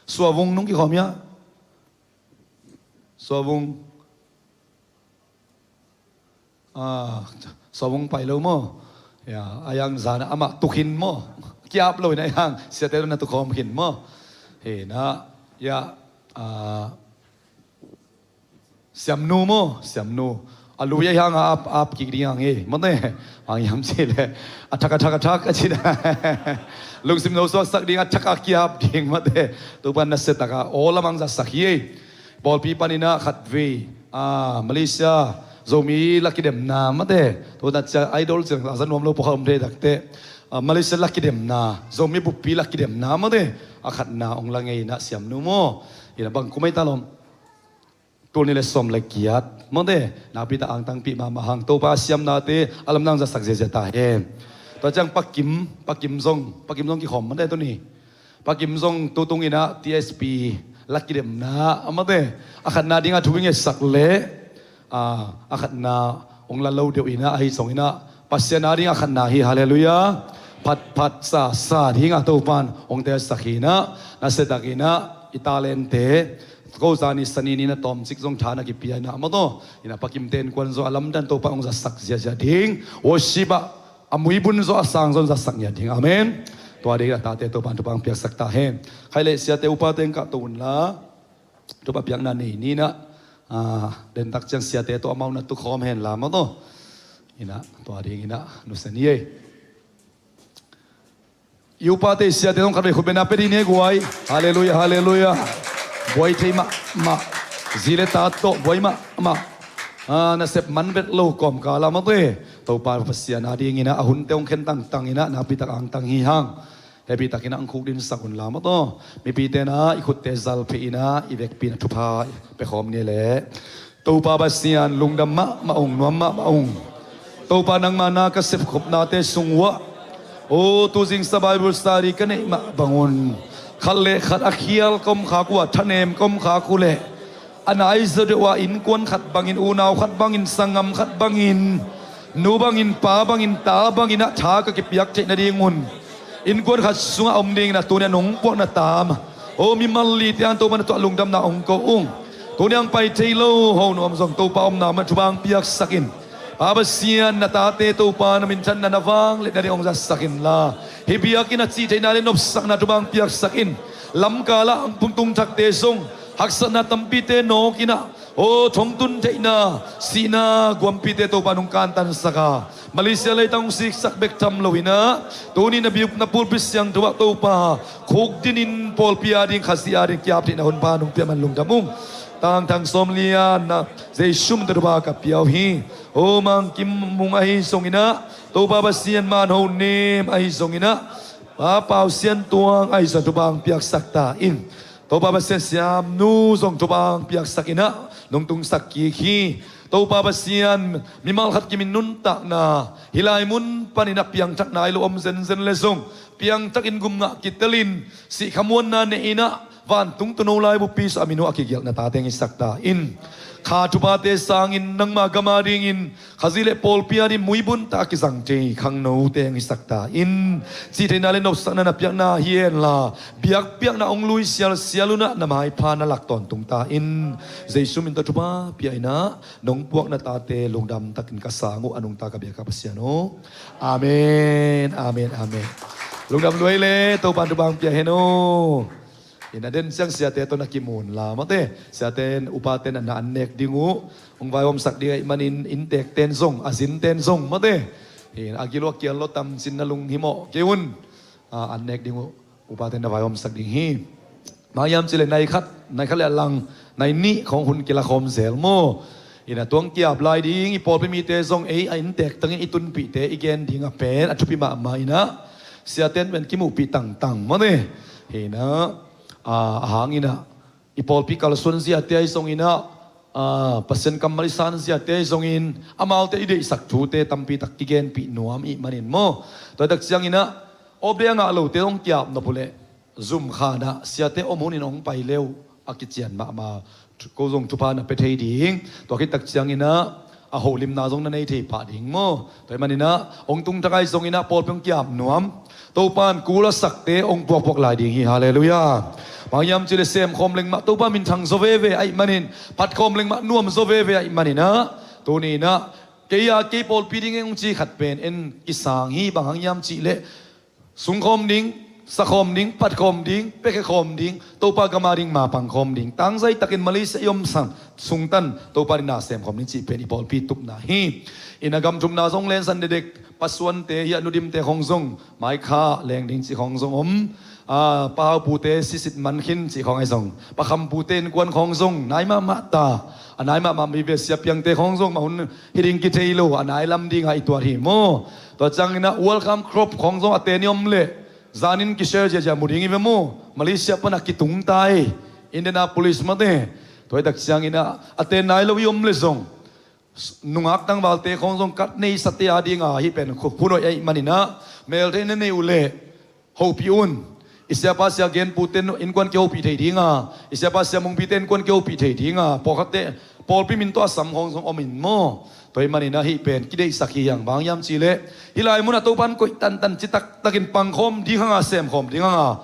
Suavung nung kikhawm ia. Suavung. Ah, Suavung pai lo maw? Ya, a yang zana amah tukhin maw? Kiap lo ina yang siate na tukhawm khin maw? He na, ya, ah, Siamnu maw, siamnu. A lui a hiang a ap, ap kik ding ang e, mate. Ang hiam ci le. A thak, a thak, a thak, a ci na. Lungsim no suaksak ding, a thak a kiap ding, mate. Topa na se taka, aw lamang zatsak hi e. Pawlpi paninah khat vei. Ah, Malaysia, Zomi la kidemna, mate. Tuna cia idol cia, a za nuam lo pawh kha om thei takte. Ah, Malaysia la kidemna, Zomi buppi la kidemna, mate. A khatna, ong la ngei na siamnu maw. Ina bang kumai ta lom. Tul nih le sawm le giat. Mawte, nakpi tak angtangpi mahmah hang Topa siamnate a lamdang zatsak ziazia ta hen. Tua ciang Pa Kim, Pa Kim zong, Pa Kim zong kikhawm mawte tuni. Pa Kim zong tutung inah T S P la kidemna a mawte. A khatna ding a thu i ngetsak leh, a, a khatna ong la lo deuh inah, ahi zong inah Pasian a ding a khatna hi, halleluiah. Phatphat sasa ding a Topan ong telsak hi inah, nasia tak inah i talente, ko zani sani ni na tawmcik zong tha na kipia inah mawtaw. Inah Pa Kim ten kuan zaw a lamdan Topa ong zatsak ziazia ding. Worship ah a muibun zaw a sang zong zatsak ngiat ding. Amen. Tua ding inah tate Topan thupha ong piaksak ta hen. Khai leh siate upate ong kahto unla. Thupha piakna nei ni inah, a, dentak ciang siate tawh amau na tukhawm henla mawtaw. Inah, tua ding inah, nusia ni ei. I upate siate zong khatvei khut bena pia ding ni ei guai. Halleluiah, halleluiah. Buai thei mahmah. Zi le ta tawh buai mahmah. A, nasep man vet lo kawmkal ah mawtaw. Topa Pasian a ding inah, a hunte ong khen tangtang inah, nakpi tak angtang hi hang. Hehpih tak inah ong khukdinsak unla mawtaw. Mipite inah i khutte zalpih inah i vekpi inah thupha pia khawm ni leh. Topa Pasian lungdam mahmah ung, nuam mahmah ung. Topa nangma na ka sepkhopnate sung uah, o, tu zingsa Bible study ka neih mah bangun khat le khat a khial ka om khak uh a, thanem ka om khak uh leh, a naizaw deuh a innkuan khat bangin, unau khat bangin, sanggam khat bangin, nu bangin, pa bangin, ta bangin ah tha ka kipiak theih nadingun, innkuan khat sungah om dingin a tuni a nong puakna tam Aw mimal lite an Topa na tuah lungdamna hong ko ung. Tuni ang pai thei lo ho nuam zong Topa omna mah thupha hong piaksak in. Pa Pasian na tate Topa na minthanna na vang le na ding hong zatsak inla, hih biakinn a cih theihna le nopsakna thupha hong piaksak in. Lamkal ah hong pungtung thakte zong haksatna tampite nawk in ah, aw thongtun theihna, sihna guampite Topa nong kantansak a, Malaysia leitang hong siksak bek tham lo in ah, tuni na biak na pulpit siangtho ah Topa khukdin in pawlpi ading Khazih ading kiap theihna hun pha nong piak man lungdam ung. Tangthang sawm lianna Jesu min tawh thupha ka pia uh hi. Aw Mang Kim Mung ahi zong in ah, Topa Pasian man ho nem ahi zong in ah, Pa Pau Sian Tuang ahi zong thupha hong piaksak ta in. Topa Pasian siamnu zong thupha hong piaksak in ah nong tungsak kik hi. Topa Pasian mimal khat kimin nuntakna hih lai mun panin a piangthak nai lo om zenzen le zong piangthak in gum ngah kitel in sih khamuanna nei in ah vantung tuuno laibupi sung a min uh a kigialh na tate hong hisak ta in. Kha thuphate sangin nangma gam adingin Khazih le pawlpi adingin muibun tak a kizang thei khangnote hong hisak ta in. Cih theihna le nopsakna na piakna hi henla, biakpiakna hong lui sialsial un ah na maipha na lak tawntung ta in. Jesu min tawh thupha pia in ah nong puak na tate lungdam takin ka sang uh a nungta ka biak a Pasian aw. Amen, amen, amen. Lungdam lua ei le Topa in thupha hong pia hen aw. Hi na den ciang siate tawh na kimu inla mate, siate in upate in an nek ding uh, hong vaihawmsak ding ahih manin innteekte in zong a zinte in zong mate. Hi na a gilo a kial lo tam cin na lunghimawh kei un. An nek ding uh upate in na vaihawmsak ding hi. Bang hiam cih leh nai khat, nai khat le a lang, nai nih khawng hun kila khawm zel maw? Hi na tua hong kiap lai ding i pawlpi mite zong ei a innteek tangin i tunpihte i gen ding a pen a thupi mahmah in ah siate in pen kimuhpih tangtang mate. Hi na a hang in ah i pawlpi kalsuan ziate ahi zong in ah, Pasian kammal i san ziate ahi zongin amaute i deihsak thute tampi tak kigenpih nuam i hih manin maw? Tua hi tak ciang in ah off day a ngah lote hong kiap nop uh leh zum khan ah siate om hun in hong pai le uh a kician mahmah. Ko zong thupha na pia thei ding. Tua khit tak ciang in ah a holimna zong na nei thei pah ding maw? Tua ahih manin ah hong tung thak ahi zong in ah pawlpi hong kiap nuam. Topa in kul a sakte hong puakpuak lai ding hi. Halleluiah. Bang hiam cih leh sem khawm leng mah Topa minthang zaw veve ahih manin, phat khawm leng mah nuam zaw veve ahih manin ah, tuni in ah kei a kei pawlpi ding eng hong ci khat pen en kisang hi. Bang hang hiam cih leh sung khawm ding, sa khawm ding, phat khawm ding, piakhia khawm ding, Topa gam ading mapang khawm ding. Tangzai takin Malaysia i om sang sungtan Topa ading na sem khawm ding cih pen i pawlpi tupna hi. Inn a gam thumna zong lensan dekdek, pasuante hi a, nudimte khawng zong maikha leng ding cih khawng zong om. Pahaupute sisit man khin cih khawng ahi zong, pakhampute innkuan khawng zong nai mahmah ta. A nai mahmah mi ve sia piangte khawng zong mah hun hi ding kithei lo a nai lam ding a i tuat hi maw? Tua ciang in ah welcome crop khawng zong a ten i om leh zanin kishare ziahziah mu ding i ve maw? Malaysia pan a kitung ta hi. Indianapolis mate. Tua hi tak ciang in ah a ten nai lo i om leh zong nungak tangvalte khawng zong kat nei sate ading a hih pen khu- khunoih ahih manin ah meltheihna nei uh leh hopih un. I siapa sia genpute innkuan kihopih thei ding a, i siapa sia mungpite innkuan kihopih thei ding a, pawlkhatte pawlpi min tawh a sam khawng zong om in maw? Tua ahih manin ah hih pen kideihsak hi hang. Bang hiam cih leh hih lai mun a Topa in koih tantan citak takin pang khawm ding hang a, sem khawm ding hang a,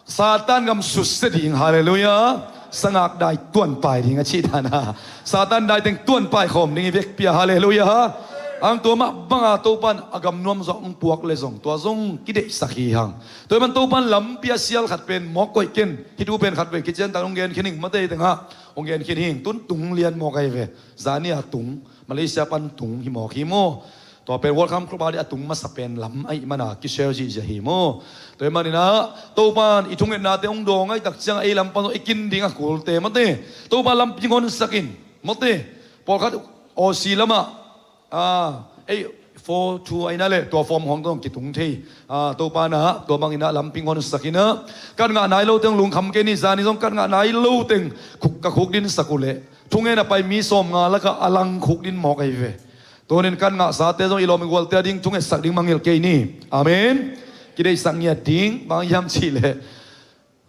Satan gam susia ding. Halleluiah. Sangak dai tuanpai ding a cih dan a, Satan dai teng tuanpai khawm ding i vekpi a. Halleluiah. Ang tua mah bang a Topa in a gam nuam zawh hong puak leh zong tua zong kideihsak hi hang. Tua ahih man Topa in lampi a sial khat pen mawk koih ken. Hih thu pen khat vei kician tak hong gen khin hing mate, teng ah hong gen khin hing. Tun tung lian mawk ahi ve. Zani a tung, Malaysia pan tung hi mawk hi maw? Tua pen welcome crop a ding a tung masa pen lam ahih man a kishare ziahziah hi maw? Tua ahih manin ah Topa in i thungetnate hong dawng ahih tak ciang ei lam pan zong i kin ding a kulte mate, Topa lampi honsak in mate. Pawlkhat Aussie lam ah ei four two ahih na leh tua form khawng tawh kitung thei. Topa in ah tua bang in ah lampi honsak in ah, kat ngah nai lote hong lungkham kei ni. Zani zong kat ngah nai lo teng khuk- ka khukdinsak uh leh thungen a pai mi sawmnga lakah a lang khukdin mawk ahi ve. Tunin kat ngahsate zong i lawm i gualte ading thungetsak ding mangngilh kei ni. Amen. Kideihsak ngiat ding. Bang hiam cih leh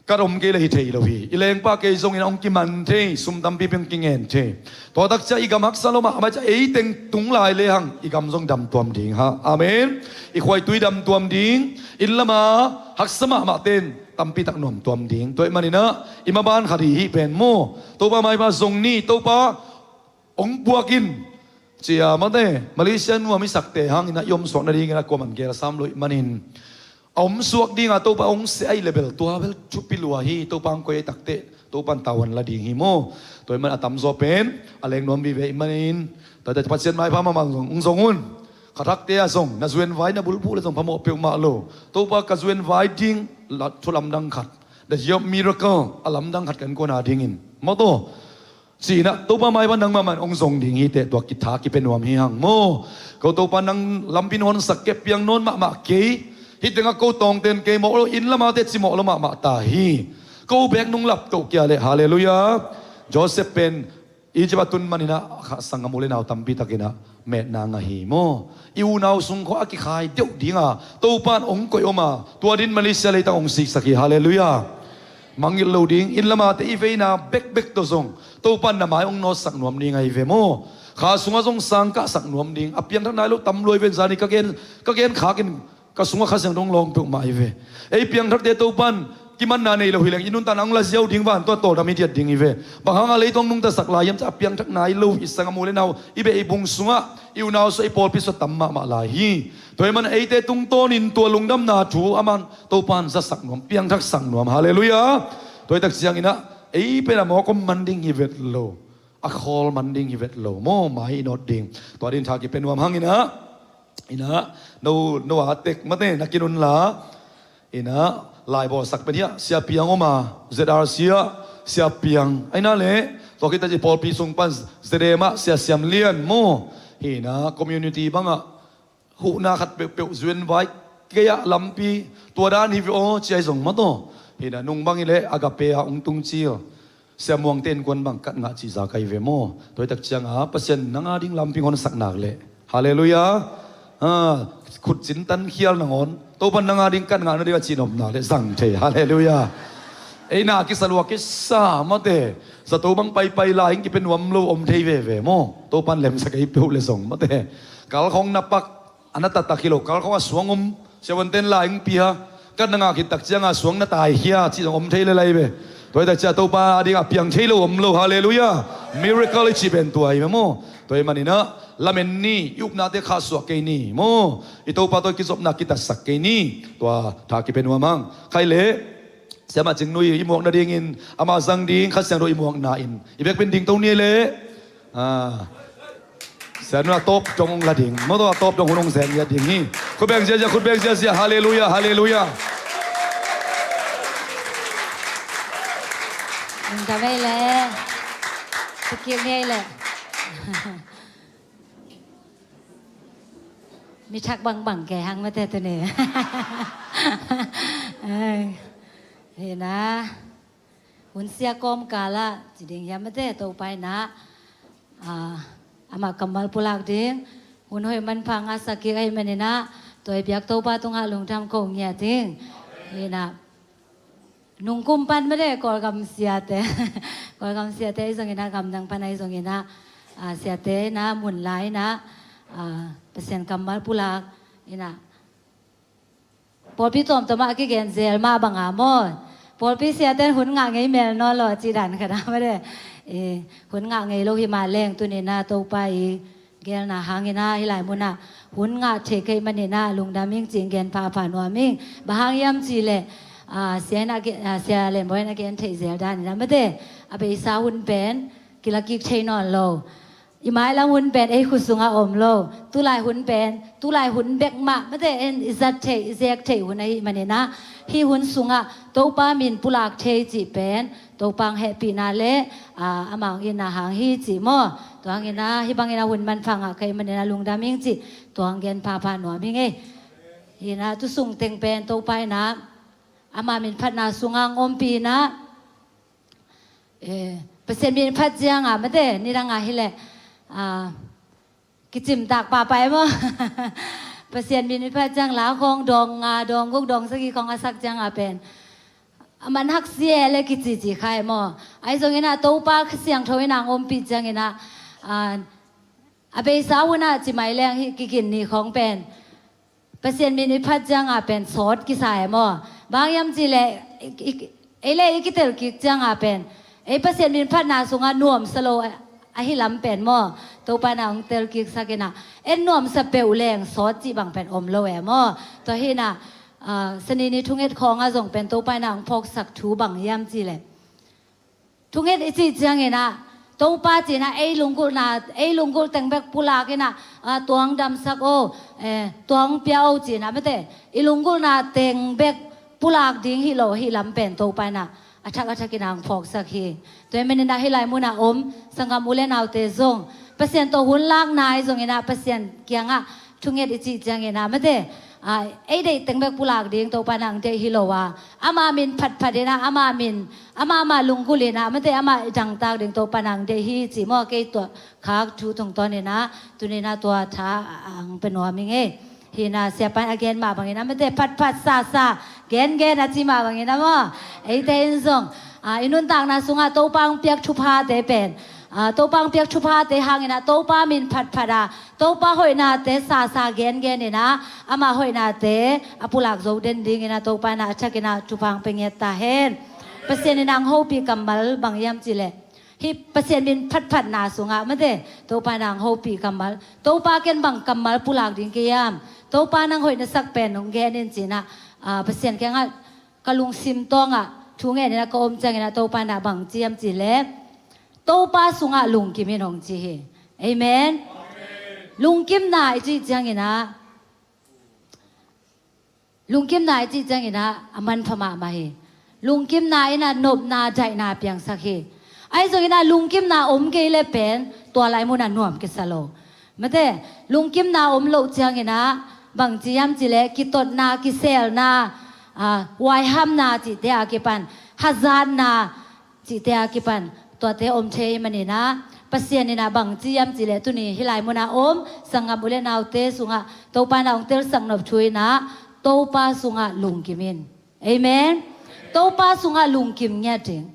kat om kei leh hi thei lo hi. I lengpa kei zongin hong kiman thei, sum tampipi hong kingen thei. Tua tak ciang i gam haksa lo mah, a mai ciang ei teng tung lai lehang i gam zong damtuam ding ha. Amen. I khuaitui damtuam ding. Inn lam a haksa mahmahte in tampi tak nuam tuam ding. Tua ahih manin ah i maban khat hi hih pen maw, Topa maipha zong ni, Topa hong puak in. Cia mate, Malaysia nuam i sakte hangin ah i omsuak nadingin ah kuaman gelsam lo ahih manin, a omsuak ding a Topa hong sia ahih leh bel tua bel thupi lua hi. Topa hong koih ahih takteh Topa in tavuan la ding hi maw. Tua ahih manin a tamzaw pen a leng nuam vive ahih manin, tua teh Pasian maipha mahmah zong, hong zong un. Kha thakte ah zong na zuan vai na bulphuh leh zong phamawh peuhmah lo. Topa ka zuan vai ding thu lamdang khat, the year of miracle, a lamdang khat kan kuan a dingin maw, tua ci-in ah Topa maipha nangmah mah in hong zong ding hi teh, tua kitha kipia nuam hi hang maw. Ko Topa, nang lampi nong honsak kei, piang nawn mahmah kei. Hih tengah ko tawngten kei mawh lo, inn lam a teh ci mawh lo mahmah ta hi. Ko bek nong laptoh kei leh, halleluiah. Joseph pen Egypt a tun manin ah kha sanggam u leh nau tampi takin ah metna ngah hi maw. I unau sung khawng a kikhai deuh ding a Topa in hong koih om a, tua dingin Malaysia leitang hong siksak hi, halleluiah. Mangngilh lo ding, inn lam a teh i veina bekbek tawh zong Topa in na mai hong nawtsak nuam ding ahi ve maw. Kha sungah zong sang kahsak nuam ding, a piangthak nai lo tam lua hi ven, zani ka gen, ka gen khak in ka sungah Kha Siangtho hong lawng peuhmah hi ve. Ei piangthakte Topa in kimanna nei lo hi leng i nuntakna hong la ziau ding, van tawh tawldam i diat ding hi ve. Bang hang a leitang hong nungtasak lai hiam cih leh a piangthak nai lo i sanggam u leh nau, i beh i bung sungah, i unau sungah, i pawlpi sungah tam mahmah lai hi. Tua ahih manin eite tungtawnin tua lungdamna thu aman Topa in zasak nuam, piangthaksak nuam, halleluiah. Tua ahih tak ciangin ah ei pen a mawk om man ding hi vet lo, a khawl man ding hi vet lo maw, mai i nawt ding. Tua dingin tha kipia nuam hang in ah, in ah, no, no a tek mate na kinun la. In ah, lai bawlsak pen hiah Sia Piang om a, Z R C ah Sia Piang. Ahi na leh tua khit teh i pawlpi sung pan Z M ah Sia Siam Lian maw. Hi in ah, community bangah huhna khat peuhpeuh zuan vai kei ah lampi, tua dan hi ve aw, ci ahi zong maw, tua hi in ah, nung bang hi leh Agape ah hong tung cil Sia Muangte innkuan bang kat ngah cih zak ahi ve maw. Tua ahih tak ciang a Pasian nang a ding lampi hong honsak nak leh, halleluiah. Ah, khut cintan khial nangawn Topa in nang a ding kat ngah nading a cihnopna leh zang thei, halleluiah. Ei na kisa lua kisa mate, zato bang paipai lai in kipia nuam lo om thei veve maw. Topa in lemsak ei peuh leh zong mate, kalkhong na pak a na taktak hi lo, kalkhong a suang om, siavuante'n lai hong pia, kat na ngah khit tak ciang a suang na taikhia cih zong om thei lel ahi ve. Tua ahih tak ciang Topa a ding a piang thei lo om lo, halleluiah. Miracle i cih pen tua hi ve maw. Tua ahih manin ah lamen ni, i upnate khahsuah kei ni maw. I Topa tawh i kizopna kitatsak kei ni. Tua tha kipia nuam hang. Khai leh Siamah Cing Nui i muak nadingin, amah zang ding Kha Siangtho i muakna in i biakpiak ding to ni leh. Ah. Sia Nu a tawp dong hong la ding. Mawtaw a tawp dong hun hong zeng ngiat ding hi. Khut beng ziazia, khut beng ziazia. Halleluiah, halleluiah. Nung ta vei leh. Tikik ngei leh. Mi thak bangbang kei hang mate tuni. Ai. Hi na. Hun sia kawmkal ah ci ding hiam mate, Topa in ah, ah, amah kammal pulak ding hun hoih manpha ngahsak kik ahih manin ah, tua i biak Topa tungah lungdam ko ngiat ing. Hi na. Nungkum pan mate, Kawlgam siate. Kawlgam siate ahi zongin ah, gamdang pan ahi zongin ah, ah, siate in ah, mun lai in ah, ah, Pasian kammal pulak in ah, pawlpi tuamtuam ah a kigen zel mah bang a maw. Pawlpi siate in hun ngah ngei mel nawn lo a cih dan khat a mate. Eh, hun ngah ngei lo hi mah leng tuni in ah Topa i gelna hangin ah hih lai mun ah hun ngah thei ka hih manin ah lungdam ing ci-in gen phapha nuam ing. Bang hang hiam cih leh, ah, sia in ah ge-, ah, Sia Lian Bawi in ah gen theih zel dan in ah mate, a beisa hun pen kila kik thei nawn lo. I mailam hun pen ei khut sungah om lo. Tulai hun pen, tulai hun bek mah mate, en i zat theih, i zek theih hun ahih manin ah, hih hun sungah Topa min pulak thei cih pen Topa hong hehpihna leh, ah, amah hong itna hang hi cih maw. Tua hangin ah, hih bangin ah hun manpha ngah ka hih manin ah lungdam ing cih, tua hong gen phapha nuam ing ei. Hi na, tu sung teng pen Topa in ah amah min phatna sungah hong ompih in ah, eh, Pasian min phat ciang a mate, nidang a hi leh, ah, kicimtak pahpah ei maw. Pasian min i phat ciang la khawng dawng nga, dawng guk, dawng sagih khawng a sak ciang a pen, a man hak sia leh kicici kha ei maw. Ahi zongin ah Topa Kha Siangtho in ah hong ompih ciangin ah, ah, a beisa hun ah ci mai leng hih kigin ni khawng pen Pasian min i phat ciang a pen sawt kisa ei maw. Bang hiam cih leh, i, i, ei le i kitel kik ciangah pen, ei Pasian min phatna sungah nuamsa lo a, ahi lam pen maw, Topa in ah hong tel kiksak in ah, en nuamsa peuh leng sawt cih bang pen om lo e maw. Tua hi in ah, ah, Sani ni thunget khawngah zong pen Topa in ah hong phawksak thu bang hiam cih leh, thunget i cih ciangin ah, Topa ci in ah, ei lunggulhna, ei lunggulh teng bek pulak in ah, ah, tua hong damsak o, eh, tua hong pia o ci in ah, mate, i lunggulhna teng bek pulak ding hi lo, hi lam pen Topa in ah, a thak a thak in ah hong phawksak hi. Tua ahih manin ah hih lai munah om sanggam u le naute zong, Pasian tawh hun lakna ahi zongin ah, Pasian kiangah thunget i cih ciangin ah, mate, ah, ei deih teng bek pulak ding Topa in ah hong deih hi lo a, ama min phatphat in ah, ama min, ama, ama lunggulh in ah, mate, ama i dangtak ding Topa in ah hong deih hi ci maw. Kei tua khak thu tungtawn in ah, tuni in ah tua tha, ah, hong pia nuam ing ei. Hi in ah siapa in a gen mah bangin ah, mate, phatphat sasa, gengen a ci mah bangin ah maw. Eite in zong, ah, i nuntakna sungah Topa hong piak thuphate pen, ah, Topa hong piak thuphate hangin ah, Topa min phatphat a, Topa hoihnate sasa gengen in ah, ama hoihnate a pulak zo den dingin ah, Topa in ah a thak in ah thupha hong pia ngiat ta hen. Pasian in ah hong hopih kammal bang hiam cih leh, hih Pasian min phatphatna sungah, mate, Topa in ah hong hopih kammal, Topa, ken bang kammal pulak ding ka hiam, Topa nang hoih na sak pen hong gen in ci in ah, ah, Pasian kiangah ka lungsim tawngah thu ngen in ah ka om ciangin ah, Topa in ah bang ci hiam cih leh, Topa sungah lungkim in hong ci hi. Amen. Lungkimna i cih ciangin ah, lungkimna i cih ciangin ah a manpha mahmah hi. Lungkimna in ah nopna, daihna piangsak hi. Ahi zongin ah lungkimna om kei leh pen tua lai munah nuam kisa lo. Mate, lungkimna om loh ciangin ah bang ci hiam cih leh, kitotna, kiselna, ah, huaihamna cihte a kipan, hazatna cihte a kipan, tuate om thei ahih manin ah, Pasian in ah bang ci hiam cih leh, tuni hih lai munah om sanggam u le naute sungah Topa in ah hong telsak nop thu in ah, Topa sungah lungkim in. Amen. Topa sungah lungkim ngiat ding.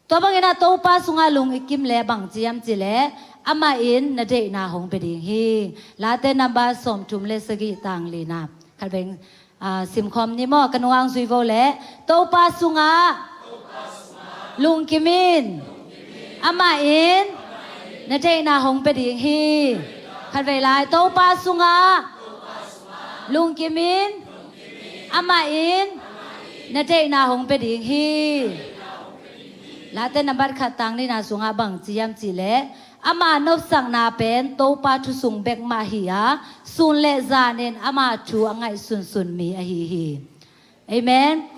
Tua bangin ah Topa sungah lungkim leh bang ci hiam cih leh, amah in na deihna hong pia ding hi. Late number sawmthum le sagih, tang lina. Khat vei, ah, simkhawm ni maw, ka nungah hong zui vo leh. Topa sungah lungkim in, amah in na deihna hong pia ding hi. Khat vei lai, Topa sungah lungkim in, amah in na deihna hong pia ding hi. Late number khat, tang nihna sungah bang ci hiam cih leh, ama nopsakna pen Topa thu sung bek mah hi a, sun le zanin ama thu a ngaihsunsun mi ahi hi. Amen.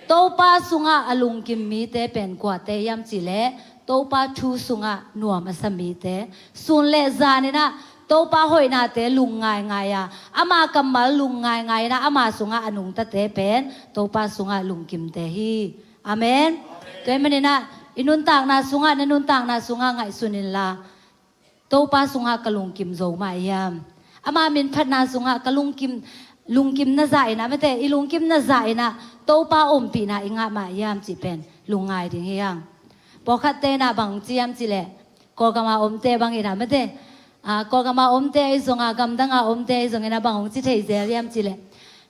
Topa sungah a lungkim mite pen kuate hiam cih leh, Topa thu sungah nuam a sa mite, sun le zanin ah Topa hoihnate lung ngaingai a, ama kammal lung ngaingai in ah, ama sungah a nungtate pen Topa sungah lungkimte hi. Amen. Tua ahih manin ah i nuntakna sungah, na nuntakna sungah ngaihsun inla, Topa sungah ka lungkim zo mah hiam? Ama min phatna sungah ka lungkim, lungkim na zah in ah, mate, i lungkim na zah in ah Topa ompihna i ngah mah hiam cih pen lungngai ding hi hang. Pawlkhatte in ah bang ci hiam cih leh, Kawlgam a omte bangin ah, mate, ah, Kawlgam a omte ahi zongin ah, gamdang a omte ahi zongin ah bang hong ci thei zel hiam cih leh,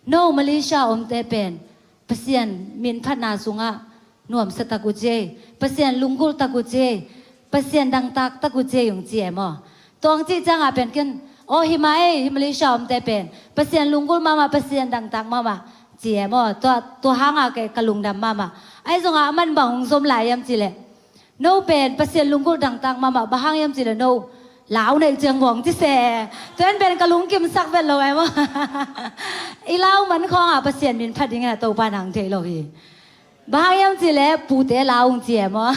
no, Malaysia a omte pen Pasian min phatna sungah nuamsa tak uh ci ei, Pasian lunggulh tak uh ci ei, Pasian dangtak tak uh ci ei, hong ci e maw. Tua hong cih ciangah pen ken, aw, hi mah ei, hih Malaysia a omte pen Pasian lunggulh mahmah, Pasian dangtak mahmah ci e maw. Tua, tua hangah kei ka lungdam mahmah. Ahi zongin ah aman bang hong zom lai hiam cih leh, no pen Pasian lunggulh dangtak mahmah, bang hang hiam cih leh no lau neih ciang vua, hong ci se. Tua in pen ka lungkimsak vet lo e maw. I lau man khawngah Pasian min phat dingin ah Topa in ah hong deih lo hi. Bang hang hiam cih leh pute lau, hong ci e maw.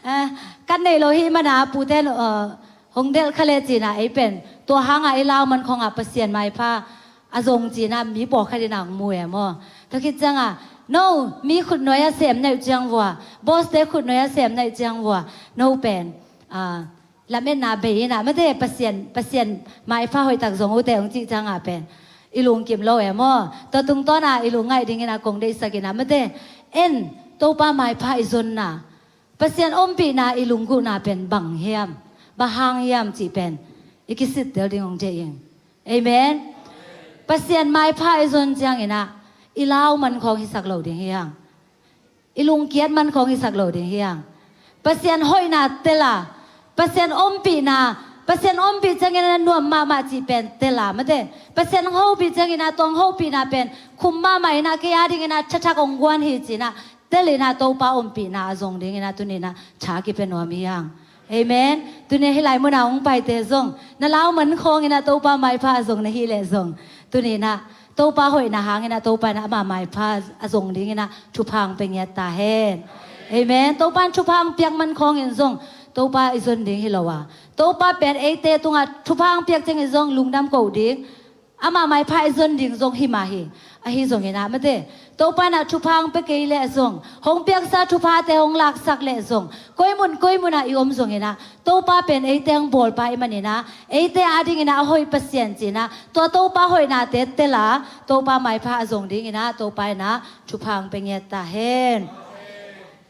Ah, kan neih lo hi mana pute, ah, hong delh kha leh ci in ah, ei pen tua hangah i lau man khawngah Pasian maipha a zong ci in ah mi pawlkhat in ah hong mu e maw. Tua khit ciangah, no, mi khutnuai ah sem neih ciang vua, boss-te khutnuai ah sem neih ciang vua, no pen, ah, lametna bei in ah, mate, Pasian, Pasian maipha hoih tak zong uh teh, hong cih ciangah pen i lungkim lo e maw. Tua tungtawn ah i lungngaih dingin ah kong deihsak in ah, mate, en, Topa maipha i zonna, Pasian ompihna i lunggulhna pen bang hiam, bang hang hiam cih pen i kisittel ding hong deih ing. Amen. Pasian maipha i zon ciangin ah, i lau man khawng hisak lo ding hi hang. I lungkiat man khawng hisak lo ding hi hang. Pasian hoihna tel a, Pasian ompihna, Pasian ompih ciangin a nuam mahmah cih pen tel a, mate. Pasian hong hopih ciangin a tua hong hopihna pen khum mahmah in a kei a dingin a thathak hong guan hi ci-in a tel in a Topa ompihna a zong dingin a tuni in a tha kipia nuam hi hang. Amen. Tuni a hih lai mun a hong paite zong na lau man khawngin a Topa maipha a zong na hih leh zong tuni in a Topa hoihna hangin a Topa in a ama maipha a zong dingin a thupha hong pia ngiat ta hen. Amen. Topa in thupha hong piak man khawngin zong Topa i zon ding hi lo a, Topa pen eite tungah thupha hong piak ciangin zong lungdam ko ding, ama maipha i zon ding zong hi mah hi. Ahi zongin a, mate, Topa in a thupha hong pia kei leh zong, hong piaksa thuphate hong laksak leh zong, koi mun koi mun ah i om zongin a, Topa pen eite hong bawlpa i hih manin a, eite a dingin a a hoih Pasian ci-in a tua Topa hoihnate tel a, Topa maipha a zong dingin a Topa in a thupha hong pia ngiat ta hen.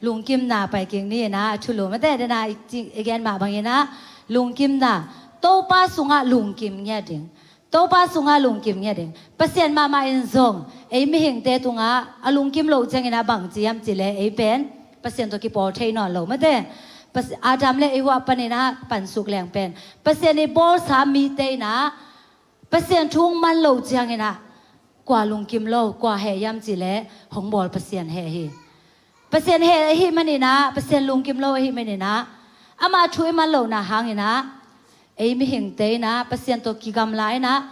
Lungkimna pai kik ni in a, a thulu, mate, den a i ci-, i gen mah bangin a, lungkimna, Topa sungah lungkim ngiat ding. Topa sungah lungkim ngiat ding. Pasian mahmah in zong ei mihingte tungah a lungkim loh ciangin a bang ci hiam cih leh ei pen Pasian tawh kipawl thei nawn lo, mate. Pas-, Adam le Eva panin a pansuk leng pen Pasian i bawlsa mite in a Pasian thu hong man loh ciangin a kua lungkim lo, kua heh hiam cih leh hong bawl Pasian heh hi. Pasian heh ahih manin a, Pasian lungkim lo ahih manin a, ama thu i man lohna hangin a, ei mihingte in a Pasian tawh kigamla in a,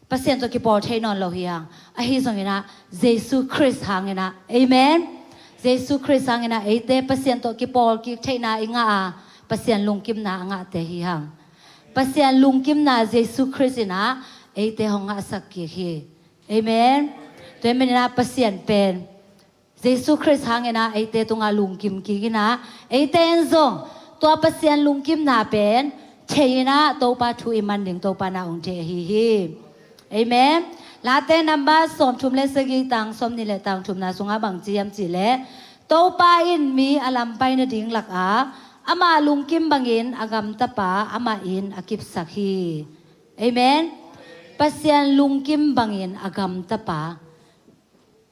Pasian tawh kipawl thei nawn lo hi hang. Ahi zongin a, Jesu Khrist hangin a, amen. Jesu Khrist hangin a eite Pasian tawh kipawl kik theihna i ngah a, Pasian lungkimna a ngahte hi hang. Pasian lungkimna Jesu Khrist in a eite hong ngahsak kik hi. Amen. Tua ahih manin a Pasian pen Jesu Khrist hangin a eite tungah lungkim kik in a, eite in zong tua Pasian lungkimna pen thei in a Topa thu i man ding Topa in a hong thei ahi hi. Amen. Late number sawmthum le sagih, tang sawmnih le tang thumna sungah bang ci hiam cih leh, Topa in mi a lam pai nading lakah ama lungkim bangin a gamtapa amah in a kipsak hi. Amen. Pasian lungkim bangin a gamtapa,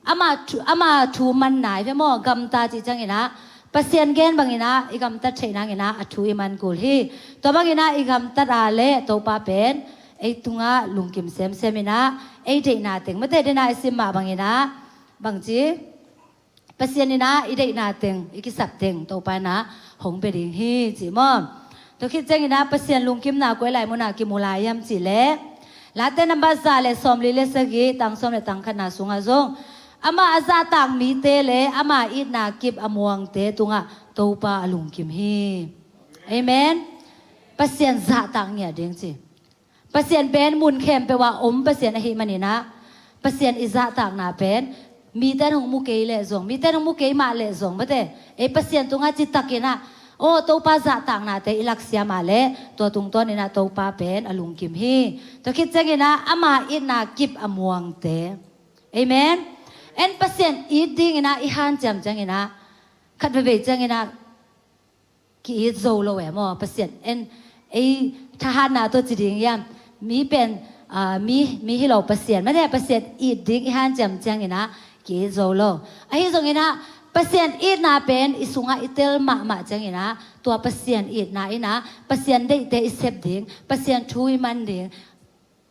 ama thu, ama thu man nai ve maw, gamta cih ciangin a, Pasian gen bangin a i gamtat theih nangin a a thu i man kul hi. Tua bangin a i gamtat a leh Topa pen ei tungah lungkim semsem in a, ei deihna teng, mate, den a i sim mah bangin a, bang ci, Pasian in a i deihna teng, i kisap teng Topa in a hong pia ding hi ci maw. Tua khit ciangin a Pasian lungkimna koi lai mun a kimu lai hiam cih leh, Late number za le sawmli le sagih, tang sawm le tang khatna sungah zong, ama a zahtak mite le ama itna kip a muangte tungah Topa a lungkim hi. Amen. Pasian zahtak ngiat ding ci. Pasian pen mun khempeuh ah om Pasian ahih manin a, Pasian i zahtakna pen mite in hong mu kei leh zong, mite in hong mu kei mah leh zong, mate, ei Pasian tungah citakin a, aw, Topa zahtaknate i laksia mah leh tua tungtawnin a Topa pen a lungkim hi. Tua khit ciangin a ama itna kip a muangte. Amen. En Pasian it dingin a i hanciam ciangin a, khat veivei ciangin a ki-it zo lo e maw, Pasian en, ei thahatna tawh ci ding hiam, mi pen, ah, mi, mi hi lo, Pasian, mate, Pasian it ding i hanciam ciangin a ki-it zo lo. Ahi zongin a Pasian itna pen i sungah i tel mahmah ciangin a, tua Pasian itna in a Pasian deihte i sep ding, Pasian thu i man ding,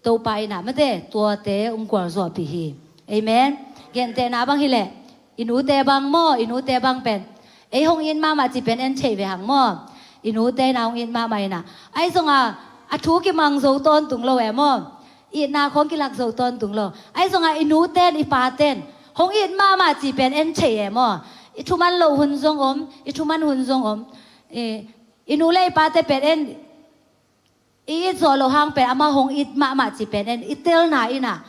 Topa in a, mate, tuate hong gualzawhpih hi. Amen. Gentehna bang hi leh, i nute bang maw, i nute bang pen ei hong it mahmah cih pen en theih ve hang maw. I nute in a hong it mahmah in a, ahi zong a, a thu kimang zo tawntung lo e maw. Itna khawng kilak zo tawntung lo. Ahi zong a i nute in, i pate in hong it mahmah cih pen en theih e maw. I thuman loh hun zong om, i thuman hun zong om. I, i nu le i pate pen en i it zawh loh hang pen amah hong it mahmah cih pen en i telna in a,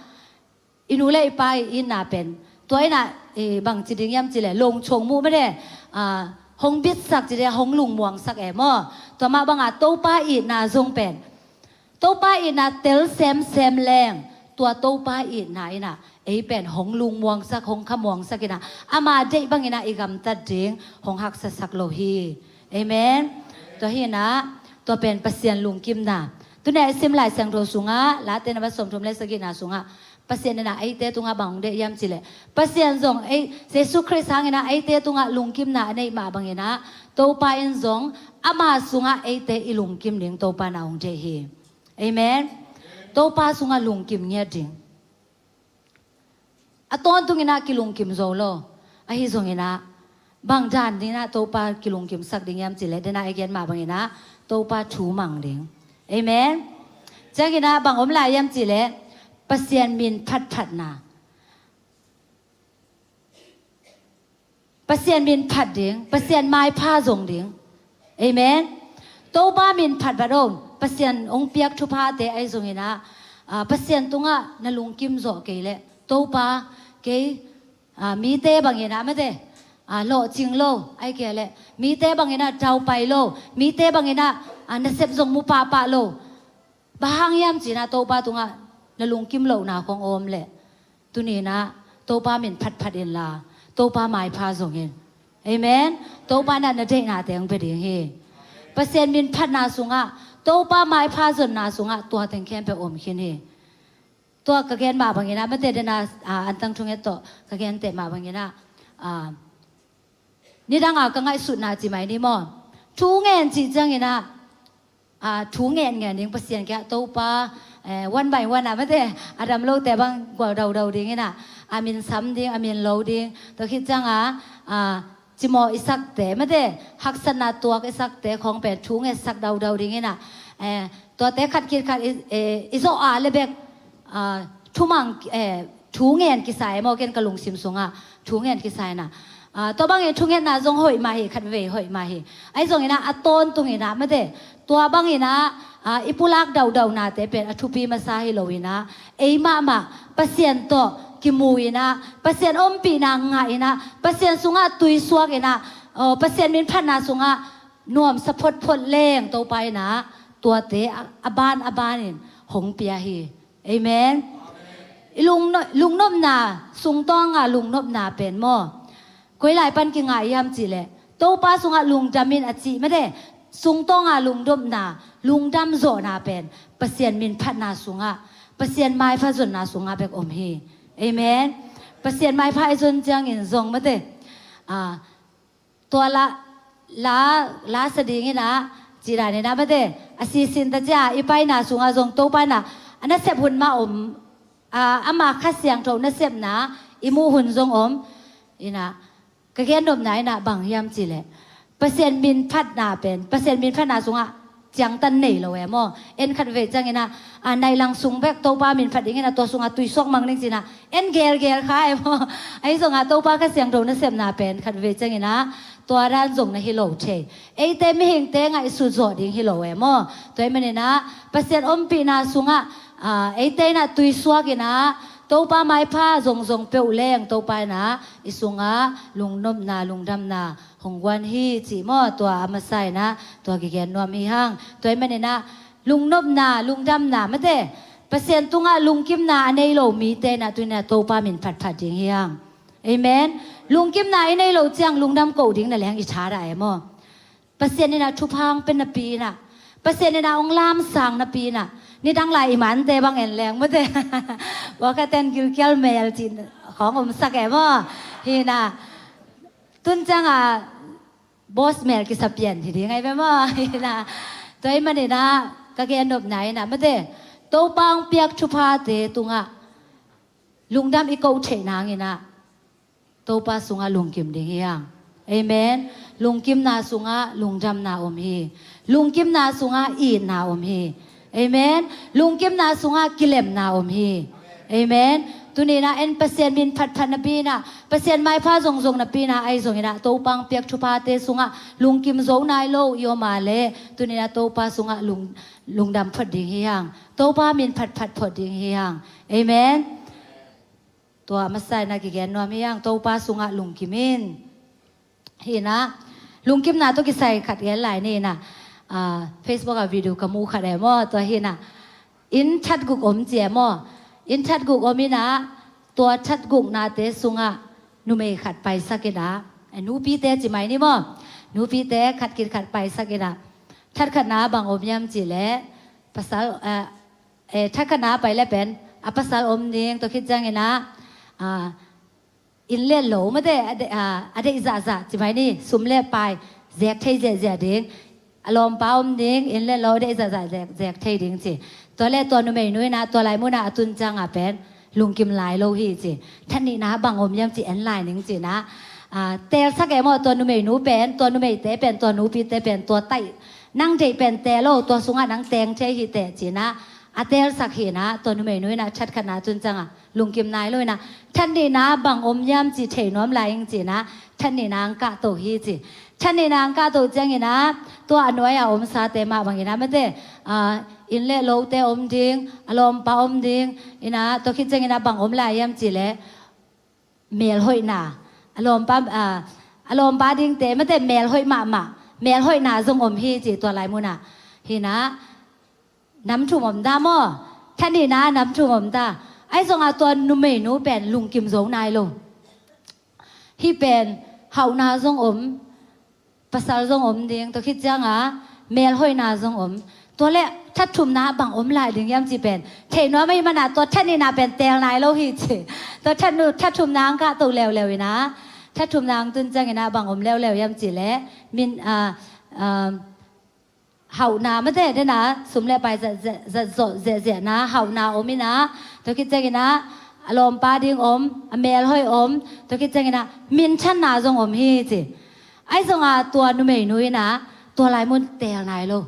i nu le i pa i itna pen, tua in a, i bang ci ding hiam cih leh, longchong muh mah de, ah, hong bitsak cih leh hong lungmuangsak e maw. Tua mah bang a Topa itna zong pen, Topa itna tel semsem leng, tua Topa itna in a ei pen hong lungmuangsak, hong khamuangsak in a, ama deih bangin a i gamtat ding hong haksasak lo hi. Amen. Tua hi in a, tua pen Pasian lungkimna. Tuni a i sim Lai Siangtho sungah, Late number sawmthum le sagihna sungah, Pasian in ah eite tungah bang hong deih hiam cih leh, Pasian zong ei, Jesu Khrist hangin ah eite tungah lungkimna a neih mah bangin ah, Topa in zong ama sungah eite i lungkim ding Topa in ah hong deih hi. Amen. Topa sungah lungkim ngiat ding. A tawntungin ah kilungkim zo lo. Ahi zongin ah, bang dan dingin ah Topa kilungkimsak ding hiam cih leh, den ah i gen mah bangin ah Topa thu mang ding. Amen. Ciangin ah bang om lai hiam cih leh, Pasian min phatphatna. Pasian min phat ding, Pasian maipha zong ding. Amen. Topa min phat bat om, Pasian hong piak thuphate ahi zongin ah, ah, Pasian tungah na lungkim zawh kei leh, Topa, kei, ah, mite bangin ah mate, ah, lawhcing lo, ahih kei leh mite bangin ah daupai lo, mite bangin ah, ah, nasep zong mu pahpah lo. Bang hang hiam cih leh Topa tungah na lungkim lohna khong om leh, tuni-in ah Topa min phatphat inla, Topa maipha zong in. Amen. Topa in ah na deihnate hong pia ding hi. Pasian min phatna sungah, Topa maipha zonna sungah tua teng khempeuh om khin hi. Tua ka gen mah bangin ah, mate, den ah, ah, antang thunget tawh ka gen teh mah bangin ah, ah, nidang a ka ngaihsutna ci mai ni maw. Thu ngen cih ciangin ah, ah, thu ngen ngen ding Pasian kiangah, Topa, eh, one by one ah mate, a dam lote bang gual daudau dingin ah, a min sam ding, a min lo ding. Tua khit ciangah, ah, cimawh i sakte mate, haksatna tuak i sakte khong pen thu ngetsak daudau dingin ah, eh, tuate khat khit khat i, eh, i zawh a le bek, ah, thumang, eh, thu ngen kisai maw, ken ka lungsim sungah thu ngen kisai na. Ah, tua bangin thungetna zong hoih mah hi, khatvei hoih mah hi. Ahi zongin ah, a tawntungin ah mate, tua bangin ah, ah, i pulak daudau nate pen a thupi masa hi loin ah, ei mahmah Pasian tawh kimu in ah, Pasian ompihna ngah in ah, Pasian sungah tuisuak in ah, oh, Pasian min phatna sungah nuamsa photphot leng Topa in ah, tuate a, a ban a banin hong pia hi. Amen. I lungno-, lungnopna, sungtawng a lungnopna pen maw, koi lai pan kingah hiam cih leh, Topa sungah lungdam in a cih mate, sungtawng a lungnopna, lungdam zawhna pen Pasian min phatna sungah, Pasian maipha zonna sungah bek om hi. Amen. Pasian maipha i zon ciangin zong mate, ah, tua la, la, la sa dingin ah, cih danin ah mate, a sisin ta cia, i paina sungah zong Topa in ah, a nasep hun mah om, ah, ama Kha Siangtho nasepna i muh hun zong om. In ah, ka gen nopna in ah bang hiam cih leh, Pasian min phatna pen, Pasian min phatna sungah ciangtan nei lo e maw. En khatvei ciangin ah, a, nai lang sung bek Topa min phat dingin ah, tua sungah tuisuak mang ding ci-in ah, en gelgel kha e maw. Ahi zongah Topa Kha Siangtho nasepna pen khatvei ciangin ah, tua dan zong na hi lo thei. Eite mihingte ngaihsut zawh ding hi lo e maw. Tua ahih manin ah, Pasian ompihna sungah, a, eite in ah tuisuak in ah, Topa maipha zongzong peuh leng Topa in ah i sungah lungnopna, lungdamna hong guan hi cih maw, tua a masa in ah tua kigen nuam hi hang. Tua ahih manin ah, lungnopna, lungdamna mate, Pasian tungah lungkimna a nei lo mite in ah, tuni-in ah Topa min phatphat ding hi hang. Amen. Lungkimna i nei lo ciang lungdam koh ding na leng i thadah e maw. Pasian in ah thupha hong pia napi in ah, Pasian in ah hong lamsang napi in ah, nidang lai i mante bang en leng mate, bawkhaten gilkial mel cih khong omsak e maw. Hi in ah, tun ciangah boss mel kisa pian hi ding ahi ve maw. Hi in ah, tua ahih manin ah, ka gen nopna in ah mate, Topa hong piak thuphate tungah lungdam i koh theih nangin ah, Topa sungah lungkim ding hi hang. Amen. Lungkimna sungah lungdamna om hi. Lungkimna sungah itna om hi. Amen. Lungkimna sungah kilemna om hi. Amen. Tuni-in ah en Pasian min phatphat napi in ah, Pasian maipha zongzong napi in ah, ahi zongin ah Topa hong piak thuphate sungah lungkim zo nai lo i om a leh, tuni-in ah Topa sungah lung, lungdam phot ding hi hang. Topa min phatphat phot ding hi hang. Amen. Tua masa in ah kigen nuam hi hang, Topa sungah lungkim in. Hi in ah, lungkimna tawh kisai khat gen lai ni in ah, ah, Facebook ah video ka mu khat e maw, tua hi in ah. Inn thatguk om ci e maw. Inn thatguk om in ah, tua thatguknate sungah numei khat paisak in ah, eh, nupite ci mai ni maw. Nupite khat khit khat paisak in ah, that khatna bang om hiam cih leh, pasal, eh, eh, that khatna pai leh pen, a pasal om ding, tua khit ciangin ah, a, inn le lo mate a deih, a, a deih zahzah ci mai ni, sum le pai zek thei ziahziah ding. A lawmpa om ding, inn le lo a deih zahzah zek, zek thei ding ci. Tua le tua numeinu in ah tua lai munah a tun ciangah pen lungkim lai lo hi ci. That nihna bang om hiam ci en lai ning ci in ah, a, teelsak e maw, tua numeinu pen, tua numeite pen, tua nupite pen, tua taih nang deih pen teel lo, tua sungah nang teng thei hi teh ci in ah a teelsak hi in ah, tua numeinu in ah that khatna a tun ciangah lungkim nai lo in ah, that nihna bang om hiam ci thei nuam lai ing ci in ah, that nihna ang kahto hi ci. That nihna ang kahto ciangin ah, tua a nuai-a omsate mah bangin ah mate, a, inn le lote om ding, a lawmpa om ding in ah, tua khit ciangin ah bang om lai hiam ci leh, melhoihna, a lawmpa, a, a lawmpa dingte mate melhoih mahmah, melhoihna zong om hi ci tua lai munah. Hi in ah, nam thum om ta maw? That nihna nam thum om ta. Ahi zongah tua numeinu pen lungkim zo nai lo. Hih pen hauhna zong om, pasal zong om ding, tua khit ciangah melhoihna zong om. Tua le that thumna bang om lai ding hiam ci pen thei nuam ahih manah tua that nihna pen teel nai lo hi ci. Tua that nu-, that thumna ang kahto leuleu in ah, that thumna ang tun ciangin ah bang om leuleu hiam ci leh, min, a, a, hauhna mate den ah, sum le pai zat, zat, zat zawh ziahziahna hauhna om in ah, tua khit ciangin ah a lawmpa ding om, a melhoih om, tua khit ciangin ah minthanna zong om hi ci. Ahi zongah tua numeinu in ah tua lai mun teel nai lo.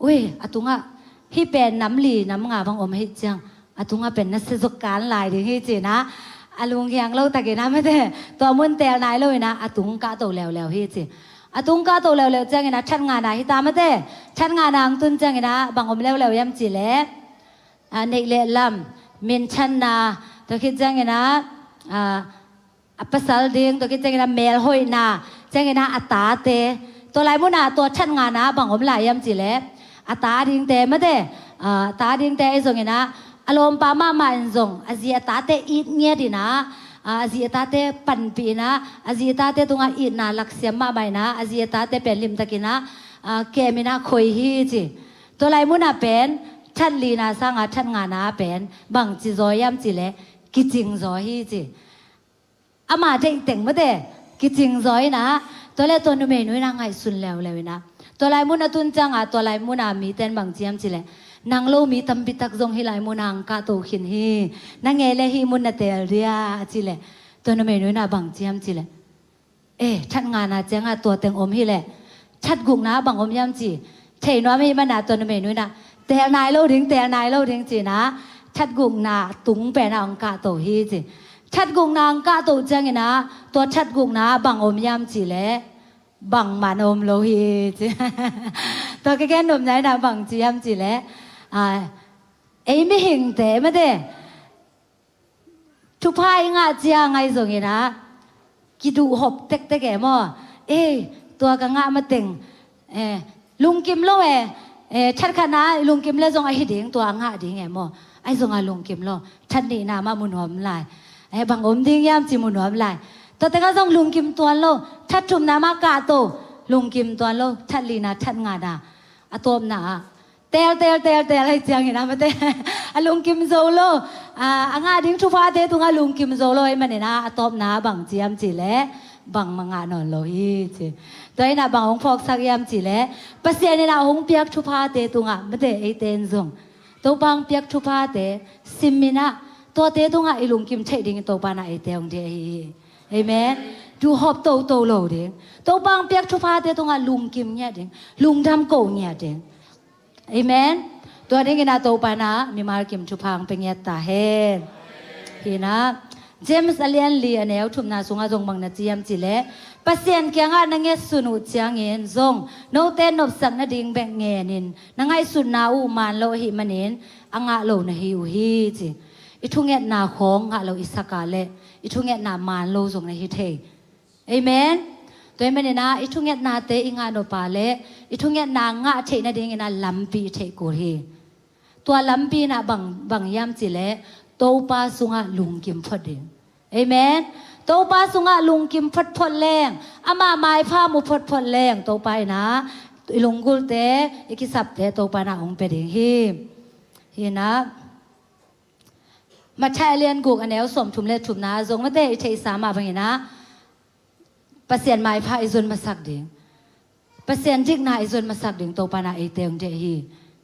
Ui, a tungah hih pen nam li nam nga bang om ahih ciang, a tungah pen na sia zok kan lai ding hi ci in ah, a lunghiang lo takin ah mate tua mun teel nai lo in ah a tung kahto leuleu hi ci. A tung kahto leuleu ciangin ah that ngana hi ta mate. That ngana ang tun ciangin ah bang om leuleu hiam ci leh, a, neih le lam, minthanna, tua khit ciangin ah, a, a pasal ding, tua khit ciangin ah melhoihna, ciangin ah a tate. Tua lai munah tua that ngana bang om lai hiam ci leh, a ta dingte mate, a, a ta dingte ahi zongin ah, a lawmpa mahmah in zong a zi a tate it ngiat in ah, a, a zi a tate panpih in ah, a zi a tate tungah itna laksiam mahmah in ah, a zi a tate pen limtakin ah, a, kem in ah khoi hi ci. Tua lai munah pen that lina sangah that ngana pen bangci zaw hiam ci leh, kicing zaw hi ci. Ama deih teng mate kicing zaw in ah, tua le tua numeinu in ah ngaihsun leuleu in ah, tua lai mun a tun ciangah, tua lai munah mite in bang ci hiam ci leh, nang lo mi tampi tak zong hih lai munah ang kahto khin hi, na ngei le hih mun na teel dia a ci leh, tua numeinu in ah bang ci hiam ci leh, e, that ngana ciangah tua teng om hi leh, that gukna bang om hiam ci thei nuam ahih manah tua numeinu in ah teel nai lo ding, teel nai lo ding ci in ah, that gukna tung pen ah ang kahto hi ci. That gukna ang kahto ciangin ah, tua that gukna bang om hiam ci leh, bangmah na om lo hi ci. Tua ka gen nopna in ah bang ci hiam ci leh, a, ei mihingte mate thupha i ngah ciang ahi zongin ah, kiduhhop tektek e maw. Ei, tua ka ngah mateng, eh, lungkim lo e, eh, that khatna lungkim le zong ahi ding, tua a ngah ding e maw. Ahi zongah lungkim lo, that nihna mah mu nuam lai. Eh, bang om ding hiam ci mu nuam lai. Tua tengah zong lungkim tuan lo, that thumna mah kahto, lungkim tuan lo, that lina, that ngana. A tawpna ah, teel, teel, teel, teel ahih ciangin ah mate, a lungkim zo lo. A, a ngah ding thuphate tungah lungkim zo lo ahih manin ah, a tawpna bang ci hiam ci leh, bangmah ngah nawn lo hi ci. Tua in ah bang hong phawksak hiam ci leh, Pasian in ah hong piak thuphate tungah mate, eite in zong Topa hong piak thuphate sim in ah, tuate tungah i lungkim theih ding Topa in ah eite hong deih ahi hi. Amen. Duhhop toto lo ding. Topa hong piak thuphate tungah lungkim ngiat ding, lungdam ko ngiat ding. Amen. Tua dingin ah Topa in ah mimal kim thupha hong pia ngiat ta hen. Hi in ah, James a lian li a neu thumna sungah zong bang na ci hiam ci leh, Pasian kiangah na ngetsun uh ciangin zong note nopsak nading bek ngenin na ngaihsutna uh man lo ahih manin a ngah lo na hi uh hi ci. I thungetna khawng ngah lo i sak a leh, i thungetna man lo zong na hi thei. Amen. Tua ahih manin ah i thungetnate i ngah nop a leh, i thungetna ngah theih nadingin ah lampi i theih kul hi. Tua lampi in ah bang, bang hiam ci leh, Topa sungah lungkim phot ding. Amen. Topa sungah lungkim photphot leng, amah maipha mu photphot leng, Topa in ah i lunggulte, i kisapte Topa in ah hong pia ding hi. Hi in ah, Matthai a lian guk a neu sawmthum le thumna zong mate i theihsa mah bangin ah Pasian maipha i zon masak ding, Pasian dikna i zon masak ding Topa in ah eite hong deih hi.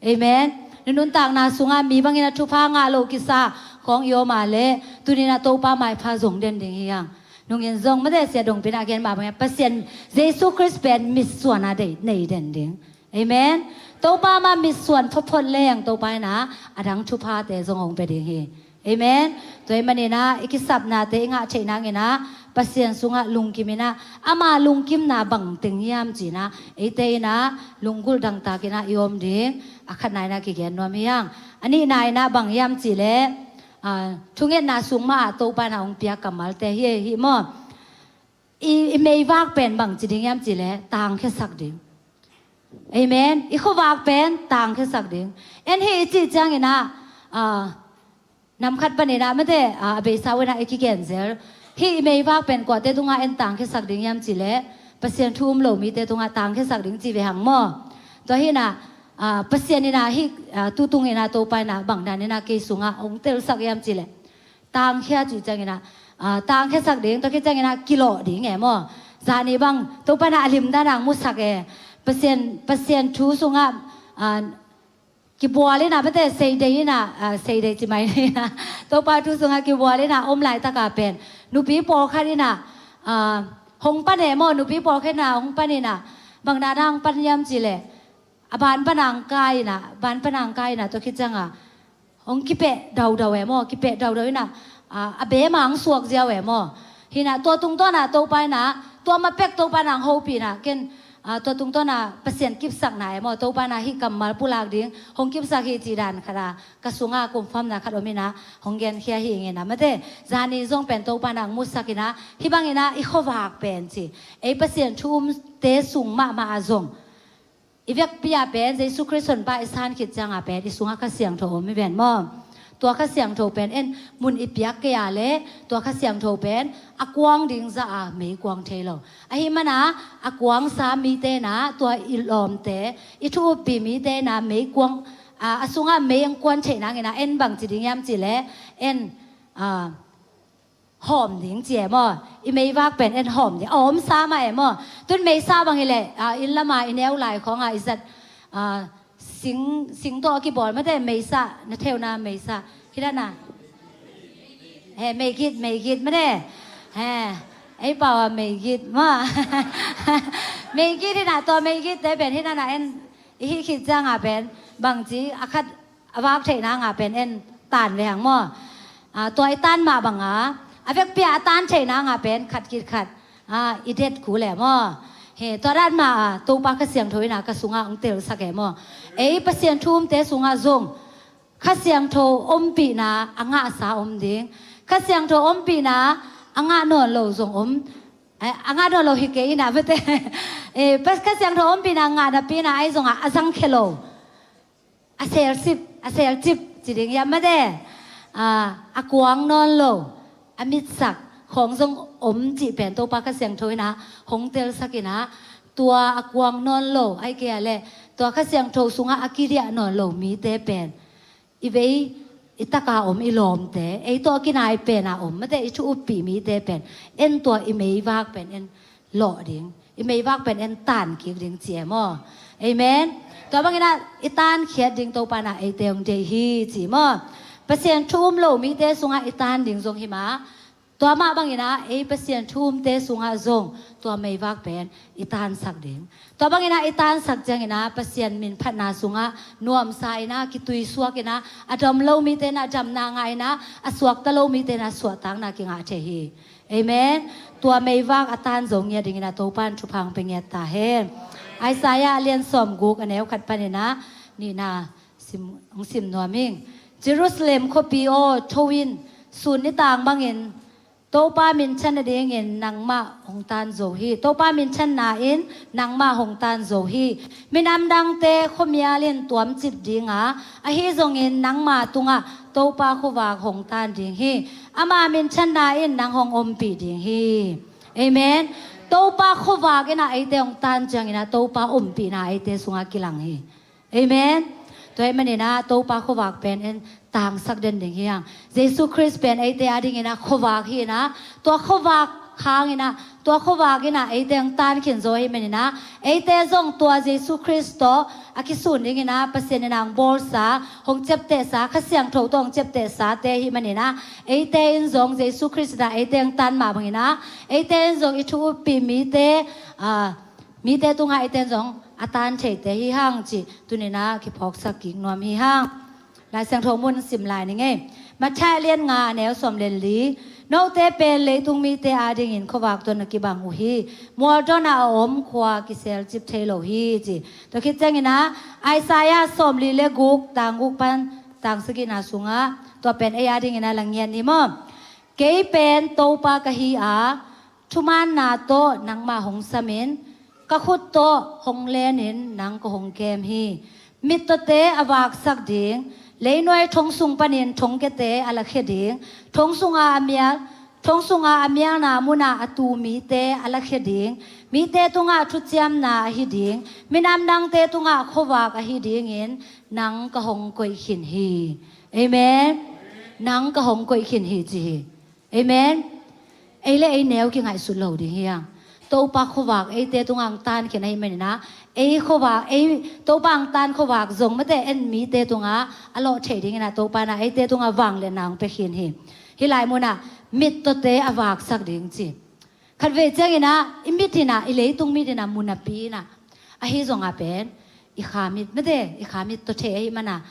Amen. Na nuntakna sungah mi bangin ah thupha ngah loh kisa khawng i om a leh tuni in ah Topa maipha zong den ding hi hang. Nungin zong mate sia dongpi in ah gen mah bangin ah Pasian Jesu Khrist pen mitsuan a deih nei den ding. Amen. Topa mah mitsuan photphot leng Topa in ah a dang thuphate zong hong pia ding hi. Amen. Tua ahih manin ah i kisapnate i ngah theih nangin ah Pasian sungah lungkim in ah ama lungkimna bangteng hiam ci-in ah eite in ah lunggulh dangtak in ah i om ding a khatna in ah kigen nuam hi hang. A nihna in ah bang hiam cih leh, ah, thungetna sung mah ah Topa in ah hong piak kammalte hi, hi maw? I, i meivak pen bang ci ding hiam cih leh tangkhiasak ding. Amen. I khuavak pen tangkhiasak ding. En hih i cih ciangin ah, ah, nam khat panin ah mate, ah, a beisa uh in ah i kigen zel. Hih i meivak pen kuate tungah en tangkhiasak ding hiam cih leh Pasian thu um lo mite tungah tangkhiasak ding ci ve hang maw? Tua hi in ah, ah, Pasian in ah hih, ah, tu tung in ah Topa in ah bang dan in ah kei sungah hong telsak hiam cih leh tangkhia cih ciangin ah, ah, tangkhiasak ding, tua khit ciangin ah kilawh ding e maw? Zani bang Topa in ah a lim dan ah hong musak e. Pasian, Pasian thu sungah, ah, kibual in ah mate, seidei in ah, ah, seidei ci mai ni in ah Topa thu sungah kibual in ah om laitak a pen nupi pawlkhat in ah, ah, hong pan e maw? Nupi pawlkhat in ah hong pan in ah bang dan ah hong pan hiam cih leh a ban pan a hong kai in ah, ban pan a hong kai in ah tua khit ciang a hong kipeh daudau e maw? Kipeh daudau in ah, ah, a bem a hong suak ziau e maw? Hi in ah tua tungtawn ah Topa in ah, tua mah pek Topa in ah hong hopih in ah, ken, ah, tua tungtawn ah Pasian kipsakna e maw? Topa in ah hih kammal pulak ding hong kipsak hi cih dan khat ah ka sungah kumfamna khat om in ah hong genkhia hi ing in ah mate. Zani zong pen Topa in ah hong musak in ah hih bangin ah i khuavak pen ci, ei Pasian thu umte sung mahmah ah zong i vekpi ah pen Jesu Khrist Honpa i san khit ciang a pen i sungah Kha Siangtho om hi ven maw? Tua Kha Siangtho pen en mun i piak kei a leh tua Kha Siangtho pen a kuang ding zah a mei kuang thei lo. Ahih man ah a kuangsa mite in ah tua i lawmte, i thu uppih mite in ah mei kuang, ah, a sungah mei hong kuan theih nangin ah en bang ci ding hiam cih leh en, ah, hawm ding ci e maw? I meivak pen en hawm ding. A omsa mah e maw? Tun meisa bang hi leh, ah, inn lam ah i neu lai khawng ah i zat, ah, sing, sing tawh a kibawl mate, meisa, na theuna meisa. Hi dan ah. He, meigit, meigit mate. He, ei pau ah meigit maw? Meigit hi in ah, tua meigitte pen hi dan ah en i hih khit ciang a pen bang ci a khat a vak theih nang a pen en tan ve hang maw? Ah, tua i tan mah bang a, a vekpi ah a tan theih nang a pen khat khit khat, ah, i det kul e maw? He, tua dan mah a Topa Kha Siangtho in ah ka sungah hong telsak e maw? Ei Pasian thu umte sungah zong Kha Siangtho ompihna a ngahsa om ding. Kha Siangtho ompihna a ngah nawn lo zong om. Eh, a ngah nawn lo hi kei in ah mate. Eh, Kha Siangtho ompihna ngah napi in ah ahi zongah a zangkhia lo, a selsip, a selcip ci ding hiam mate? Ah, a kuang nawn lo, a mitsak khawng zong om cih pen Topa Kha Siangtho in ah hong telsak in ah, tua a kuang nawn lo, ahih kei a leh tua Kha Siangtho sungah a kiliah nawn lo mite pen i vei i tak a om i lawmte, ei tawh a kinai pen a om mate, i thu uppih mite pen en tua i meivak pen en lawh ding, i meivak pen en tan kik ding ci e maw? Amen. Tua bangin ah i tankhiat ding Topa in ah eite hong deih hi ci maw? Pasian thu um lo mite sungah i tan ding zong hi mah. Tua mah bangin ah ei Pasian thu umte sungah zong tua meivak pen i tansak ding. Tua bangin ah i tansak ciangin ah Pasian minphatna sungah nuamsa in ah, kituisuak in ah, a dam lo mite in ah damna ngah in ah, a suakta lo mite in ah suahtakna kingah thei hi. Amen. Tua meivak a tan zo ngiat dingin ah Topa in thupha hong pia ngiat ta hen. Isaiah a lian sawmguk a neu khat panin ah nihna sim, hong sim nuam ing. Jerusalem khuapi aw, tho in, sun nitaang bangin Topa minthan nadingin nangmah hong tan zo hi. Topa minthanna in nangmah hong tan zo hi. Minam dangte khuamial in tuamcip ding a, ahi zongin nangma tungah Topa khuavak hong tan ding hi. Ama minthanna in nang hong ompih ding hi. Amen. Topa khuavak in ah eite hong tan ciangin ah Topa ompihna eite sungah kilang hi. Amen. Tua ahih manin ah Topa khuavak pen en tangsak den ding hi hang. Jesu Khrist pen eite adingin ah khuavak hi in ah, tua khuavak hangin ah, tua khuavak in ah eite hong tan khin zo ahih manin ah, eite zong tua Jesu Khrist tawh a kisun dingin ah Pasian in ah hong bawlsa, hong ciaptehsa, Kha Siangtho tawh hong ciaptehsate ahih manin ah, eite in zong Jesu Khrist in ah eite hong tan mah bangin ah, eite in zong i thu uppi mite, ah, mite tungah eite in zong a tan theite hi hang cih tuni in ah kiphawksak kik nuam hi hang. Lai Siangtho mun sim lai ning ei. Matthai a lian nga, a neu sawm le li. Note pen leitung mite adingin khuavak tawh na kibang uh hi. Mualdawnah a om khua kiselcip thei lo hi, ci. Tua khit ciangin ah Isaiah sawmli le guk, tang guk pan tang sagihna sungah, tua pen ei adingin ah la ngiat ni maw. Kei pen Topa ka hi a, thumaanna tawh nangmah hong samin, ka khut tawh hong lenin nang ka hong kem hi. Mittawte a vaksak ding, leinuai thong sung panin thongkiate a lakhia ding, thong sunga a mial, thong sunga a mialna munah a tu mite a lakhia ding, mite tungah thuciamna ahi ding, minam dangte tungah khuavak ahi dingin nang ka hong koih khin hi. Amen. Nang ka hong koih khin hi, ci hi. Amen. Ei le ei neu kingaihsut lo ding hi hang. Topa khuavak eite tungah hong tan khin ahih manin ah, ei khuavak, ei Topa hong tan khuavak zong mate en mite tungah a lawh theih dingin ah Topa in ah eite tungah vangliatna hong pia khin hi. Hih lai munah mittawte a vaksak ding, ci. Khatvei ciangin ah i mit in ah, i leitung mit in ah mu napi in ah, ahi zongah pen i kha mit mate, i kha mit tawh thei ahih manin ah,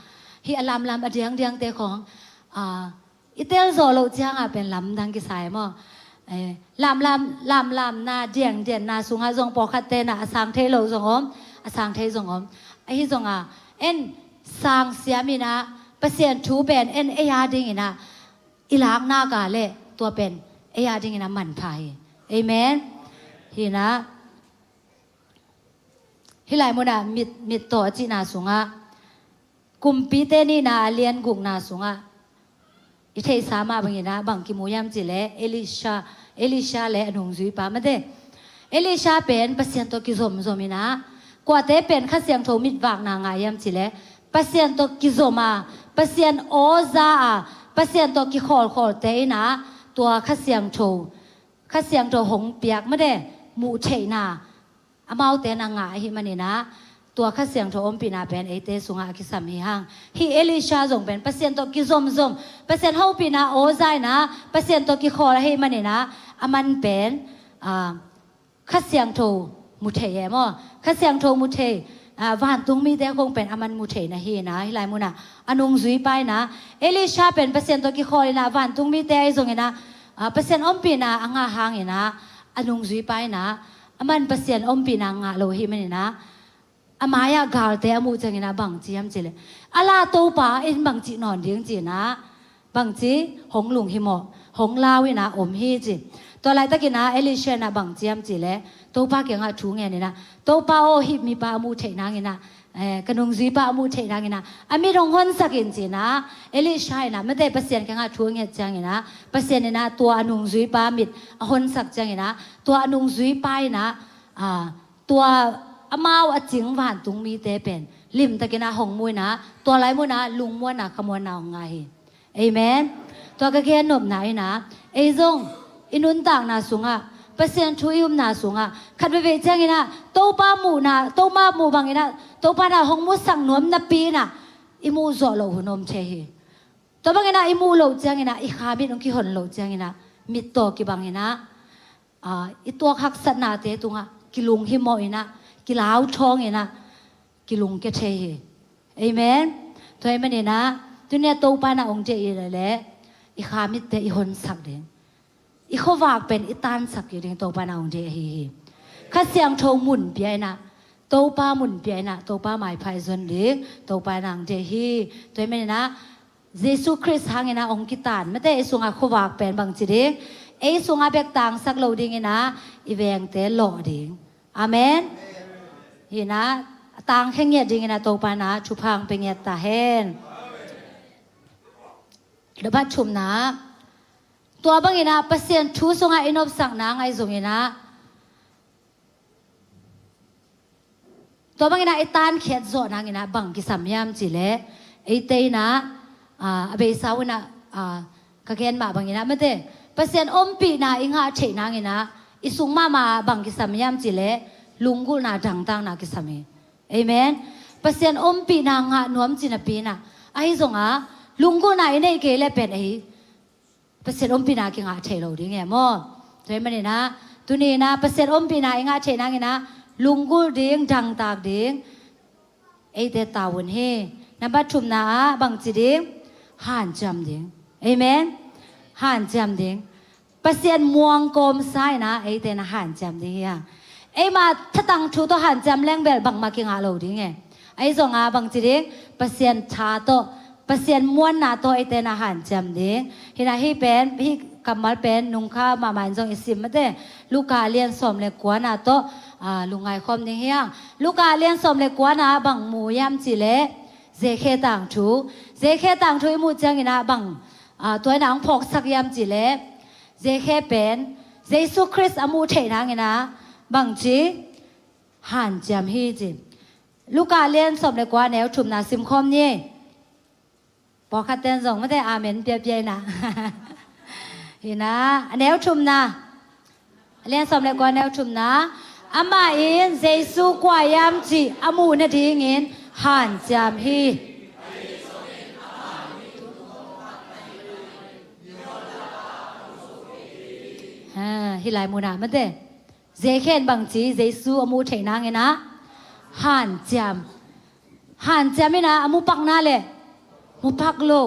hih a lamlam a diangdiangte khawng, ah, i tel zawh loh ciangah pen lamdang kisai maw. Eh, lamlam, lamlamna, diangdianna sungah zong pawlkhatte in ah a sang thei lo zong om, a sang thei zong om. Ahi zongah en sang siam in ah, Pasian thu pen en ei adingin ah i lakna ka le, tua pen ei adingin ah manpha hi. Amen. Hi in ah, hih lai munah mit, mittaw a cihna sungah, Kumpite nihna a lian gukna sungah i theihsa mah bangin ah bang kimu hiam cih leh Elisha, Elisha le a nungzuipa mate. Elisha pen Pasian tawh kizomzom in ah, kuate pen Kha Siangtho mitvakna ngah hiam cih leh Pasian tawh kizom a, Pasian aw za a, Pasian tawh kikhawlkhawlte in ah tua Kha Siangtho, Kha Siangtho hong piak mate, muh theihna amaute in ah ngah ahih manin ah, tua Kha Siangtho ompihna pen eite sungah a kisam hi hang. Hih Elisha zong pen Pasian tawh kizomzom, Pasian hopihna aw za in ah, Pasian tawh kikhawl ahih manin ah, aman pen, ah, Kha Siangtho mu thei e maw. Kha Siangtho mu thei, ah, vantung mite khong pen aman mu theihna hi in ah, hih lai munah a nungzuipa in ah, Elisha pen Pasian tawh kikhawl in ah, vantung mite ahi zongin ah, ah, Pasian ompihna a ngah hangin ah, a nungzuipa in ah, aman Pasian ompihna ngah lo ahih manin ah, a mai-ah galte a muh ciangin ah bang ci hiam cih leh, a la Topa in bang cih nawn ding ci in ah, bang ci, hong lunghimawh, hong lau in ah om hi ci. Tua laitakin ah Elisha in ah bang ci hiam cih leh, Topa kiangah thu ngen in ah, Topa aw, hih mipa a muh theih nangin ah, eh, ka nungzuipa a muh theih nangin ah a mit hong honsak in ci in ah, Elisha in ah mate Pasian kiangah thu a nget ciangin ah, Pasian in ah tua a nungzuipa mit a honsak ciangin ah, tua a nungzuipa in ah, ah, tua amau a cing vantung mite pen limtakin ah hong mu in ah, tua lai munah lungmuanna khamuanna hong ngah hi. Amen. Tua ka gennopna in ah, ei zong i nuntakna sungah, Pasian thu i upna sungah, khat veivei ciangin ah Topa muhna, Topa muh bangin ah, Topa in ah hong musak nuam napi in ah i muh zawh loh hun om thei hi. Tua bangin ah i muh loh ciangin ah, i kha mit hong kihon loh ciangin ah, mittaw kibangin ah, ah, i tuak haksatnate tungah kilunghimawh in ah, kilauthawng in ah, kilungkia thei hi. Amen. Tua ahih manin ah, tuni a Topa in ah hong deih i leh leh, i kha mitte i honsak ding, i khuavak pen i tansak kik ding Topa in ah hong deih ahi hi. Kha Siangtho mun pia in ah, Topa mun pia in ah, Topa maipha i zon ding Topa in ah hong deih hi. Tua ahih manin ah, Jesu Khrist hangin ah hong kitaan mate, ei sungah khuavak pen bangci ding, ei sungah bek tangsak lo dingin ah i vengte lawh ding. Amen. Hi in ah, a tangkhia ngiat dingin ah Topa in ah thupha hong pia ngiat ta hen. Dapat thumna, tua bangin ah Pasian thu sungah i nopsakna ngaih zongin ah, Tua bangin ah i tankhiat zawh nangin ah bang kisam hiam cih leh, eite in ah, ah, a beisa un ah, ah, ka gen mah bangin ah mate, Pasian ompihna i ngah theih nangin ah i sung mahmah ah bang kisam hiam cih leh, lunggulhna dangtakna kisam hi. Amen. Pasian ompihna ngah nuam cih napi in ah, ahi zong ah lunggulhna i neih kei leh pen ahi Pasian ompihna kingah thei lo ding e maw? Tua ahih manin ah, tuni in ah Pasian ompihna i ngah theih nangin ah lunggulh ding, dangtak ding, eite tavuan hi. Nambat thumna ah bangci ding? Hanciam ding. Amen. Hanciam ding. Pasian muang kawmsa in ah eite na hanciam ding hi hang. Eima thatang thu tawh hanciam leng bel bangmah kingah lo ding e. Ahi zong ah bangci ding? Pasian tha tawh, Pasian muanna tawh eite na hanciam ding. Hi in ah hih pen, hih kammal pen nungkha mahmah in zong i sim mate, Luka lian sawm le kuana tawh, ah, lungngai khawm ding hi hang. Luka lian sawm le kuana bang mu hiam cih leh, Zekhe tangthu. Zekhe tangthu i muh ciangin ah bang, ah, tua in ah hong phawksak hiam cih leh, Zekhe pen Jesu Khrist a muh theih nangin ah bangci? Hanciam hi ci. Luka lian sawm le kua, neu thumna simkhawm ni. Pawlkhat ten zong mate amen piapia in ah. Hi in ah, a neu thumna. Lian sawm le kua, neu thumna. Amah in Jesu kua hiam cih a muh nadingin hanciam hi. Ha, hih lai munah mate, Zekhe in bangci? Jesu a muh theih nangin ah hanciam. Hanciam in ah a mu pak na leh, mu pak lo.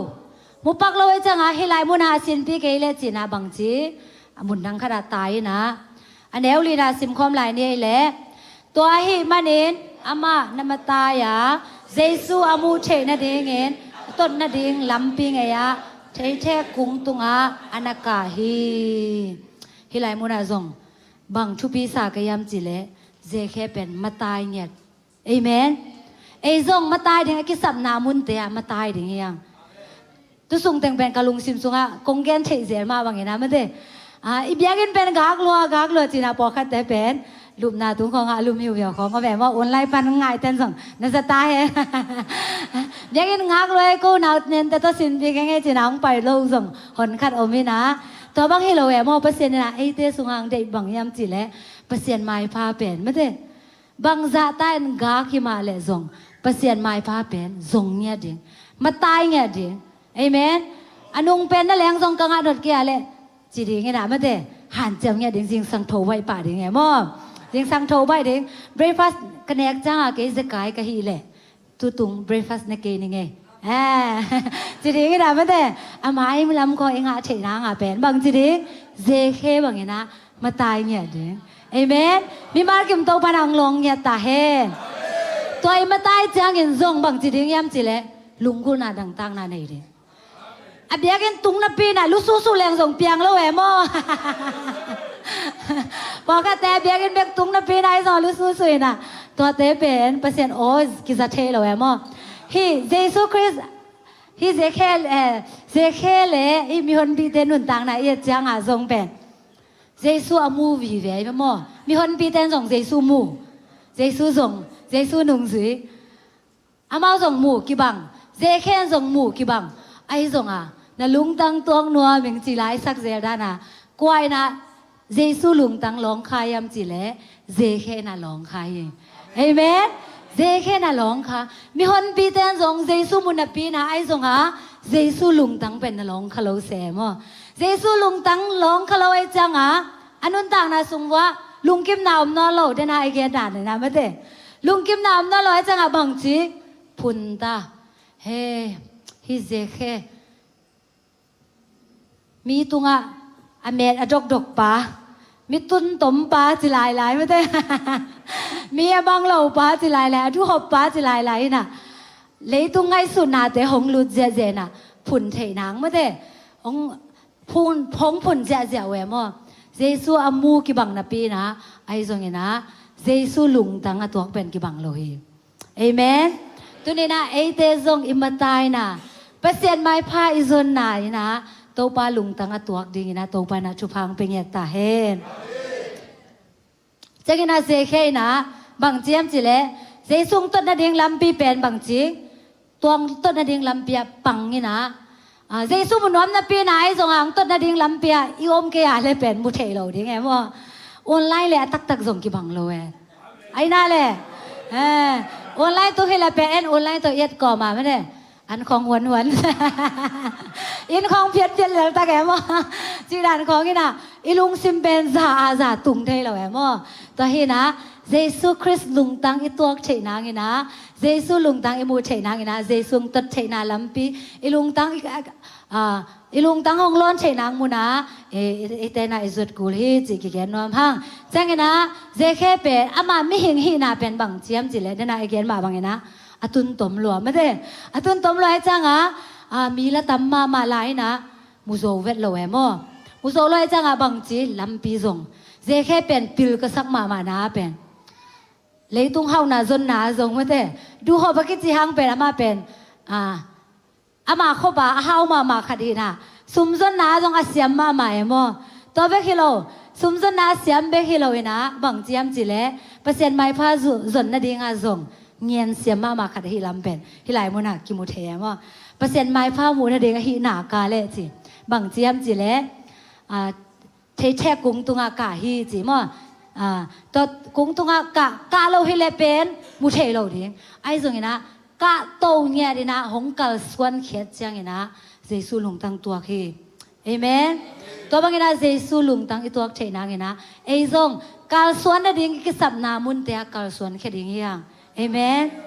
Mu pak lo ahih ciangah hih lai munah a sinpi kei leh ci in ah bangci? A mun dang khatah tai in ah. A neu lina simkhawm lai ni ei leh, tua ahih manin amah na matai a, Jesu a muh theih nadingin a tot nading lampi ngei-ah theithek kung tungah a na kah hi. Hih lai munah zong bang thupi sa ka hiam cih leh, Zekhe pen matai ngiat. Amen. Ei zong matai ding, a kisapna munte ah matai ding hi hang. Tu sung teng pen ka lungsim sungah kong gen theih zel mah bangin ah mate, ah, i biakinn pen gak lua, gak lua ci in ah pawlkhatte pen lupna tung khawngah a lum hiuhiau khawng a ve maw, online pan ngaihten zong na za ta hen. Biakinn gak lua e, ko nau nente tawh sinpi keng e ci in ah hong pai lo zong honkhat om in ah. Tua bang hi lo e maw, Pasian in ah eite sungah hong deih bang hiam cih leh, Pasian maipha pen mate, bangzah ta in gak hi mah leh zong Pasian maipha pen zong ngiat ding, matai ngiat ding. Amen. A nung pen na leng zong ka ngah nop kei a leh, ci ding in ah mate, hanciam ngiat ding, zingsang tho baih pah ding e maw. Zingsang tho baih ding. Breakfast ka nek ciangah kei zekai ka hih leh, tutung breakfast ne kei ning e, eh, ci ding in ah mate, a mai lam khawng i ngah theih nangah pen bangci ding? Zekhe bangin ah matai ngiat ding. Amen. Mimal kim Topa in ah hong lawng ngiat ta hen. Tua i matai ciangin zong bangci ding hiam cih leh, lunggulhna dangtakna nei ding. A biakinn tung napi in ah lususu leng zong piang lo e maw. Pawlkhatte a biakinn bek tung napi in ah ahi zong lususu in ah, tuate pen Pasian aw kiza thei lo e maw. Hih Jesu Khrist, hih Zekhe, eh, Zekhe le hih mihonpite nuntakna i et ciangah zong pen Jesu a mu vive ahi maw. Mihonpite in zong Jesu mu, Jesu zong, Jesu nungzui. Amau zong mu kibang, Zekhe in zong mu kibang. Ahi zongah na lungtang tuak nuam ing ci laisak zel dan a, kua in ah Jesu lungtang lawngkha hiam cih leh, Zekhe in ah lawngkha hi. Amen. Zekhe in ah lawngkha. Mihonpite in zong Jesu mu napi in ah, ahi zongah Jesu lungtang pen na lawngkha lo se maw. Jesu lungtang lawngkha lo ahih ciangah a nuntakna sung uah lungkimna om nawn lo, den a i gen dan in ah mate. Lungkimna om nawn lo ahih ciangah bangci? Phun ta. He, hih Zekhe, mi tungah a met a dokdok pa, mi tuntom pa ci lailai mate. Mi a bang lo pa ci lailai, a thuhop pa ci lailai in ah, leitung ngaihsutnate hong lut ziahziah in ah, phun theih nang mate, hong phun, hong phun ziahziah uh e maw. Jesu a mu kibang napi in ah, ahi zongin ah Jesu lungtang a tuak pen kibang lo hi. Amen. Tuni in ah eite zong i mataina, Pasian maipha i zonna in ah Topa lungtang a tuak dingin ah Topa in ah thupha hong pia ngiat ta hen. Ciangin ah Zekhe in ah bang ci hiam cih leh, Jesu hong tot nading lampi pen bangci, tua hong tot nading lampi ah pang in ah, ah, Jesu mu nuam napi in ah, ahi zongin hong tot nading lampi ah i om kei a leh pen mu thei lo ding e maw. Online leh a taktak zong kibang lo e. Ahi na leh, eh, online tawh hi leh pen, en online tawh i et kawm a mate, an khawng huanhuan. Inn khawng phiatphiat lel tak e maw. Cih dan khawng in ah, i lungsim pen za a za tung thei lo e maw. Tua hi in ah, Jesu Khrist lungtang i tuak theih nang in ah, Jesu lungtang i muh theih nang in ah, Jesu hong tot theihna lampi i lungtang i, ah, i lungtang hong lawn theih nang mun ah, eh, i, eite in ah i zuat kul hi cih kigen nuam hang. Ciangin ah, Zekhe pen ama mihing hihna pen bangci hiam cih leh, den ah i gen mah bangin ah, a tun tom lua mate. A tun tom lua ahih ciangin ah, ah, mi la tam mahmah lai in ah, mu zo vet lo e maw. Mu zo lo ahih ciangin ah bangci, lampi zong, Zekhe pen pil ka sak mahmah na pen, leitung hauhna zonna zong mate, duhhop a kici hang pen amah pen, ah, ama khuapi a hau mahmah khat hi in ah, sum zonna zong a siam mahmah e maw. Tua bek hi lo, sum zonna a siam bek hi lo in ah, bangci hiam cih leh, Pasian maipha zu-, zon nading ah zong ngian siam mahmah khat ahih lam pen hih lai mun ah kimu thei e maw. Pasian maipha muh nading ahih nak leh ci, bangci hiam cih leh, ah, theithek kung tungah kah hi ci maw. Ah, tua kung tungah kah, kah lo hi leh pen mu thei lo ding. Ahi zongin ah, kah to ngiat in ah hong kalsuan khiat ciangin ah, Jesu lungtang tuak hi. Amen. Tua bangin ah Jesu lungtang i tuak theih nang in ah, ei zong kalsuan nading i kisapna munte ah kalsuan khia ding hi hang. Amen.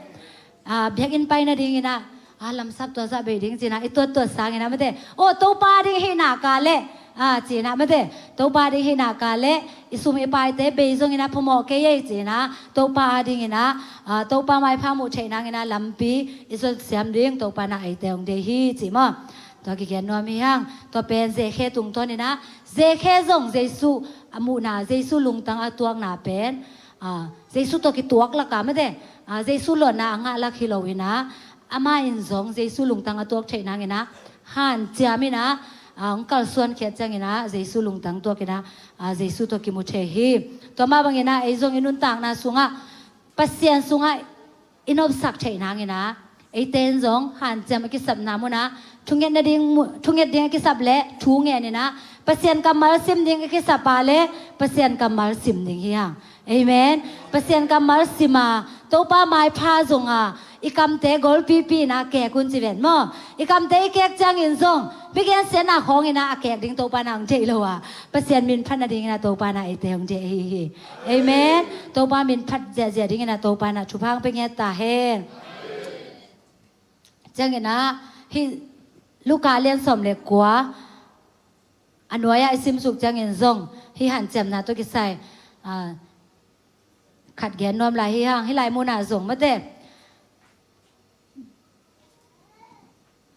Ah, biakinn pai nading in ah, ah, lamsap tua zah bei ding ci in ah i tuattuat sangin ah mate, oh, Topa ding ahih nak leh, ah, ci in ah mate, Topa ding ahih nak leh i sum i paite bei zongin ah phamawh kei ei ci in ah, Topa ding in ah, ah, Topa maipha muh theih nang in ah lampi i zon siam ding Topa in ah eite hong deih hi ci maw. Tua kigen nuam hi hang. Tua pen Zekhe tungtawn in ah, Zekhe zong Jesu a muhna, Jesu lungtang a tuakna pen, ah, Jesu tawh kituak lak ah mate, ah, Jesu lawnna a ngah lak hi lo in ah, amah in zong Jesu lungtang a tuak theih nang in ah, hanciam in ah, ah, hong kalsuan khiat ciangin ah, Jesu lungtang tuak in ah, ah, Jesu tawh kimu thei hi. Tua mah bangin ah, ei zong i nuntakna sungah, Pasian sungah i nopsak theih nang in ah, eite in zong hanciam a kisapna mun ah, thunget nading mu-, thunget ding a kisap leh thu ngen in ah, Pasian kammal sim ding a kisap a leh Pasian kammal sim ding hi hang. Amen. Pasian kammal sim a, Topa maipha zong a, i kamte golpipi in ah kek un ci ven maw. I kamte i kek ciangin zong, mi gensiatna khawng in ah a kek ding Topa in ah hong deih lo a, Pasian min phat nading in ah Topa in ah eite hong deih ahi hi. Amen. Topa min phat ziahziah ding in ah Topa in ah thupha hong pia ngiat ta hen. Ciangin ah, hih Luka lian sawm le kua a nuai ah i sim suk ciangin zong, hih hanciamna tawh kisai, ah, khat gen nuam lai hi hang, hih lai mun ah zong mate.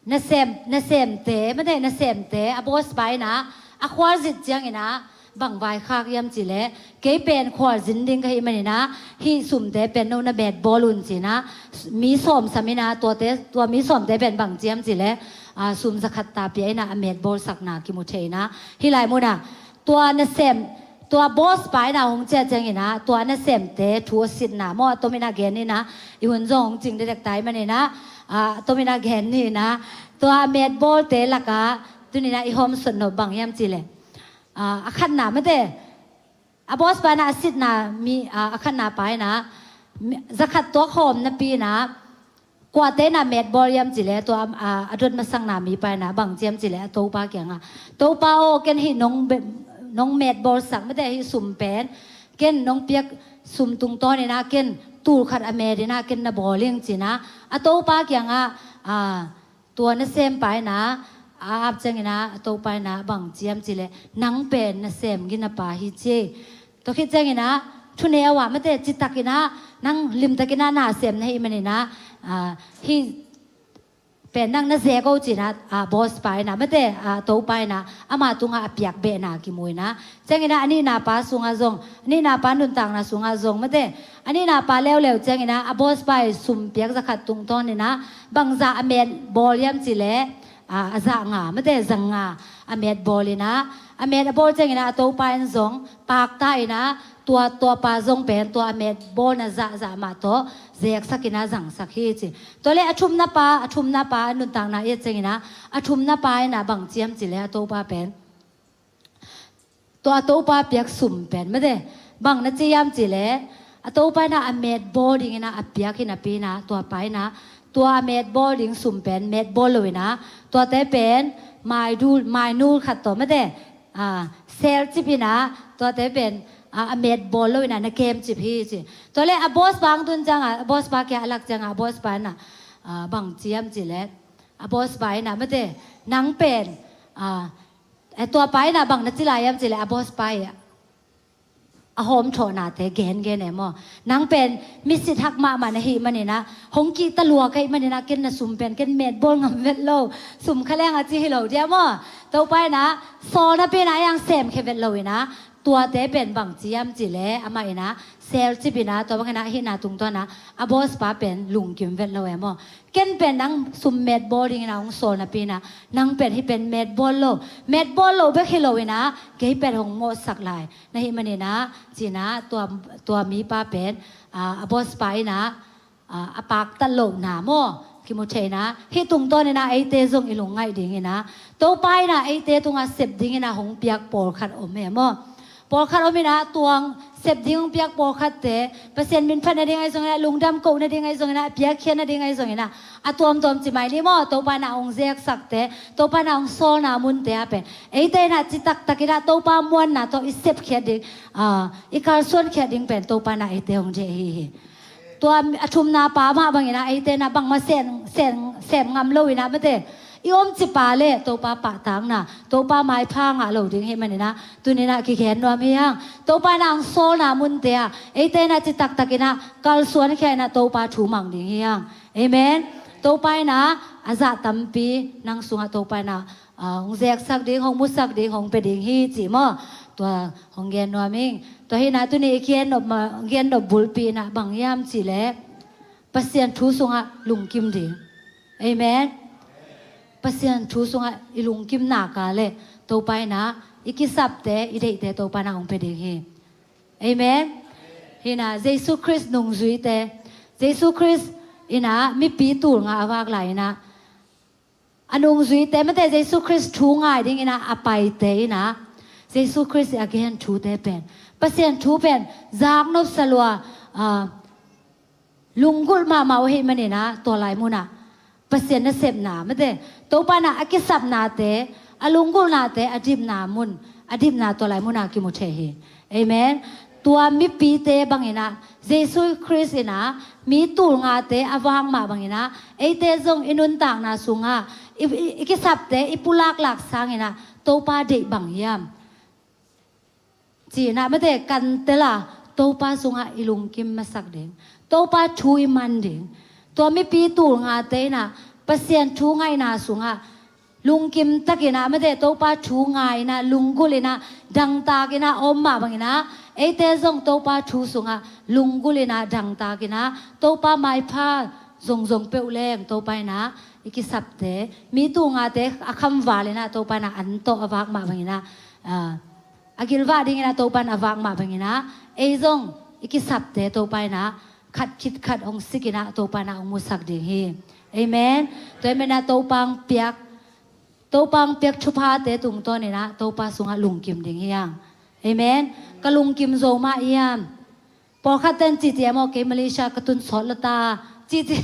Nasem, nasemte, mate, nasemte, a boss pa in ah, a khualzin ciangin ah, bang vaikhak hiam cih leh, kei pen khualzin ding ka hih manin ah, hih sumte pen no na metbawl un ci in ah, mi sawm sam in ah, tuate, tua mi sawmte pen bang ci hiam cih leh, ah, sum zakhat ta pia in ah, a metbawlsakna kimu thei in ah, hih lai mun ah, tua nasem, tua boss pa in ah hong ciah ciangin ah, tua nasemte thu a sitna maw, a tom in ah gen in ah, i hun zong hong cing dekdek ta ahih manin ah, ah, a tom in ah gen ni in ah, tua metbawlte lakah, tuni in ah i hawm sot nop bang hiam cih leh, ah, a khatna mate, a boss pa in ah a sitna mi, ah, a khatna pa in ah, mi, zakhat tuak hawm napi in ah, kuate in ah metbawl hiam cih leh, tua, ah, a dot masakna mipa in ah bang ci hiam cih leh, a topa kiangah, Topa aw, ken hih nong be-, nong metbawlsak mate, hih sum pen, ken nong piak sum tungtawn in ah, ken tul khat a met in ah, ken na bawl ing ci in ah, a topa kiangah, ah, tua nasempa in ah, a ap ciangin ah, a topa in ah bang ci hiam cih leh, nang pen nasem gina pa hi ci. Tua khit ciangin ah, thuneu ah mate, citak in ah, nang limtak in ah nasem na hih manin ah, ah, hih pen nang na zek o ci in ah, ah, boss pa in ah mate, ah, topa in ah, ama tungah a piak behna kimu in ah. Ciangin ah, a nihna pa sungah zong, a nihna pa nuntakna sungah zong mate, a nihna pa leuleu ciangin ah, a boss pa i sum piak zakhat tungtawn in ah, bangzah a metbawl hiam cih leh, ah, a zah nga mate, zang nga a metbawl in ah, a met a bawl ciangin ah, a topa in zong pakta in ah, Tua, tua pa zong pen tua a metbawlna zahzah mah tawh zeksakin a zangsak hi ci. Tua le a thumna pa, a thumna pa a nuntakna i et ciangin ah, a thumna pa in ah bang ci hiam cih leh a topa pen, tua a topa piak sum pen mate, bang na ci hiam cih leh a topa in ah a metbawl dingin ah a piak hi napi in ah tua pa in ah tua a metbawl ding sum pen metbawl lo in ah tuate pen mainul, mainul khat tawh mate, a, selcip in ah tuate pen, a, a metbawl lo in ah na kemcip hi ci. Tua le a boss pa hong tun ciangah, a boss pa kiang a lak ciangah a boss pa in ah, a, bang ci hiam cih leh a boss pa in ah mate, nang pen, a, eh, tua pa in ah bang na ci lai hiam cih leh a boss pa i a hawmthawhnate gengen e maw. Nang pen misit hak mahmah na hih manin ah hong kihta lua ka hih manin ah ken na sum pen ken metbawl ngam vet lo, sum kha leng a ci hi lo dia maw. Topa in ah sawlna pen ah a hong semkhia vet lo in ah tuate pen bang ci hiam cih leh amah in ah selcip in ah tua bangin ah hihna tungtawn ah a boss pa pen lungkim vet lo e maw. Ken pen nang sum metbawl dingin ah hong sawl napi in ah nang pen hih pen metbawl lo, metbawl lo bek hi lo in ah kei pen hong mawhsak lai na hih manin ah ci in ah tua, tua mipa pen, a, a boss pa in ah, a, a paktat lohna maw kimu thei in ah hih tungtawn in ah eite zong i lungngaih dingin ah Topa in ah eite tungah sep dingin ah hong piak pawlkhat om e maw. Pawlkhat om in ah tua hong sep ding hong piak pawlkhatte Pasian min phat nading ahi zongin ah, lungdam koh nading ahi zongin ah, a piakkhiat nading ahi zongin ah, a tuamtuam ci mai ni maw, Topa in ah hong zeksakte, Topa in ah hong sawlna munte ah pen eite in ah citaktak in ah Topa muanna tawh i sepkhiat ding, a, i kalsuankhiat ding pen Topa in ah eite hong deih ahi hi. Tua a thumna pa mah bangin ah eite in ah bangmah sem, sem, sem ngam lo in ah mate, i omcip a le Topa pahtakna, Topa maipha ngah lo ding hih manin ah tuni in ah kigen nuam hi hang. Topa in ah hong sawlna munte ah eite in ah citaktak in ah kalsuankhia in ah Topa thu mang ding hi hang. Amen. Topa in ah a zah tampi nang sungah Topa in ah, a, hong zeksak ding, hong musak ding, hong pia ding hi ci maw. Tua hong gen nuam ing. Tua hi in ah tuni i gen nop ma, gen nop bulpi in ah bang hiam cih leh Pasian thu sungah lungkim ding. Amen. Pasian thu sungah i lungkim nak a le Topa in ah i kisapte, i deihte Topa in ah hong pia ding hi. Amen. Hi in ah Jesu Khrist nungzuite, Jesu Khrist in ah mipi tul nga a vak lai in ah a nungzuite mate, Jesu Khrist thu ngai dingin ah a paite in ah Jesu Khrist i a gen thute pen, Pasian thu pen zaknop sa lua, a, lunggulh mahmah uh ahih manin ah tua lai munah Pasian nasepna mate, Topa in ah a kisapnate, a lunggulhnate, a dipna mun, a dipna tua lai munah kimu thei hi. Amen. Tua mipite bangin ah Jesu Khrist in ah mi tul ngate a vak mah bangin ah eite zong i nuntakna sungah i, i, i kisapte i pulaklak sangin ah Topa deih bang hiam ci in ah mate, kan tel a Topa sungah i lungkim masak ding, Topa thu i man ding. Tua mipi tul ngate in ah Pasian thu ngaihna sungah lungkim takin ah mate, Topa thu ngai in ah, lunggulh in ah, dangtak in ah a om mah bangin ah eite zong Topa thu sungah lunggulh in ah, dangtak in ah Topa maipha zongzong peuh leng Topa in ah i kisapte, mi tul ngate a khamval in ah Topa in ah an tawh a vak mah bangin ah, a, a gilvah dingin ah Topa in a vak mah bangin ah ei zong i kisapte Topa in ah khat khit khat hong sik in ah Topa in ah hong musak ding hi. Amen. Tua ahih manin ah Topa hong piak, Topa hong piak thuphate tungtawn in ah Topa sungah lungkim ding hi hang. Amen. Ka lungkim zo mah hiam? Pawlkhat ten cici e maw, kei Malaysia ka tun sawt lo ta cici,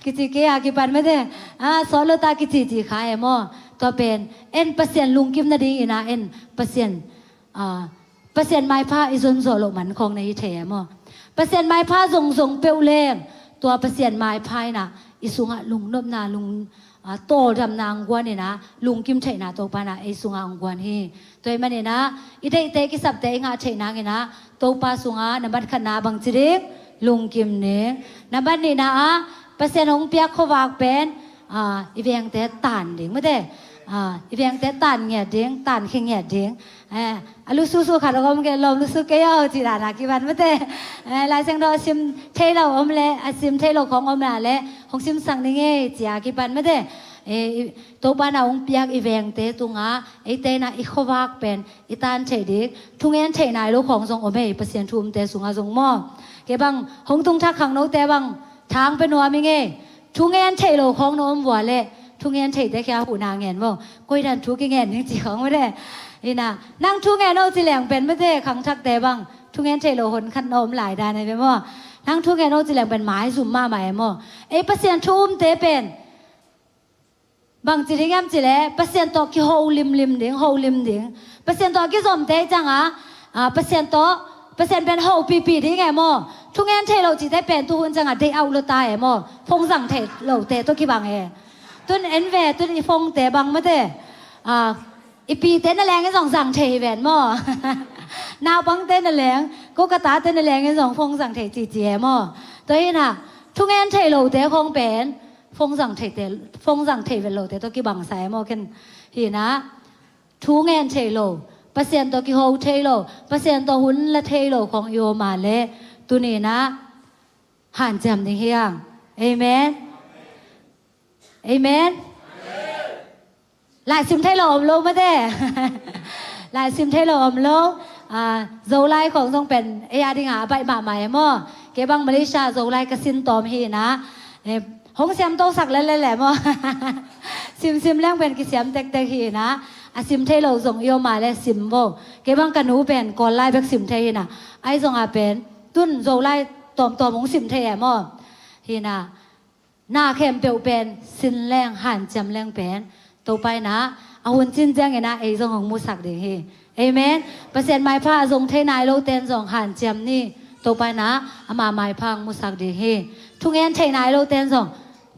kici kei a kipan mate, a, sawt lo ta kicici kha e maw. Tua pen en Pasian lungkim nadingin ah en Pasian, a, Pasian maipha i zonzawh loh man khawng na hi thei e maw. Pasian maipha zongzong peuh leng tua Pasian maipha in ah i sungah lungnopna, lung, a, tawldamna hong guan in ah lungkim theihna Topa in ah ei sungah hong guan hi. Tua ahih manin ah i deihte, i kisapte i ngah theih nangin ah Topa sungah nambat khatna bang ci ding? Lungkim ding. Nambat nihna ah Pasian hong piak khuavak pen, a, i vengte tan ding mate. A, i vengte tan ngiat ding, tan khe ngiat ding. Eh, a lususu khat a om kei lawm lusu kei aw ci dan a kipan mate. Eh, Lai Siangtho a sim thei lo om le, a sim thei lo khawng om a le hong simsak ning ei ci a kipan mate. E, i, Topa na hong piak i vengte tungah eite na i khuavak pen i tan theih ding, thungen theih nai lo khawng zong om ei, Pasian thu umte sungah zong maw. Kei bang hong tung thak khangnote bang thang pe nuam i ngei. Thungen theih lo khawng na om vua leh thungen theihte kia huhna ngen maw. Koidan thu kingen ding ci khawng maw de. Ina, nang thungen o ci leng pen maw de, khangthakte bang thungen theih lo hon khat na om lai dan ei ve maw. Nang thungen o ci leng pen maizum mahmah ei maw. Ei Pasian thu umte pen bangci ding em cileh, Pasian tawh kiho limlim ding, ho lim ding. Pasian tawh a kizomte ciangah, a, Pasian tawh, Pasian pen ho pipi ding em aw. Thungen thei lo cite pen tuhun ciangah deih auh lo ta em aw. Phone zang thei lote tawh kibang e. Tun en ve, tun i phonete bang mate. A, i pite na leng in zong zang thei hi ven maw. Naupangte na leng, ko ka tate na leng in zong phone zang thei cici em aw. Tua hinah, thungen thei lote khong pen phone zang theite, phone zang thei vet lote tawh kibangsa em aw khen. Hinah, thungen thei lo, Pasian tawh kiho thei lo, Pasian tawh hun la thei lo khong i om a leh, tuninah hanciam ding hi hang. Amen. Amen. Laisim thei lo om lo mate. Laisim thei lo om lo. A, Zolai khong zong pen ei a dingah a baih mahmah em aw. Kei bang Malaysia Zolai ka sin tawm hinah, e, hong siamtosak lel lel em aw. Simsim leng pen kisiam tektek hinah. A sim thei lo zong i om a leh sim vo. Kei bang ka nu pen Kawl lai bek sim thei hinah. Ahi zongah pen tun Zolai tawmtawm hong sim thei em aw. Hinah, na khempeuh pen sin leng hanciam leng pen Topa inah a hun cin cianginah ei zong hong musak ding hi. Amen. Pasian maipha a zong thei nai loten zong hanciam ni. Topa inah ama maipha hong musak ding hi. Thungen thei nai loten zong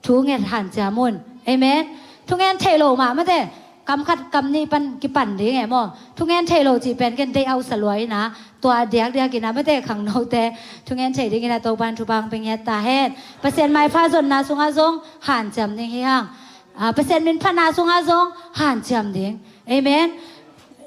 thunget hanciam un. Amen. Thungen thei lo mah mate. Kam khat kam nih pan kipan ding em aw. Thungen thei lo cih pen ken deih auh sa lua inah, tua diakdiak inah mate khangnote thungen thei ding inah Topan thupha hong pe ngiat ta hen. Pasian maipha zonna sungah zong hanciam ding hi hang. A, Pasian min phatna sungah zong hanciam ding. Amen.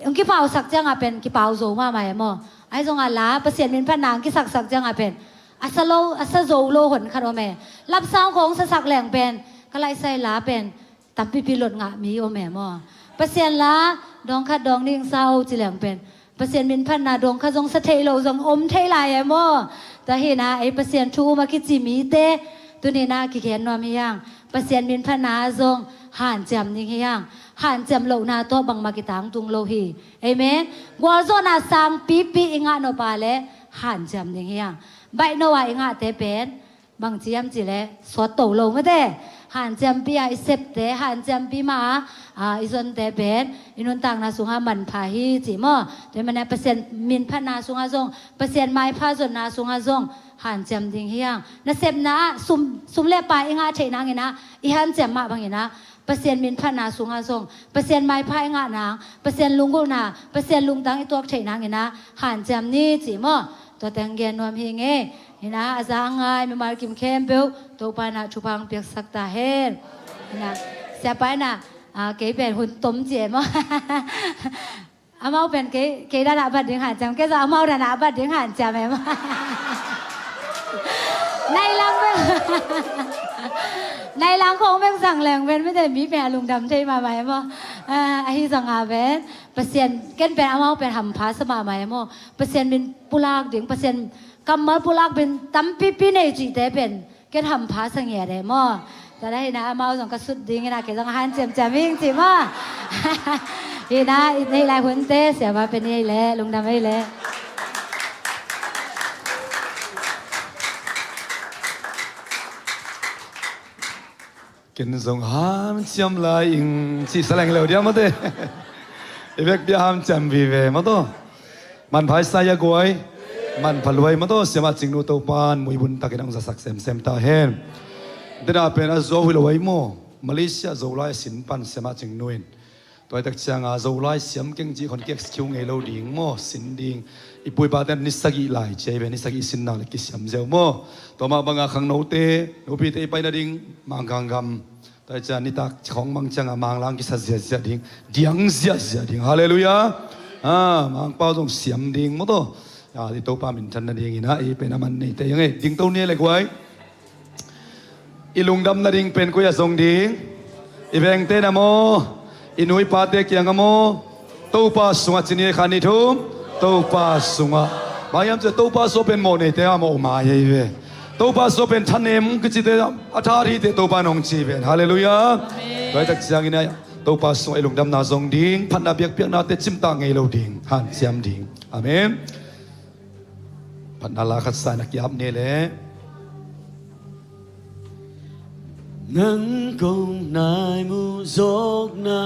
Hong kipausak ciangah pen kipau zo mahmah em aw. Ahi zongah la Pasian min phatna hong kisaksak ciangah pen a sa lo, a sa zo lo hon khat om e. Lapsang khong sasak leng pen ka laihsai la pen tampipi lot ngah mi om em aw. Pasian la dawng khat dawng nih sa o ci leng pen Pasian min phatna dawng khat zong sa thei lo zong om thei lai em aw. Tua hinah ei Pasian thu um a kici mite tuninah kigen nuam hi hang. Pasian min phatna zong hanciam ding hi hang. Hanciam lohna tawh bangmah kitangtung lo hi. Amen. Gualzawhna sang pipi i ngah nop a leh hanciam ding hi hang. Baih no a i ngahte pen bangci hiam cileh sawt to lo mate. Hanciampi a i septe, hanciampi mah a, a, i zonte pen i nuntakna sungah manpha hi ci maw. Tua hi manah Pasian min phatna sungah zong, Pasian maipha zonna sungah zong hanciam ding hi hang. Nasepna ah sum, sum le pai i ngah theih nanginah i hanciam mah banginah Pasian min phatna sungah zong, Pasian maipha i ngah nang, Pasian lunggulhna, Pasian lungtang i tuak theih nanginah hanciam ni ci maw. Tua teng gen nuam hi ngei. Hinah a za a ngai mimal kim khempeuh Topa inah thupha hong piaksak ta hen. Hinah siapa inah, a, kei pen hun tom ci em aw. Amau pen kei, kei danah bat ding hanciam, kei zong amau danah bat ding hanciam em aw. Nai lang pen, nai lang khong bek zang leng pen mite mi pen a lungdam thei mahmah em aw. A, ahi zongah pen Pasian, ken pen amau pen hampha sa mahmah em aw. Pasian min pulak ding, Pasian kammal pulak pen tampipi nei cihte pen ken hampha sa ngiat em aw. Tua dah hinah amau zong ka sut dinginah kei zong a hanciamciam hing ci maw. Hinah i neih lai hunte siapa pen i ei leh lungdam ei leh. Ken zong hanciam lai ing cih sa leng lo dia mate. I vekpi a hanciam vive maw taw. Manpha i sa ia guai. Manpha luai maw taw, siamah Cingnu Topan muibun takin hong zasak semsem ta hen. Dena pen a zo hi lo ai maw. Malaysia Zolai a sin pan siamah Cingnu in tua i tak cianga Zolai siam keng cih khon ki-excuse ngei lo ding maw, sin ding. I pu i pate ni sagih lai cia i ve, ni sagih sin nang le kisiam ziau maw. Tua mah banga khangnote, nupite i paina ding Mangkang gam. Tua i cia nitak khong mang cianga Manglang kisa ziahziah ding, diang ziahziah ding. Halleluiah. A, Mangpau zong siam ding maw taw. A, i Topa minthan nadingin a, i pen a man neite iang e, dingto ni le guai. I lungdam nading pen koi a zong ding. I vengte na maw, i nu i pate kiangah maw, Topa sungah ci ni, khan ni thum, Topa sungah. Bang hiam cih leh Topa sungah pen mawh neite a mawh mai hi ve. Topa sungah pen thanem kicite a tha hi teh Topa in hong ci ven. Halleluiah. Amen. Tua hi tak ciangin ah Topa sungah i lungdamna zong ding, phatna biakpiaknate cimtak ngei lo ding, hanciam ding. Amen. Phatna la khat sa-in a kiap ni leh. Nang kong nai muh zawkna.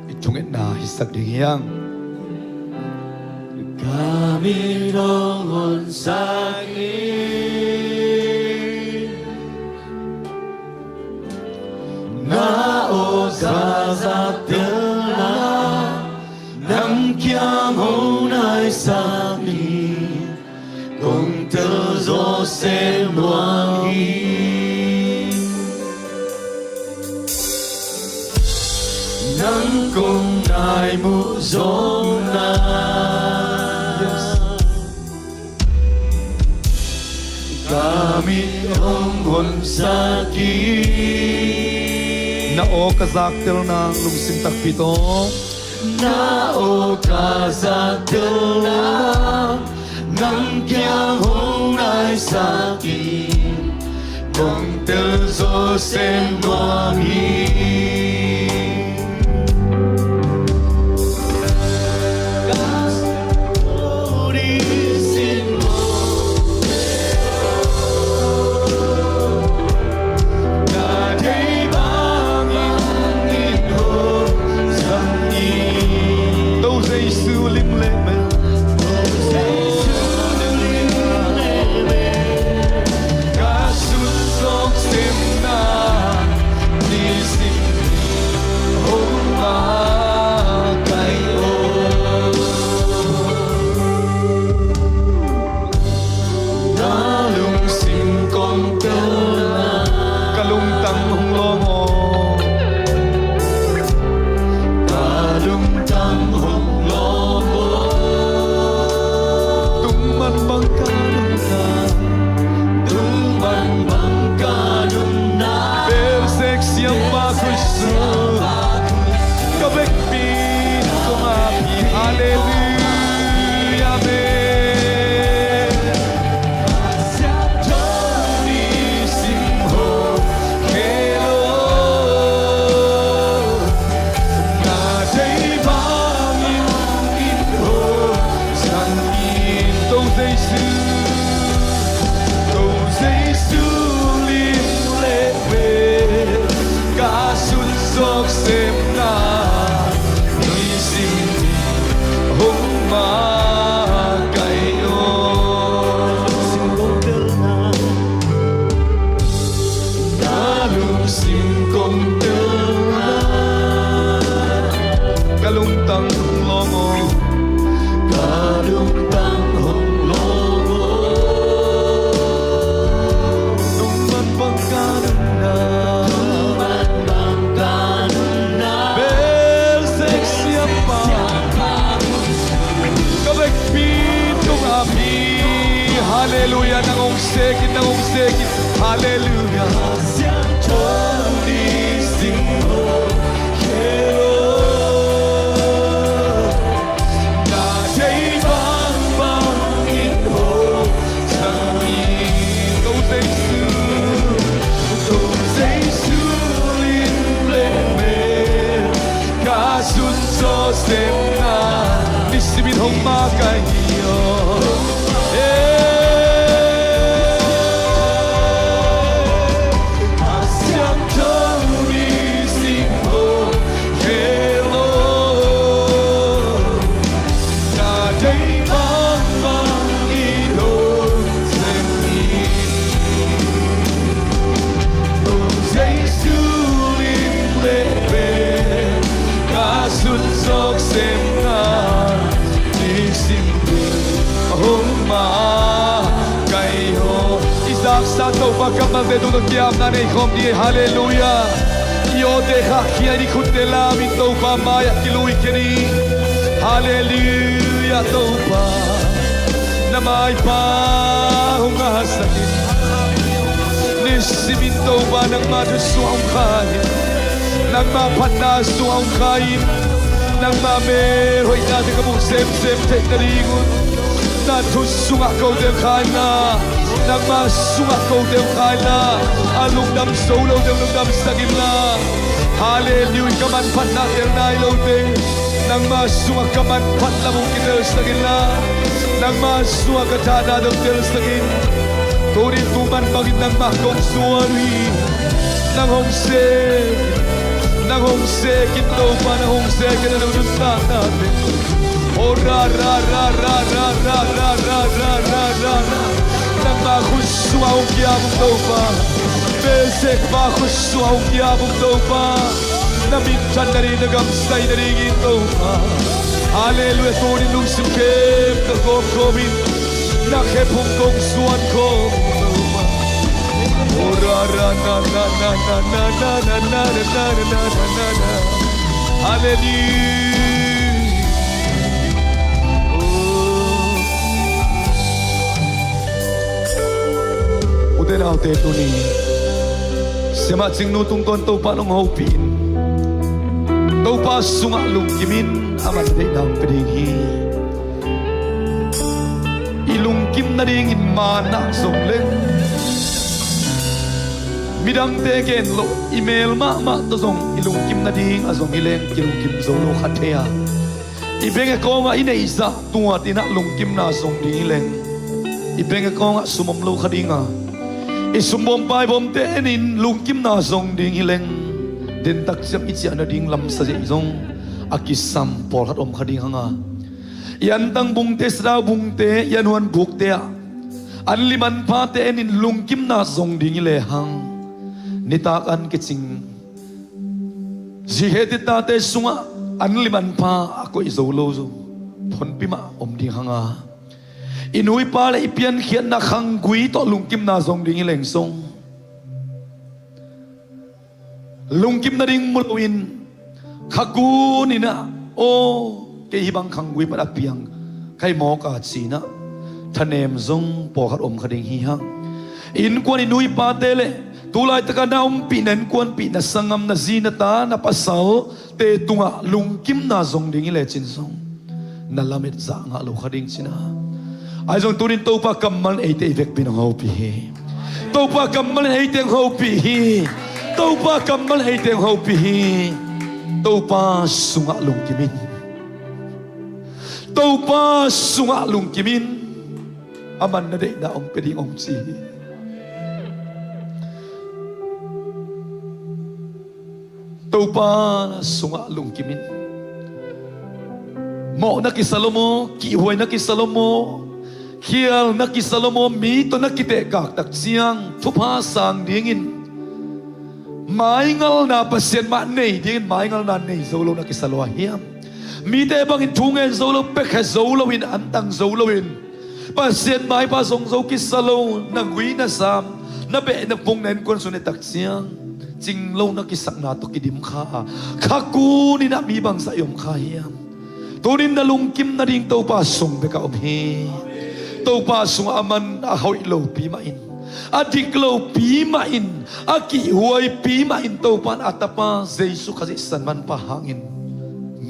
I thungetna hisak ding hi hang. Ka mit hong honsak in. Na aw ka zaktelna, nang kiang hong naisak in, kong tel zawh sem nuam hi. Nang kong nai muh zawkna. Ka mit hong honsak in. Na aw ka zaktelna, lungsim takpi tawh. Na aw ka zaktelna, nang kiang hong naisak in, kong tel zawh sem nuam hi. Topa Jesu lim le mel. Ka sunzawk semna nisim hong makaih aw. Na lungsim kong telna. Ka lungtang hong lawm aw. Ka lungtang hong lawm aw. Tungman bang ka nunna. Tungman bang ka nunna. Belsek siampa khuisu. Ka vekpi kong api. Halleluiah, amen. Topa Jesu, Topa Jesu lim le mel, ka sunzawk semna nisim hong makaih aw. Na lungsim kong telna. Ka lungtang hong lawm aw. Ka lungtang hong lawm aw. Tungman bang ka nunna. Tungman bang ka nunna. Belsek siampa. Ka vekpi tung api. Halleluiah, nang hong sek in, nang hong sek in. Halleluiah. Ka sunzawh semna nisimin hong makaih aw. Hey. A siangtho nisim hong khel aw. Na deih bangbang in hong sem in. Topa Jesu lim le mel, ka sunzawk semna nisim hong makaih aw. I zaksa Topa kammalte tungah kiamna nei khawm ding hi. Halleluiah. I awte khahkhia in, i khutte lam in Topa mai-ah kilui khin hi. Halleluiah, Topa. Na maipha hong hahsak in. Nisimin Topa, nangma thu sungah hong kha in. Nangma phatna sungah hong kha in. Nangma melhoihnate ka muh semsem theih nadingun na thu sungah kote hong kha inla, nangma sungah kote hong kha inla, a lungdam zo lote hong lungdamsak inla. Halleluiah. Ka manphatna tel nai lote nangma sungah ka manphat lam hong kitelsak inla, nangma sungah ka thahna dong telsak in. Tuni kum man bangin nangmah kong zuan uh hi. Nang hong sek, nang hong sek in Topa, nang hong sek in a nuntakna teng. Oh, ra, ra, ra. Nangma khut sungah hong kiam ung Topa. Belzebub khut sungah hong kiam ung Topa. Na minthan nading, na gamsai nadingin Topa. Halleluiah. Tuni lungsim khempeuh kawmkawm in na khe phung kong zuan khawm ung Topa. Oh, ra, ra, na, na. Halleluiah. Oh. Ute naute, tuni Siamah Cingnu tungtawn Topa in hong hopih in. Topa sungah lungkim in, amah na deihna hong pia ding hi. I lungkim nadingin man ah zong leng, midangte gen loh, i mel mahmah tawh zong i lungkim nading a zong hi leng kilungkim zo lo kha thei a. I bank account ah i neihzah tuat in ah lungkimna zong ding hi leng, i bank account ah sum om lo kha ding a, i sumbawm paibawmte en in lungkimna zong ding hi leng, dentak ciang i ciah nading lamsa zeih zong a kisam pawlkhat om kha ding hang a, i antang bungte, sadau bungte, i anhuan bukte ah an lim an phate en in lungkimna zong ding hi lehang, nitak an kicing zikhe titate sungah an lim an pha a koih zo lo zo phonpi mah om ding hang a, i nu i pa le i piankhiatna khanggui tawh lungkimna zong ding hi leng zong, lungkim nading mu loin, kha kun in ah, aw, kei hih bang khanggui pan a piang ka hi mawk a, ci-in ah thanem zong pawlkhat om kha ding hi hang. I innkuan i nu i pate le tu laitak a na ompih, na innkuanpih, na sanggam, na zi, na ta, na pasalte tungah lungkimna zong ding hi lecin zong, na lamet zah ngah lo kha ding cihna. Ahi zong tunin Topa kammal in eite i vekpi in hong hopih hi. Topa kammal in eite hong hopih hi. Topa kammal in eite hong hopih hi. Topa sungah lungkim in. Topa sungah lungkim in. Aman na deihna hong pia ding hong ci hi. Topa sungah lungkim in. Mawh na kisa lo maw, kihhuai na kisa lo maw, khial na kisa lo maw, mi tawh na kitehkak tak ciang thupha sang dingin maingalna Pasian mah nei dingin maingalna nei zo lo na kisa lo a hiam? Mite bangin thu ngen zo lo, piakhia zo loin, antang zo loin, Pasian maipha zong zo kisa lo, na gui na sam, na beh na phung, na innkuan sung ne tak ciang cing lo na kisakna tawh kidim kha a, kha kun in ah mi bangzah i om kha hiam? Tunin na lungkim nading Topa sung bekah om hi. Topa sungah a man a hoih lopi mah in, a dik lopi mah in, a kihhuaipi mah in Topa in a Tapa Jesu Khazih San Manpha hangin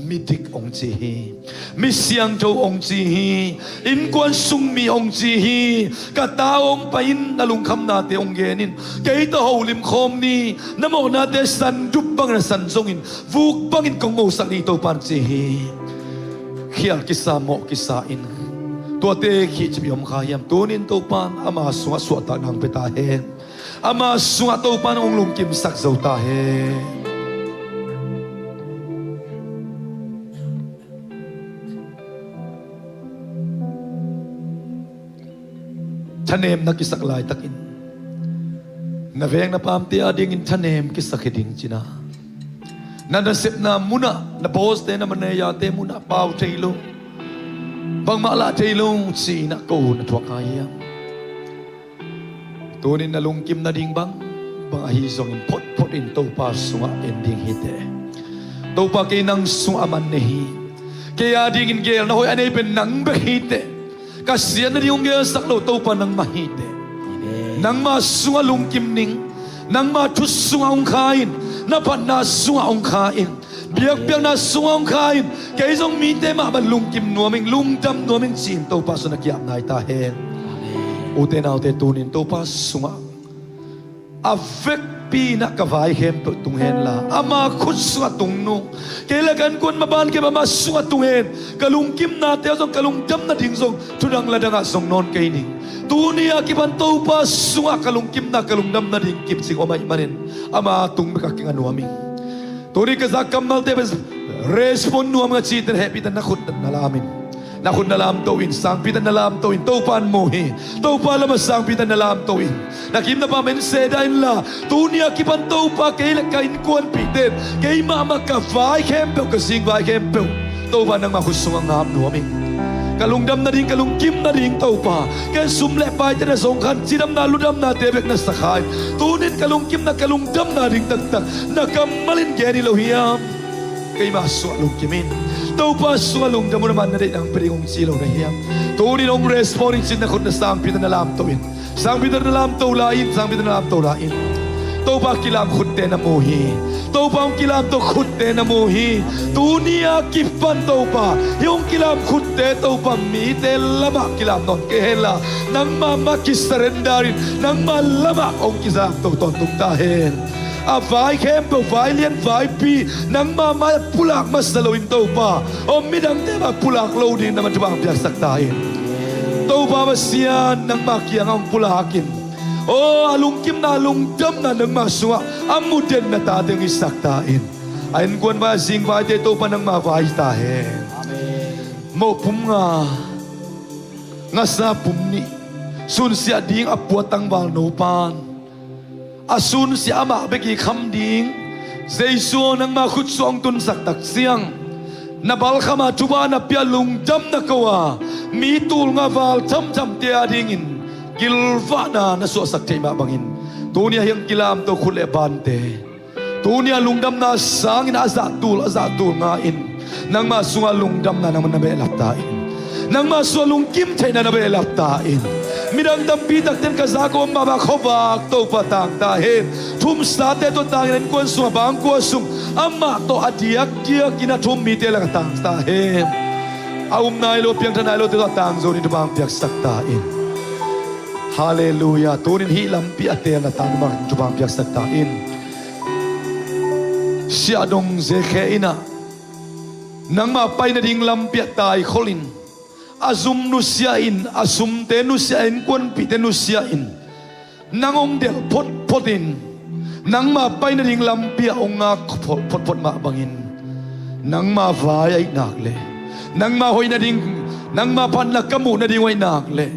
midik hong ci hi. Mi siangtho hong ci hi. Innkuan sung mi hong ci hi. Ka ta hong pai in, na lungkhamnate hong gen in. Kei tawh holim khawm ni. Na mawhnate sandup bangin a san zongin, vuk bangin kong mosak ni, Topa in ci hi. Khial kisa, mawh kisa in tuate khih cip i om kha hiam? Tunin Topa in ama sungah suahtakna hong pia ta hen. Ama sungah Topa in hong lungkimsak zo ta hen. Thanem na kisak laitakin, na veng na pamte adingin thanem kisak hi ding cihna. Na nasepna munah, na bawste, na manejate munah pau thei lo, bangmah lah thei lo ci-in ah ko na thuak kha hiam? Tunin na lungkim nading bang, bang ahi zongin photphot in Topa sungah en ding hi teh. Topa, kei nang sungah a man nei hi. Kei adingin geelna hoih a nei pen nang bek hi teh. Ka siat nading hong gelsak lo Topa nangmah hi teh. Amen. Nangmah sungah lungkim ning, Nangma thu sungah hong kha in, na phatna sungah hong kha in, biakpiakna sungah hong kha in, kei zong mite mah bang lungkim nuam ing, lungdam nuam ing ci-in Topa sungah na ki-ap nai ta hen. Ute naute, tunin Topa sungah a vekpi-in ah ka vai khempeuh tung henla, ama khut sungah tung nung, kei le ka innkuan maban khempeuh ama sungah tung hen. Ka lungkimnate zong, ka lungdam nading zong thudang ladangah zong nawn kei ning. Tuni a kipan Topa sungah ka lungkimna, ka lungdam nading kipcing om ahih manin ama tung bek a kinga nuam ing. Tuni ka zak kammalte pen respond nuam ing a cihte hehpihtak na khut na lam in. Na khut na lamto in, sangpitak na lamto in, Topa in mu hi. Topa lamah sangpitak na lamto in, na kim na pam en sehdah inla, tuni a kipan Topa kei le ka innkuanpihte in, kei mahmah ka vai khempeuh, ka zingvai khempeuh Topa nangma khut sungah ngap nuam ing. Ka lungdam nading, ka lungkim nading Topa, ken sum le paite na zong khan, cidamna ludamnate bek na sa kha in. Tunin ka lungkimna, ka lungdamna ding taktak na kammal in gen hi lo hiam? Keima sungah lungkim in. Topa sungah lungdam un, amah na deih nang pia ding hong ci lo na hiam? Tunin hong respond in cin na khut na sangpitak na lamto in. Sangpitak na lamto lai in, sangpitak na lamto lai in. Topa kilam khutte na mu hi. Topa hong kilamto khutte na mu hi. Tuni a kipan Topa, hih hong kilam khutte Topa mite lamah kilam nawn kei henla, nangma mah kisurrender in, nangma lamah hong kilamto tawntung ta hen. A vai khempeuh, vai lian vaipi, nangma mai-ah pulak masa loin Topa, aw midangte mah pulak lo ding na man thupha piaksak ta in. Topa Pasian, nangma kiangah hong pulak in, aw a lungkimna, a lungdamna nangma sungah a mu den na tate hong hisak ta in. A innkuan vai, a zingvaite Topa nangma vai ta hen. Mawhpum nga, ngasa pum nih, sunsiah ding a pua tangval nopan, a sunsiah amah bek i kham ding Jesu aw nangma khut sungah hong tunsak tak ciang, na balkham a thupha na pia, lungdam na ko a, mi tul nga val thamthamte adingin gilvahna na suahsak theih mah bangin, tuni a hih hong kilamto khut le bante, tuni a lungdamna sangin a zahtul, a zahtul nga in, nangma sungah lungdamna nangman na behlap ta in. Nangma sungah lungkim theihna na behlap ta in. Midang tampi takte in ka zak a om mahmah khuavak Topa tang ta hen. Thumsate tawh tangin a innkuan sungah, bangkua sung, amah tawh a diakdiakin a thum mite lakah tang ta hen. A um nai lo, piangthak nai lote tawh a tang zo ding thupha piaksak ta in. Halleluiah. Tunin hih lampi a teel na tate mah thupha piaksak ta in. Siahdong Zekhe in ah, nangma pai nading lampi ah taikhol in, a zum nusia in, a sumte nusia, a innkuanpihte nusia in, nang hong delh photphot in, nangma pai nading lampi ah hong ngak photphot mah bangin, nangma vai ahih nak leh, nangma hoih nading, nangma phatna ka muh nading uh ahih nak leh,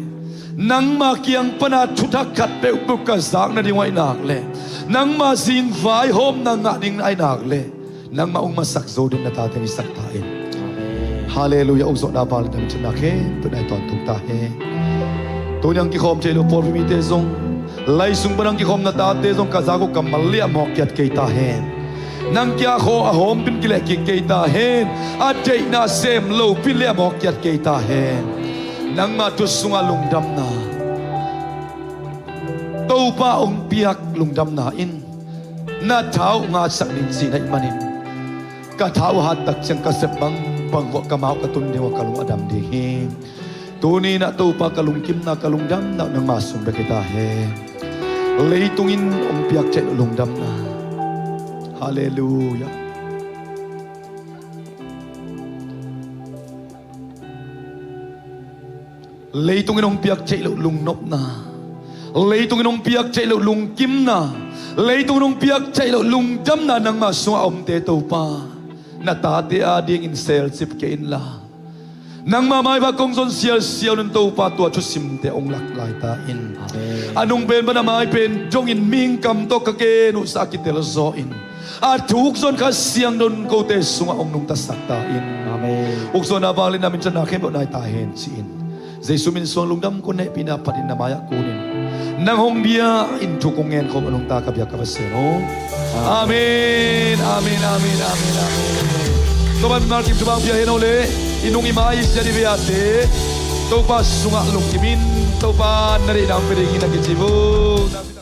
nangma kiang pana thuthak khat peuhpeuh ka zak nading uh ahih nak leh, nangma zingvai hawmna ngah ding ahih nak leh, nangmah hong masak zo ding na tate hong hisak ta in. Halleluiah. Uk zawhna bang le dam cihna khempeuh na hi tawntung ta hen. Tuni hong kikhawm thei lo pawlpi mite zong, lai sung pan hong kikhawm na tate zong ka zak uh kammal liamhawk kiat kei ta hen. Nang kiang a hawm pin kilehkik kei ta hen. A deihna sem lopi liamhawk kiat kei ta hen. Nangma thu sungah lungdamna, Topa hong piak lungdamna in na tha uh ngatsak ning cihna ahih manin, ka tha uh hat tak ciang ka sep bangbang uh ah ka mau ka tun ding uh ah ka lung a dam ding hi. Tuni in ah Topa ka lungkimna, ka lungdamna uh nangma sung bek hi ta hen. Leitung in hong piak theih loh lungdamna. Halleluiah. Leitung in hong piak theih loh lungnopna, leitung in hong piak theih loh lungkimna, leitung in hong piak theih loh lungdamna nangma sungah a omte Topa, na tate adingin selcip kei inla, nangma maipha kong zon sialsial un Topa, tua thusimte hong lak lai ta in. Amen. A nung pen pan a mai pen dongin mihing kam tawh ka gen uh sa a kitel zaw in, a thuk zon Kha Siangtho in kote sungah hong nungtasak ta in. Amen. Uk zawhna bang le dam cihna khempeuh na hi ta hen ci-in, Jesu min suang lungdam kong hehpihna phatin na mai-ah kunin, nang hong bia in thu kong ngen khawm a nungta ka biak ka Pasian aw. Amen, amen, amen, amen, amen. Topa mimal kim thupha hong pia hen aw le, i nung i mai i siat i vei-ate Topa sungah lungkim in. Topa na deihna hong pia dingin na kicip uh.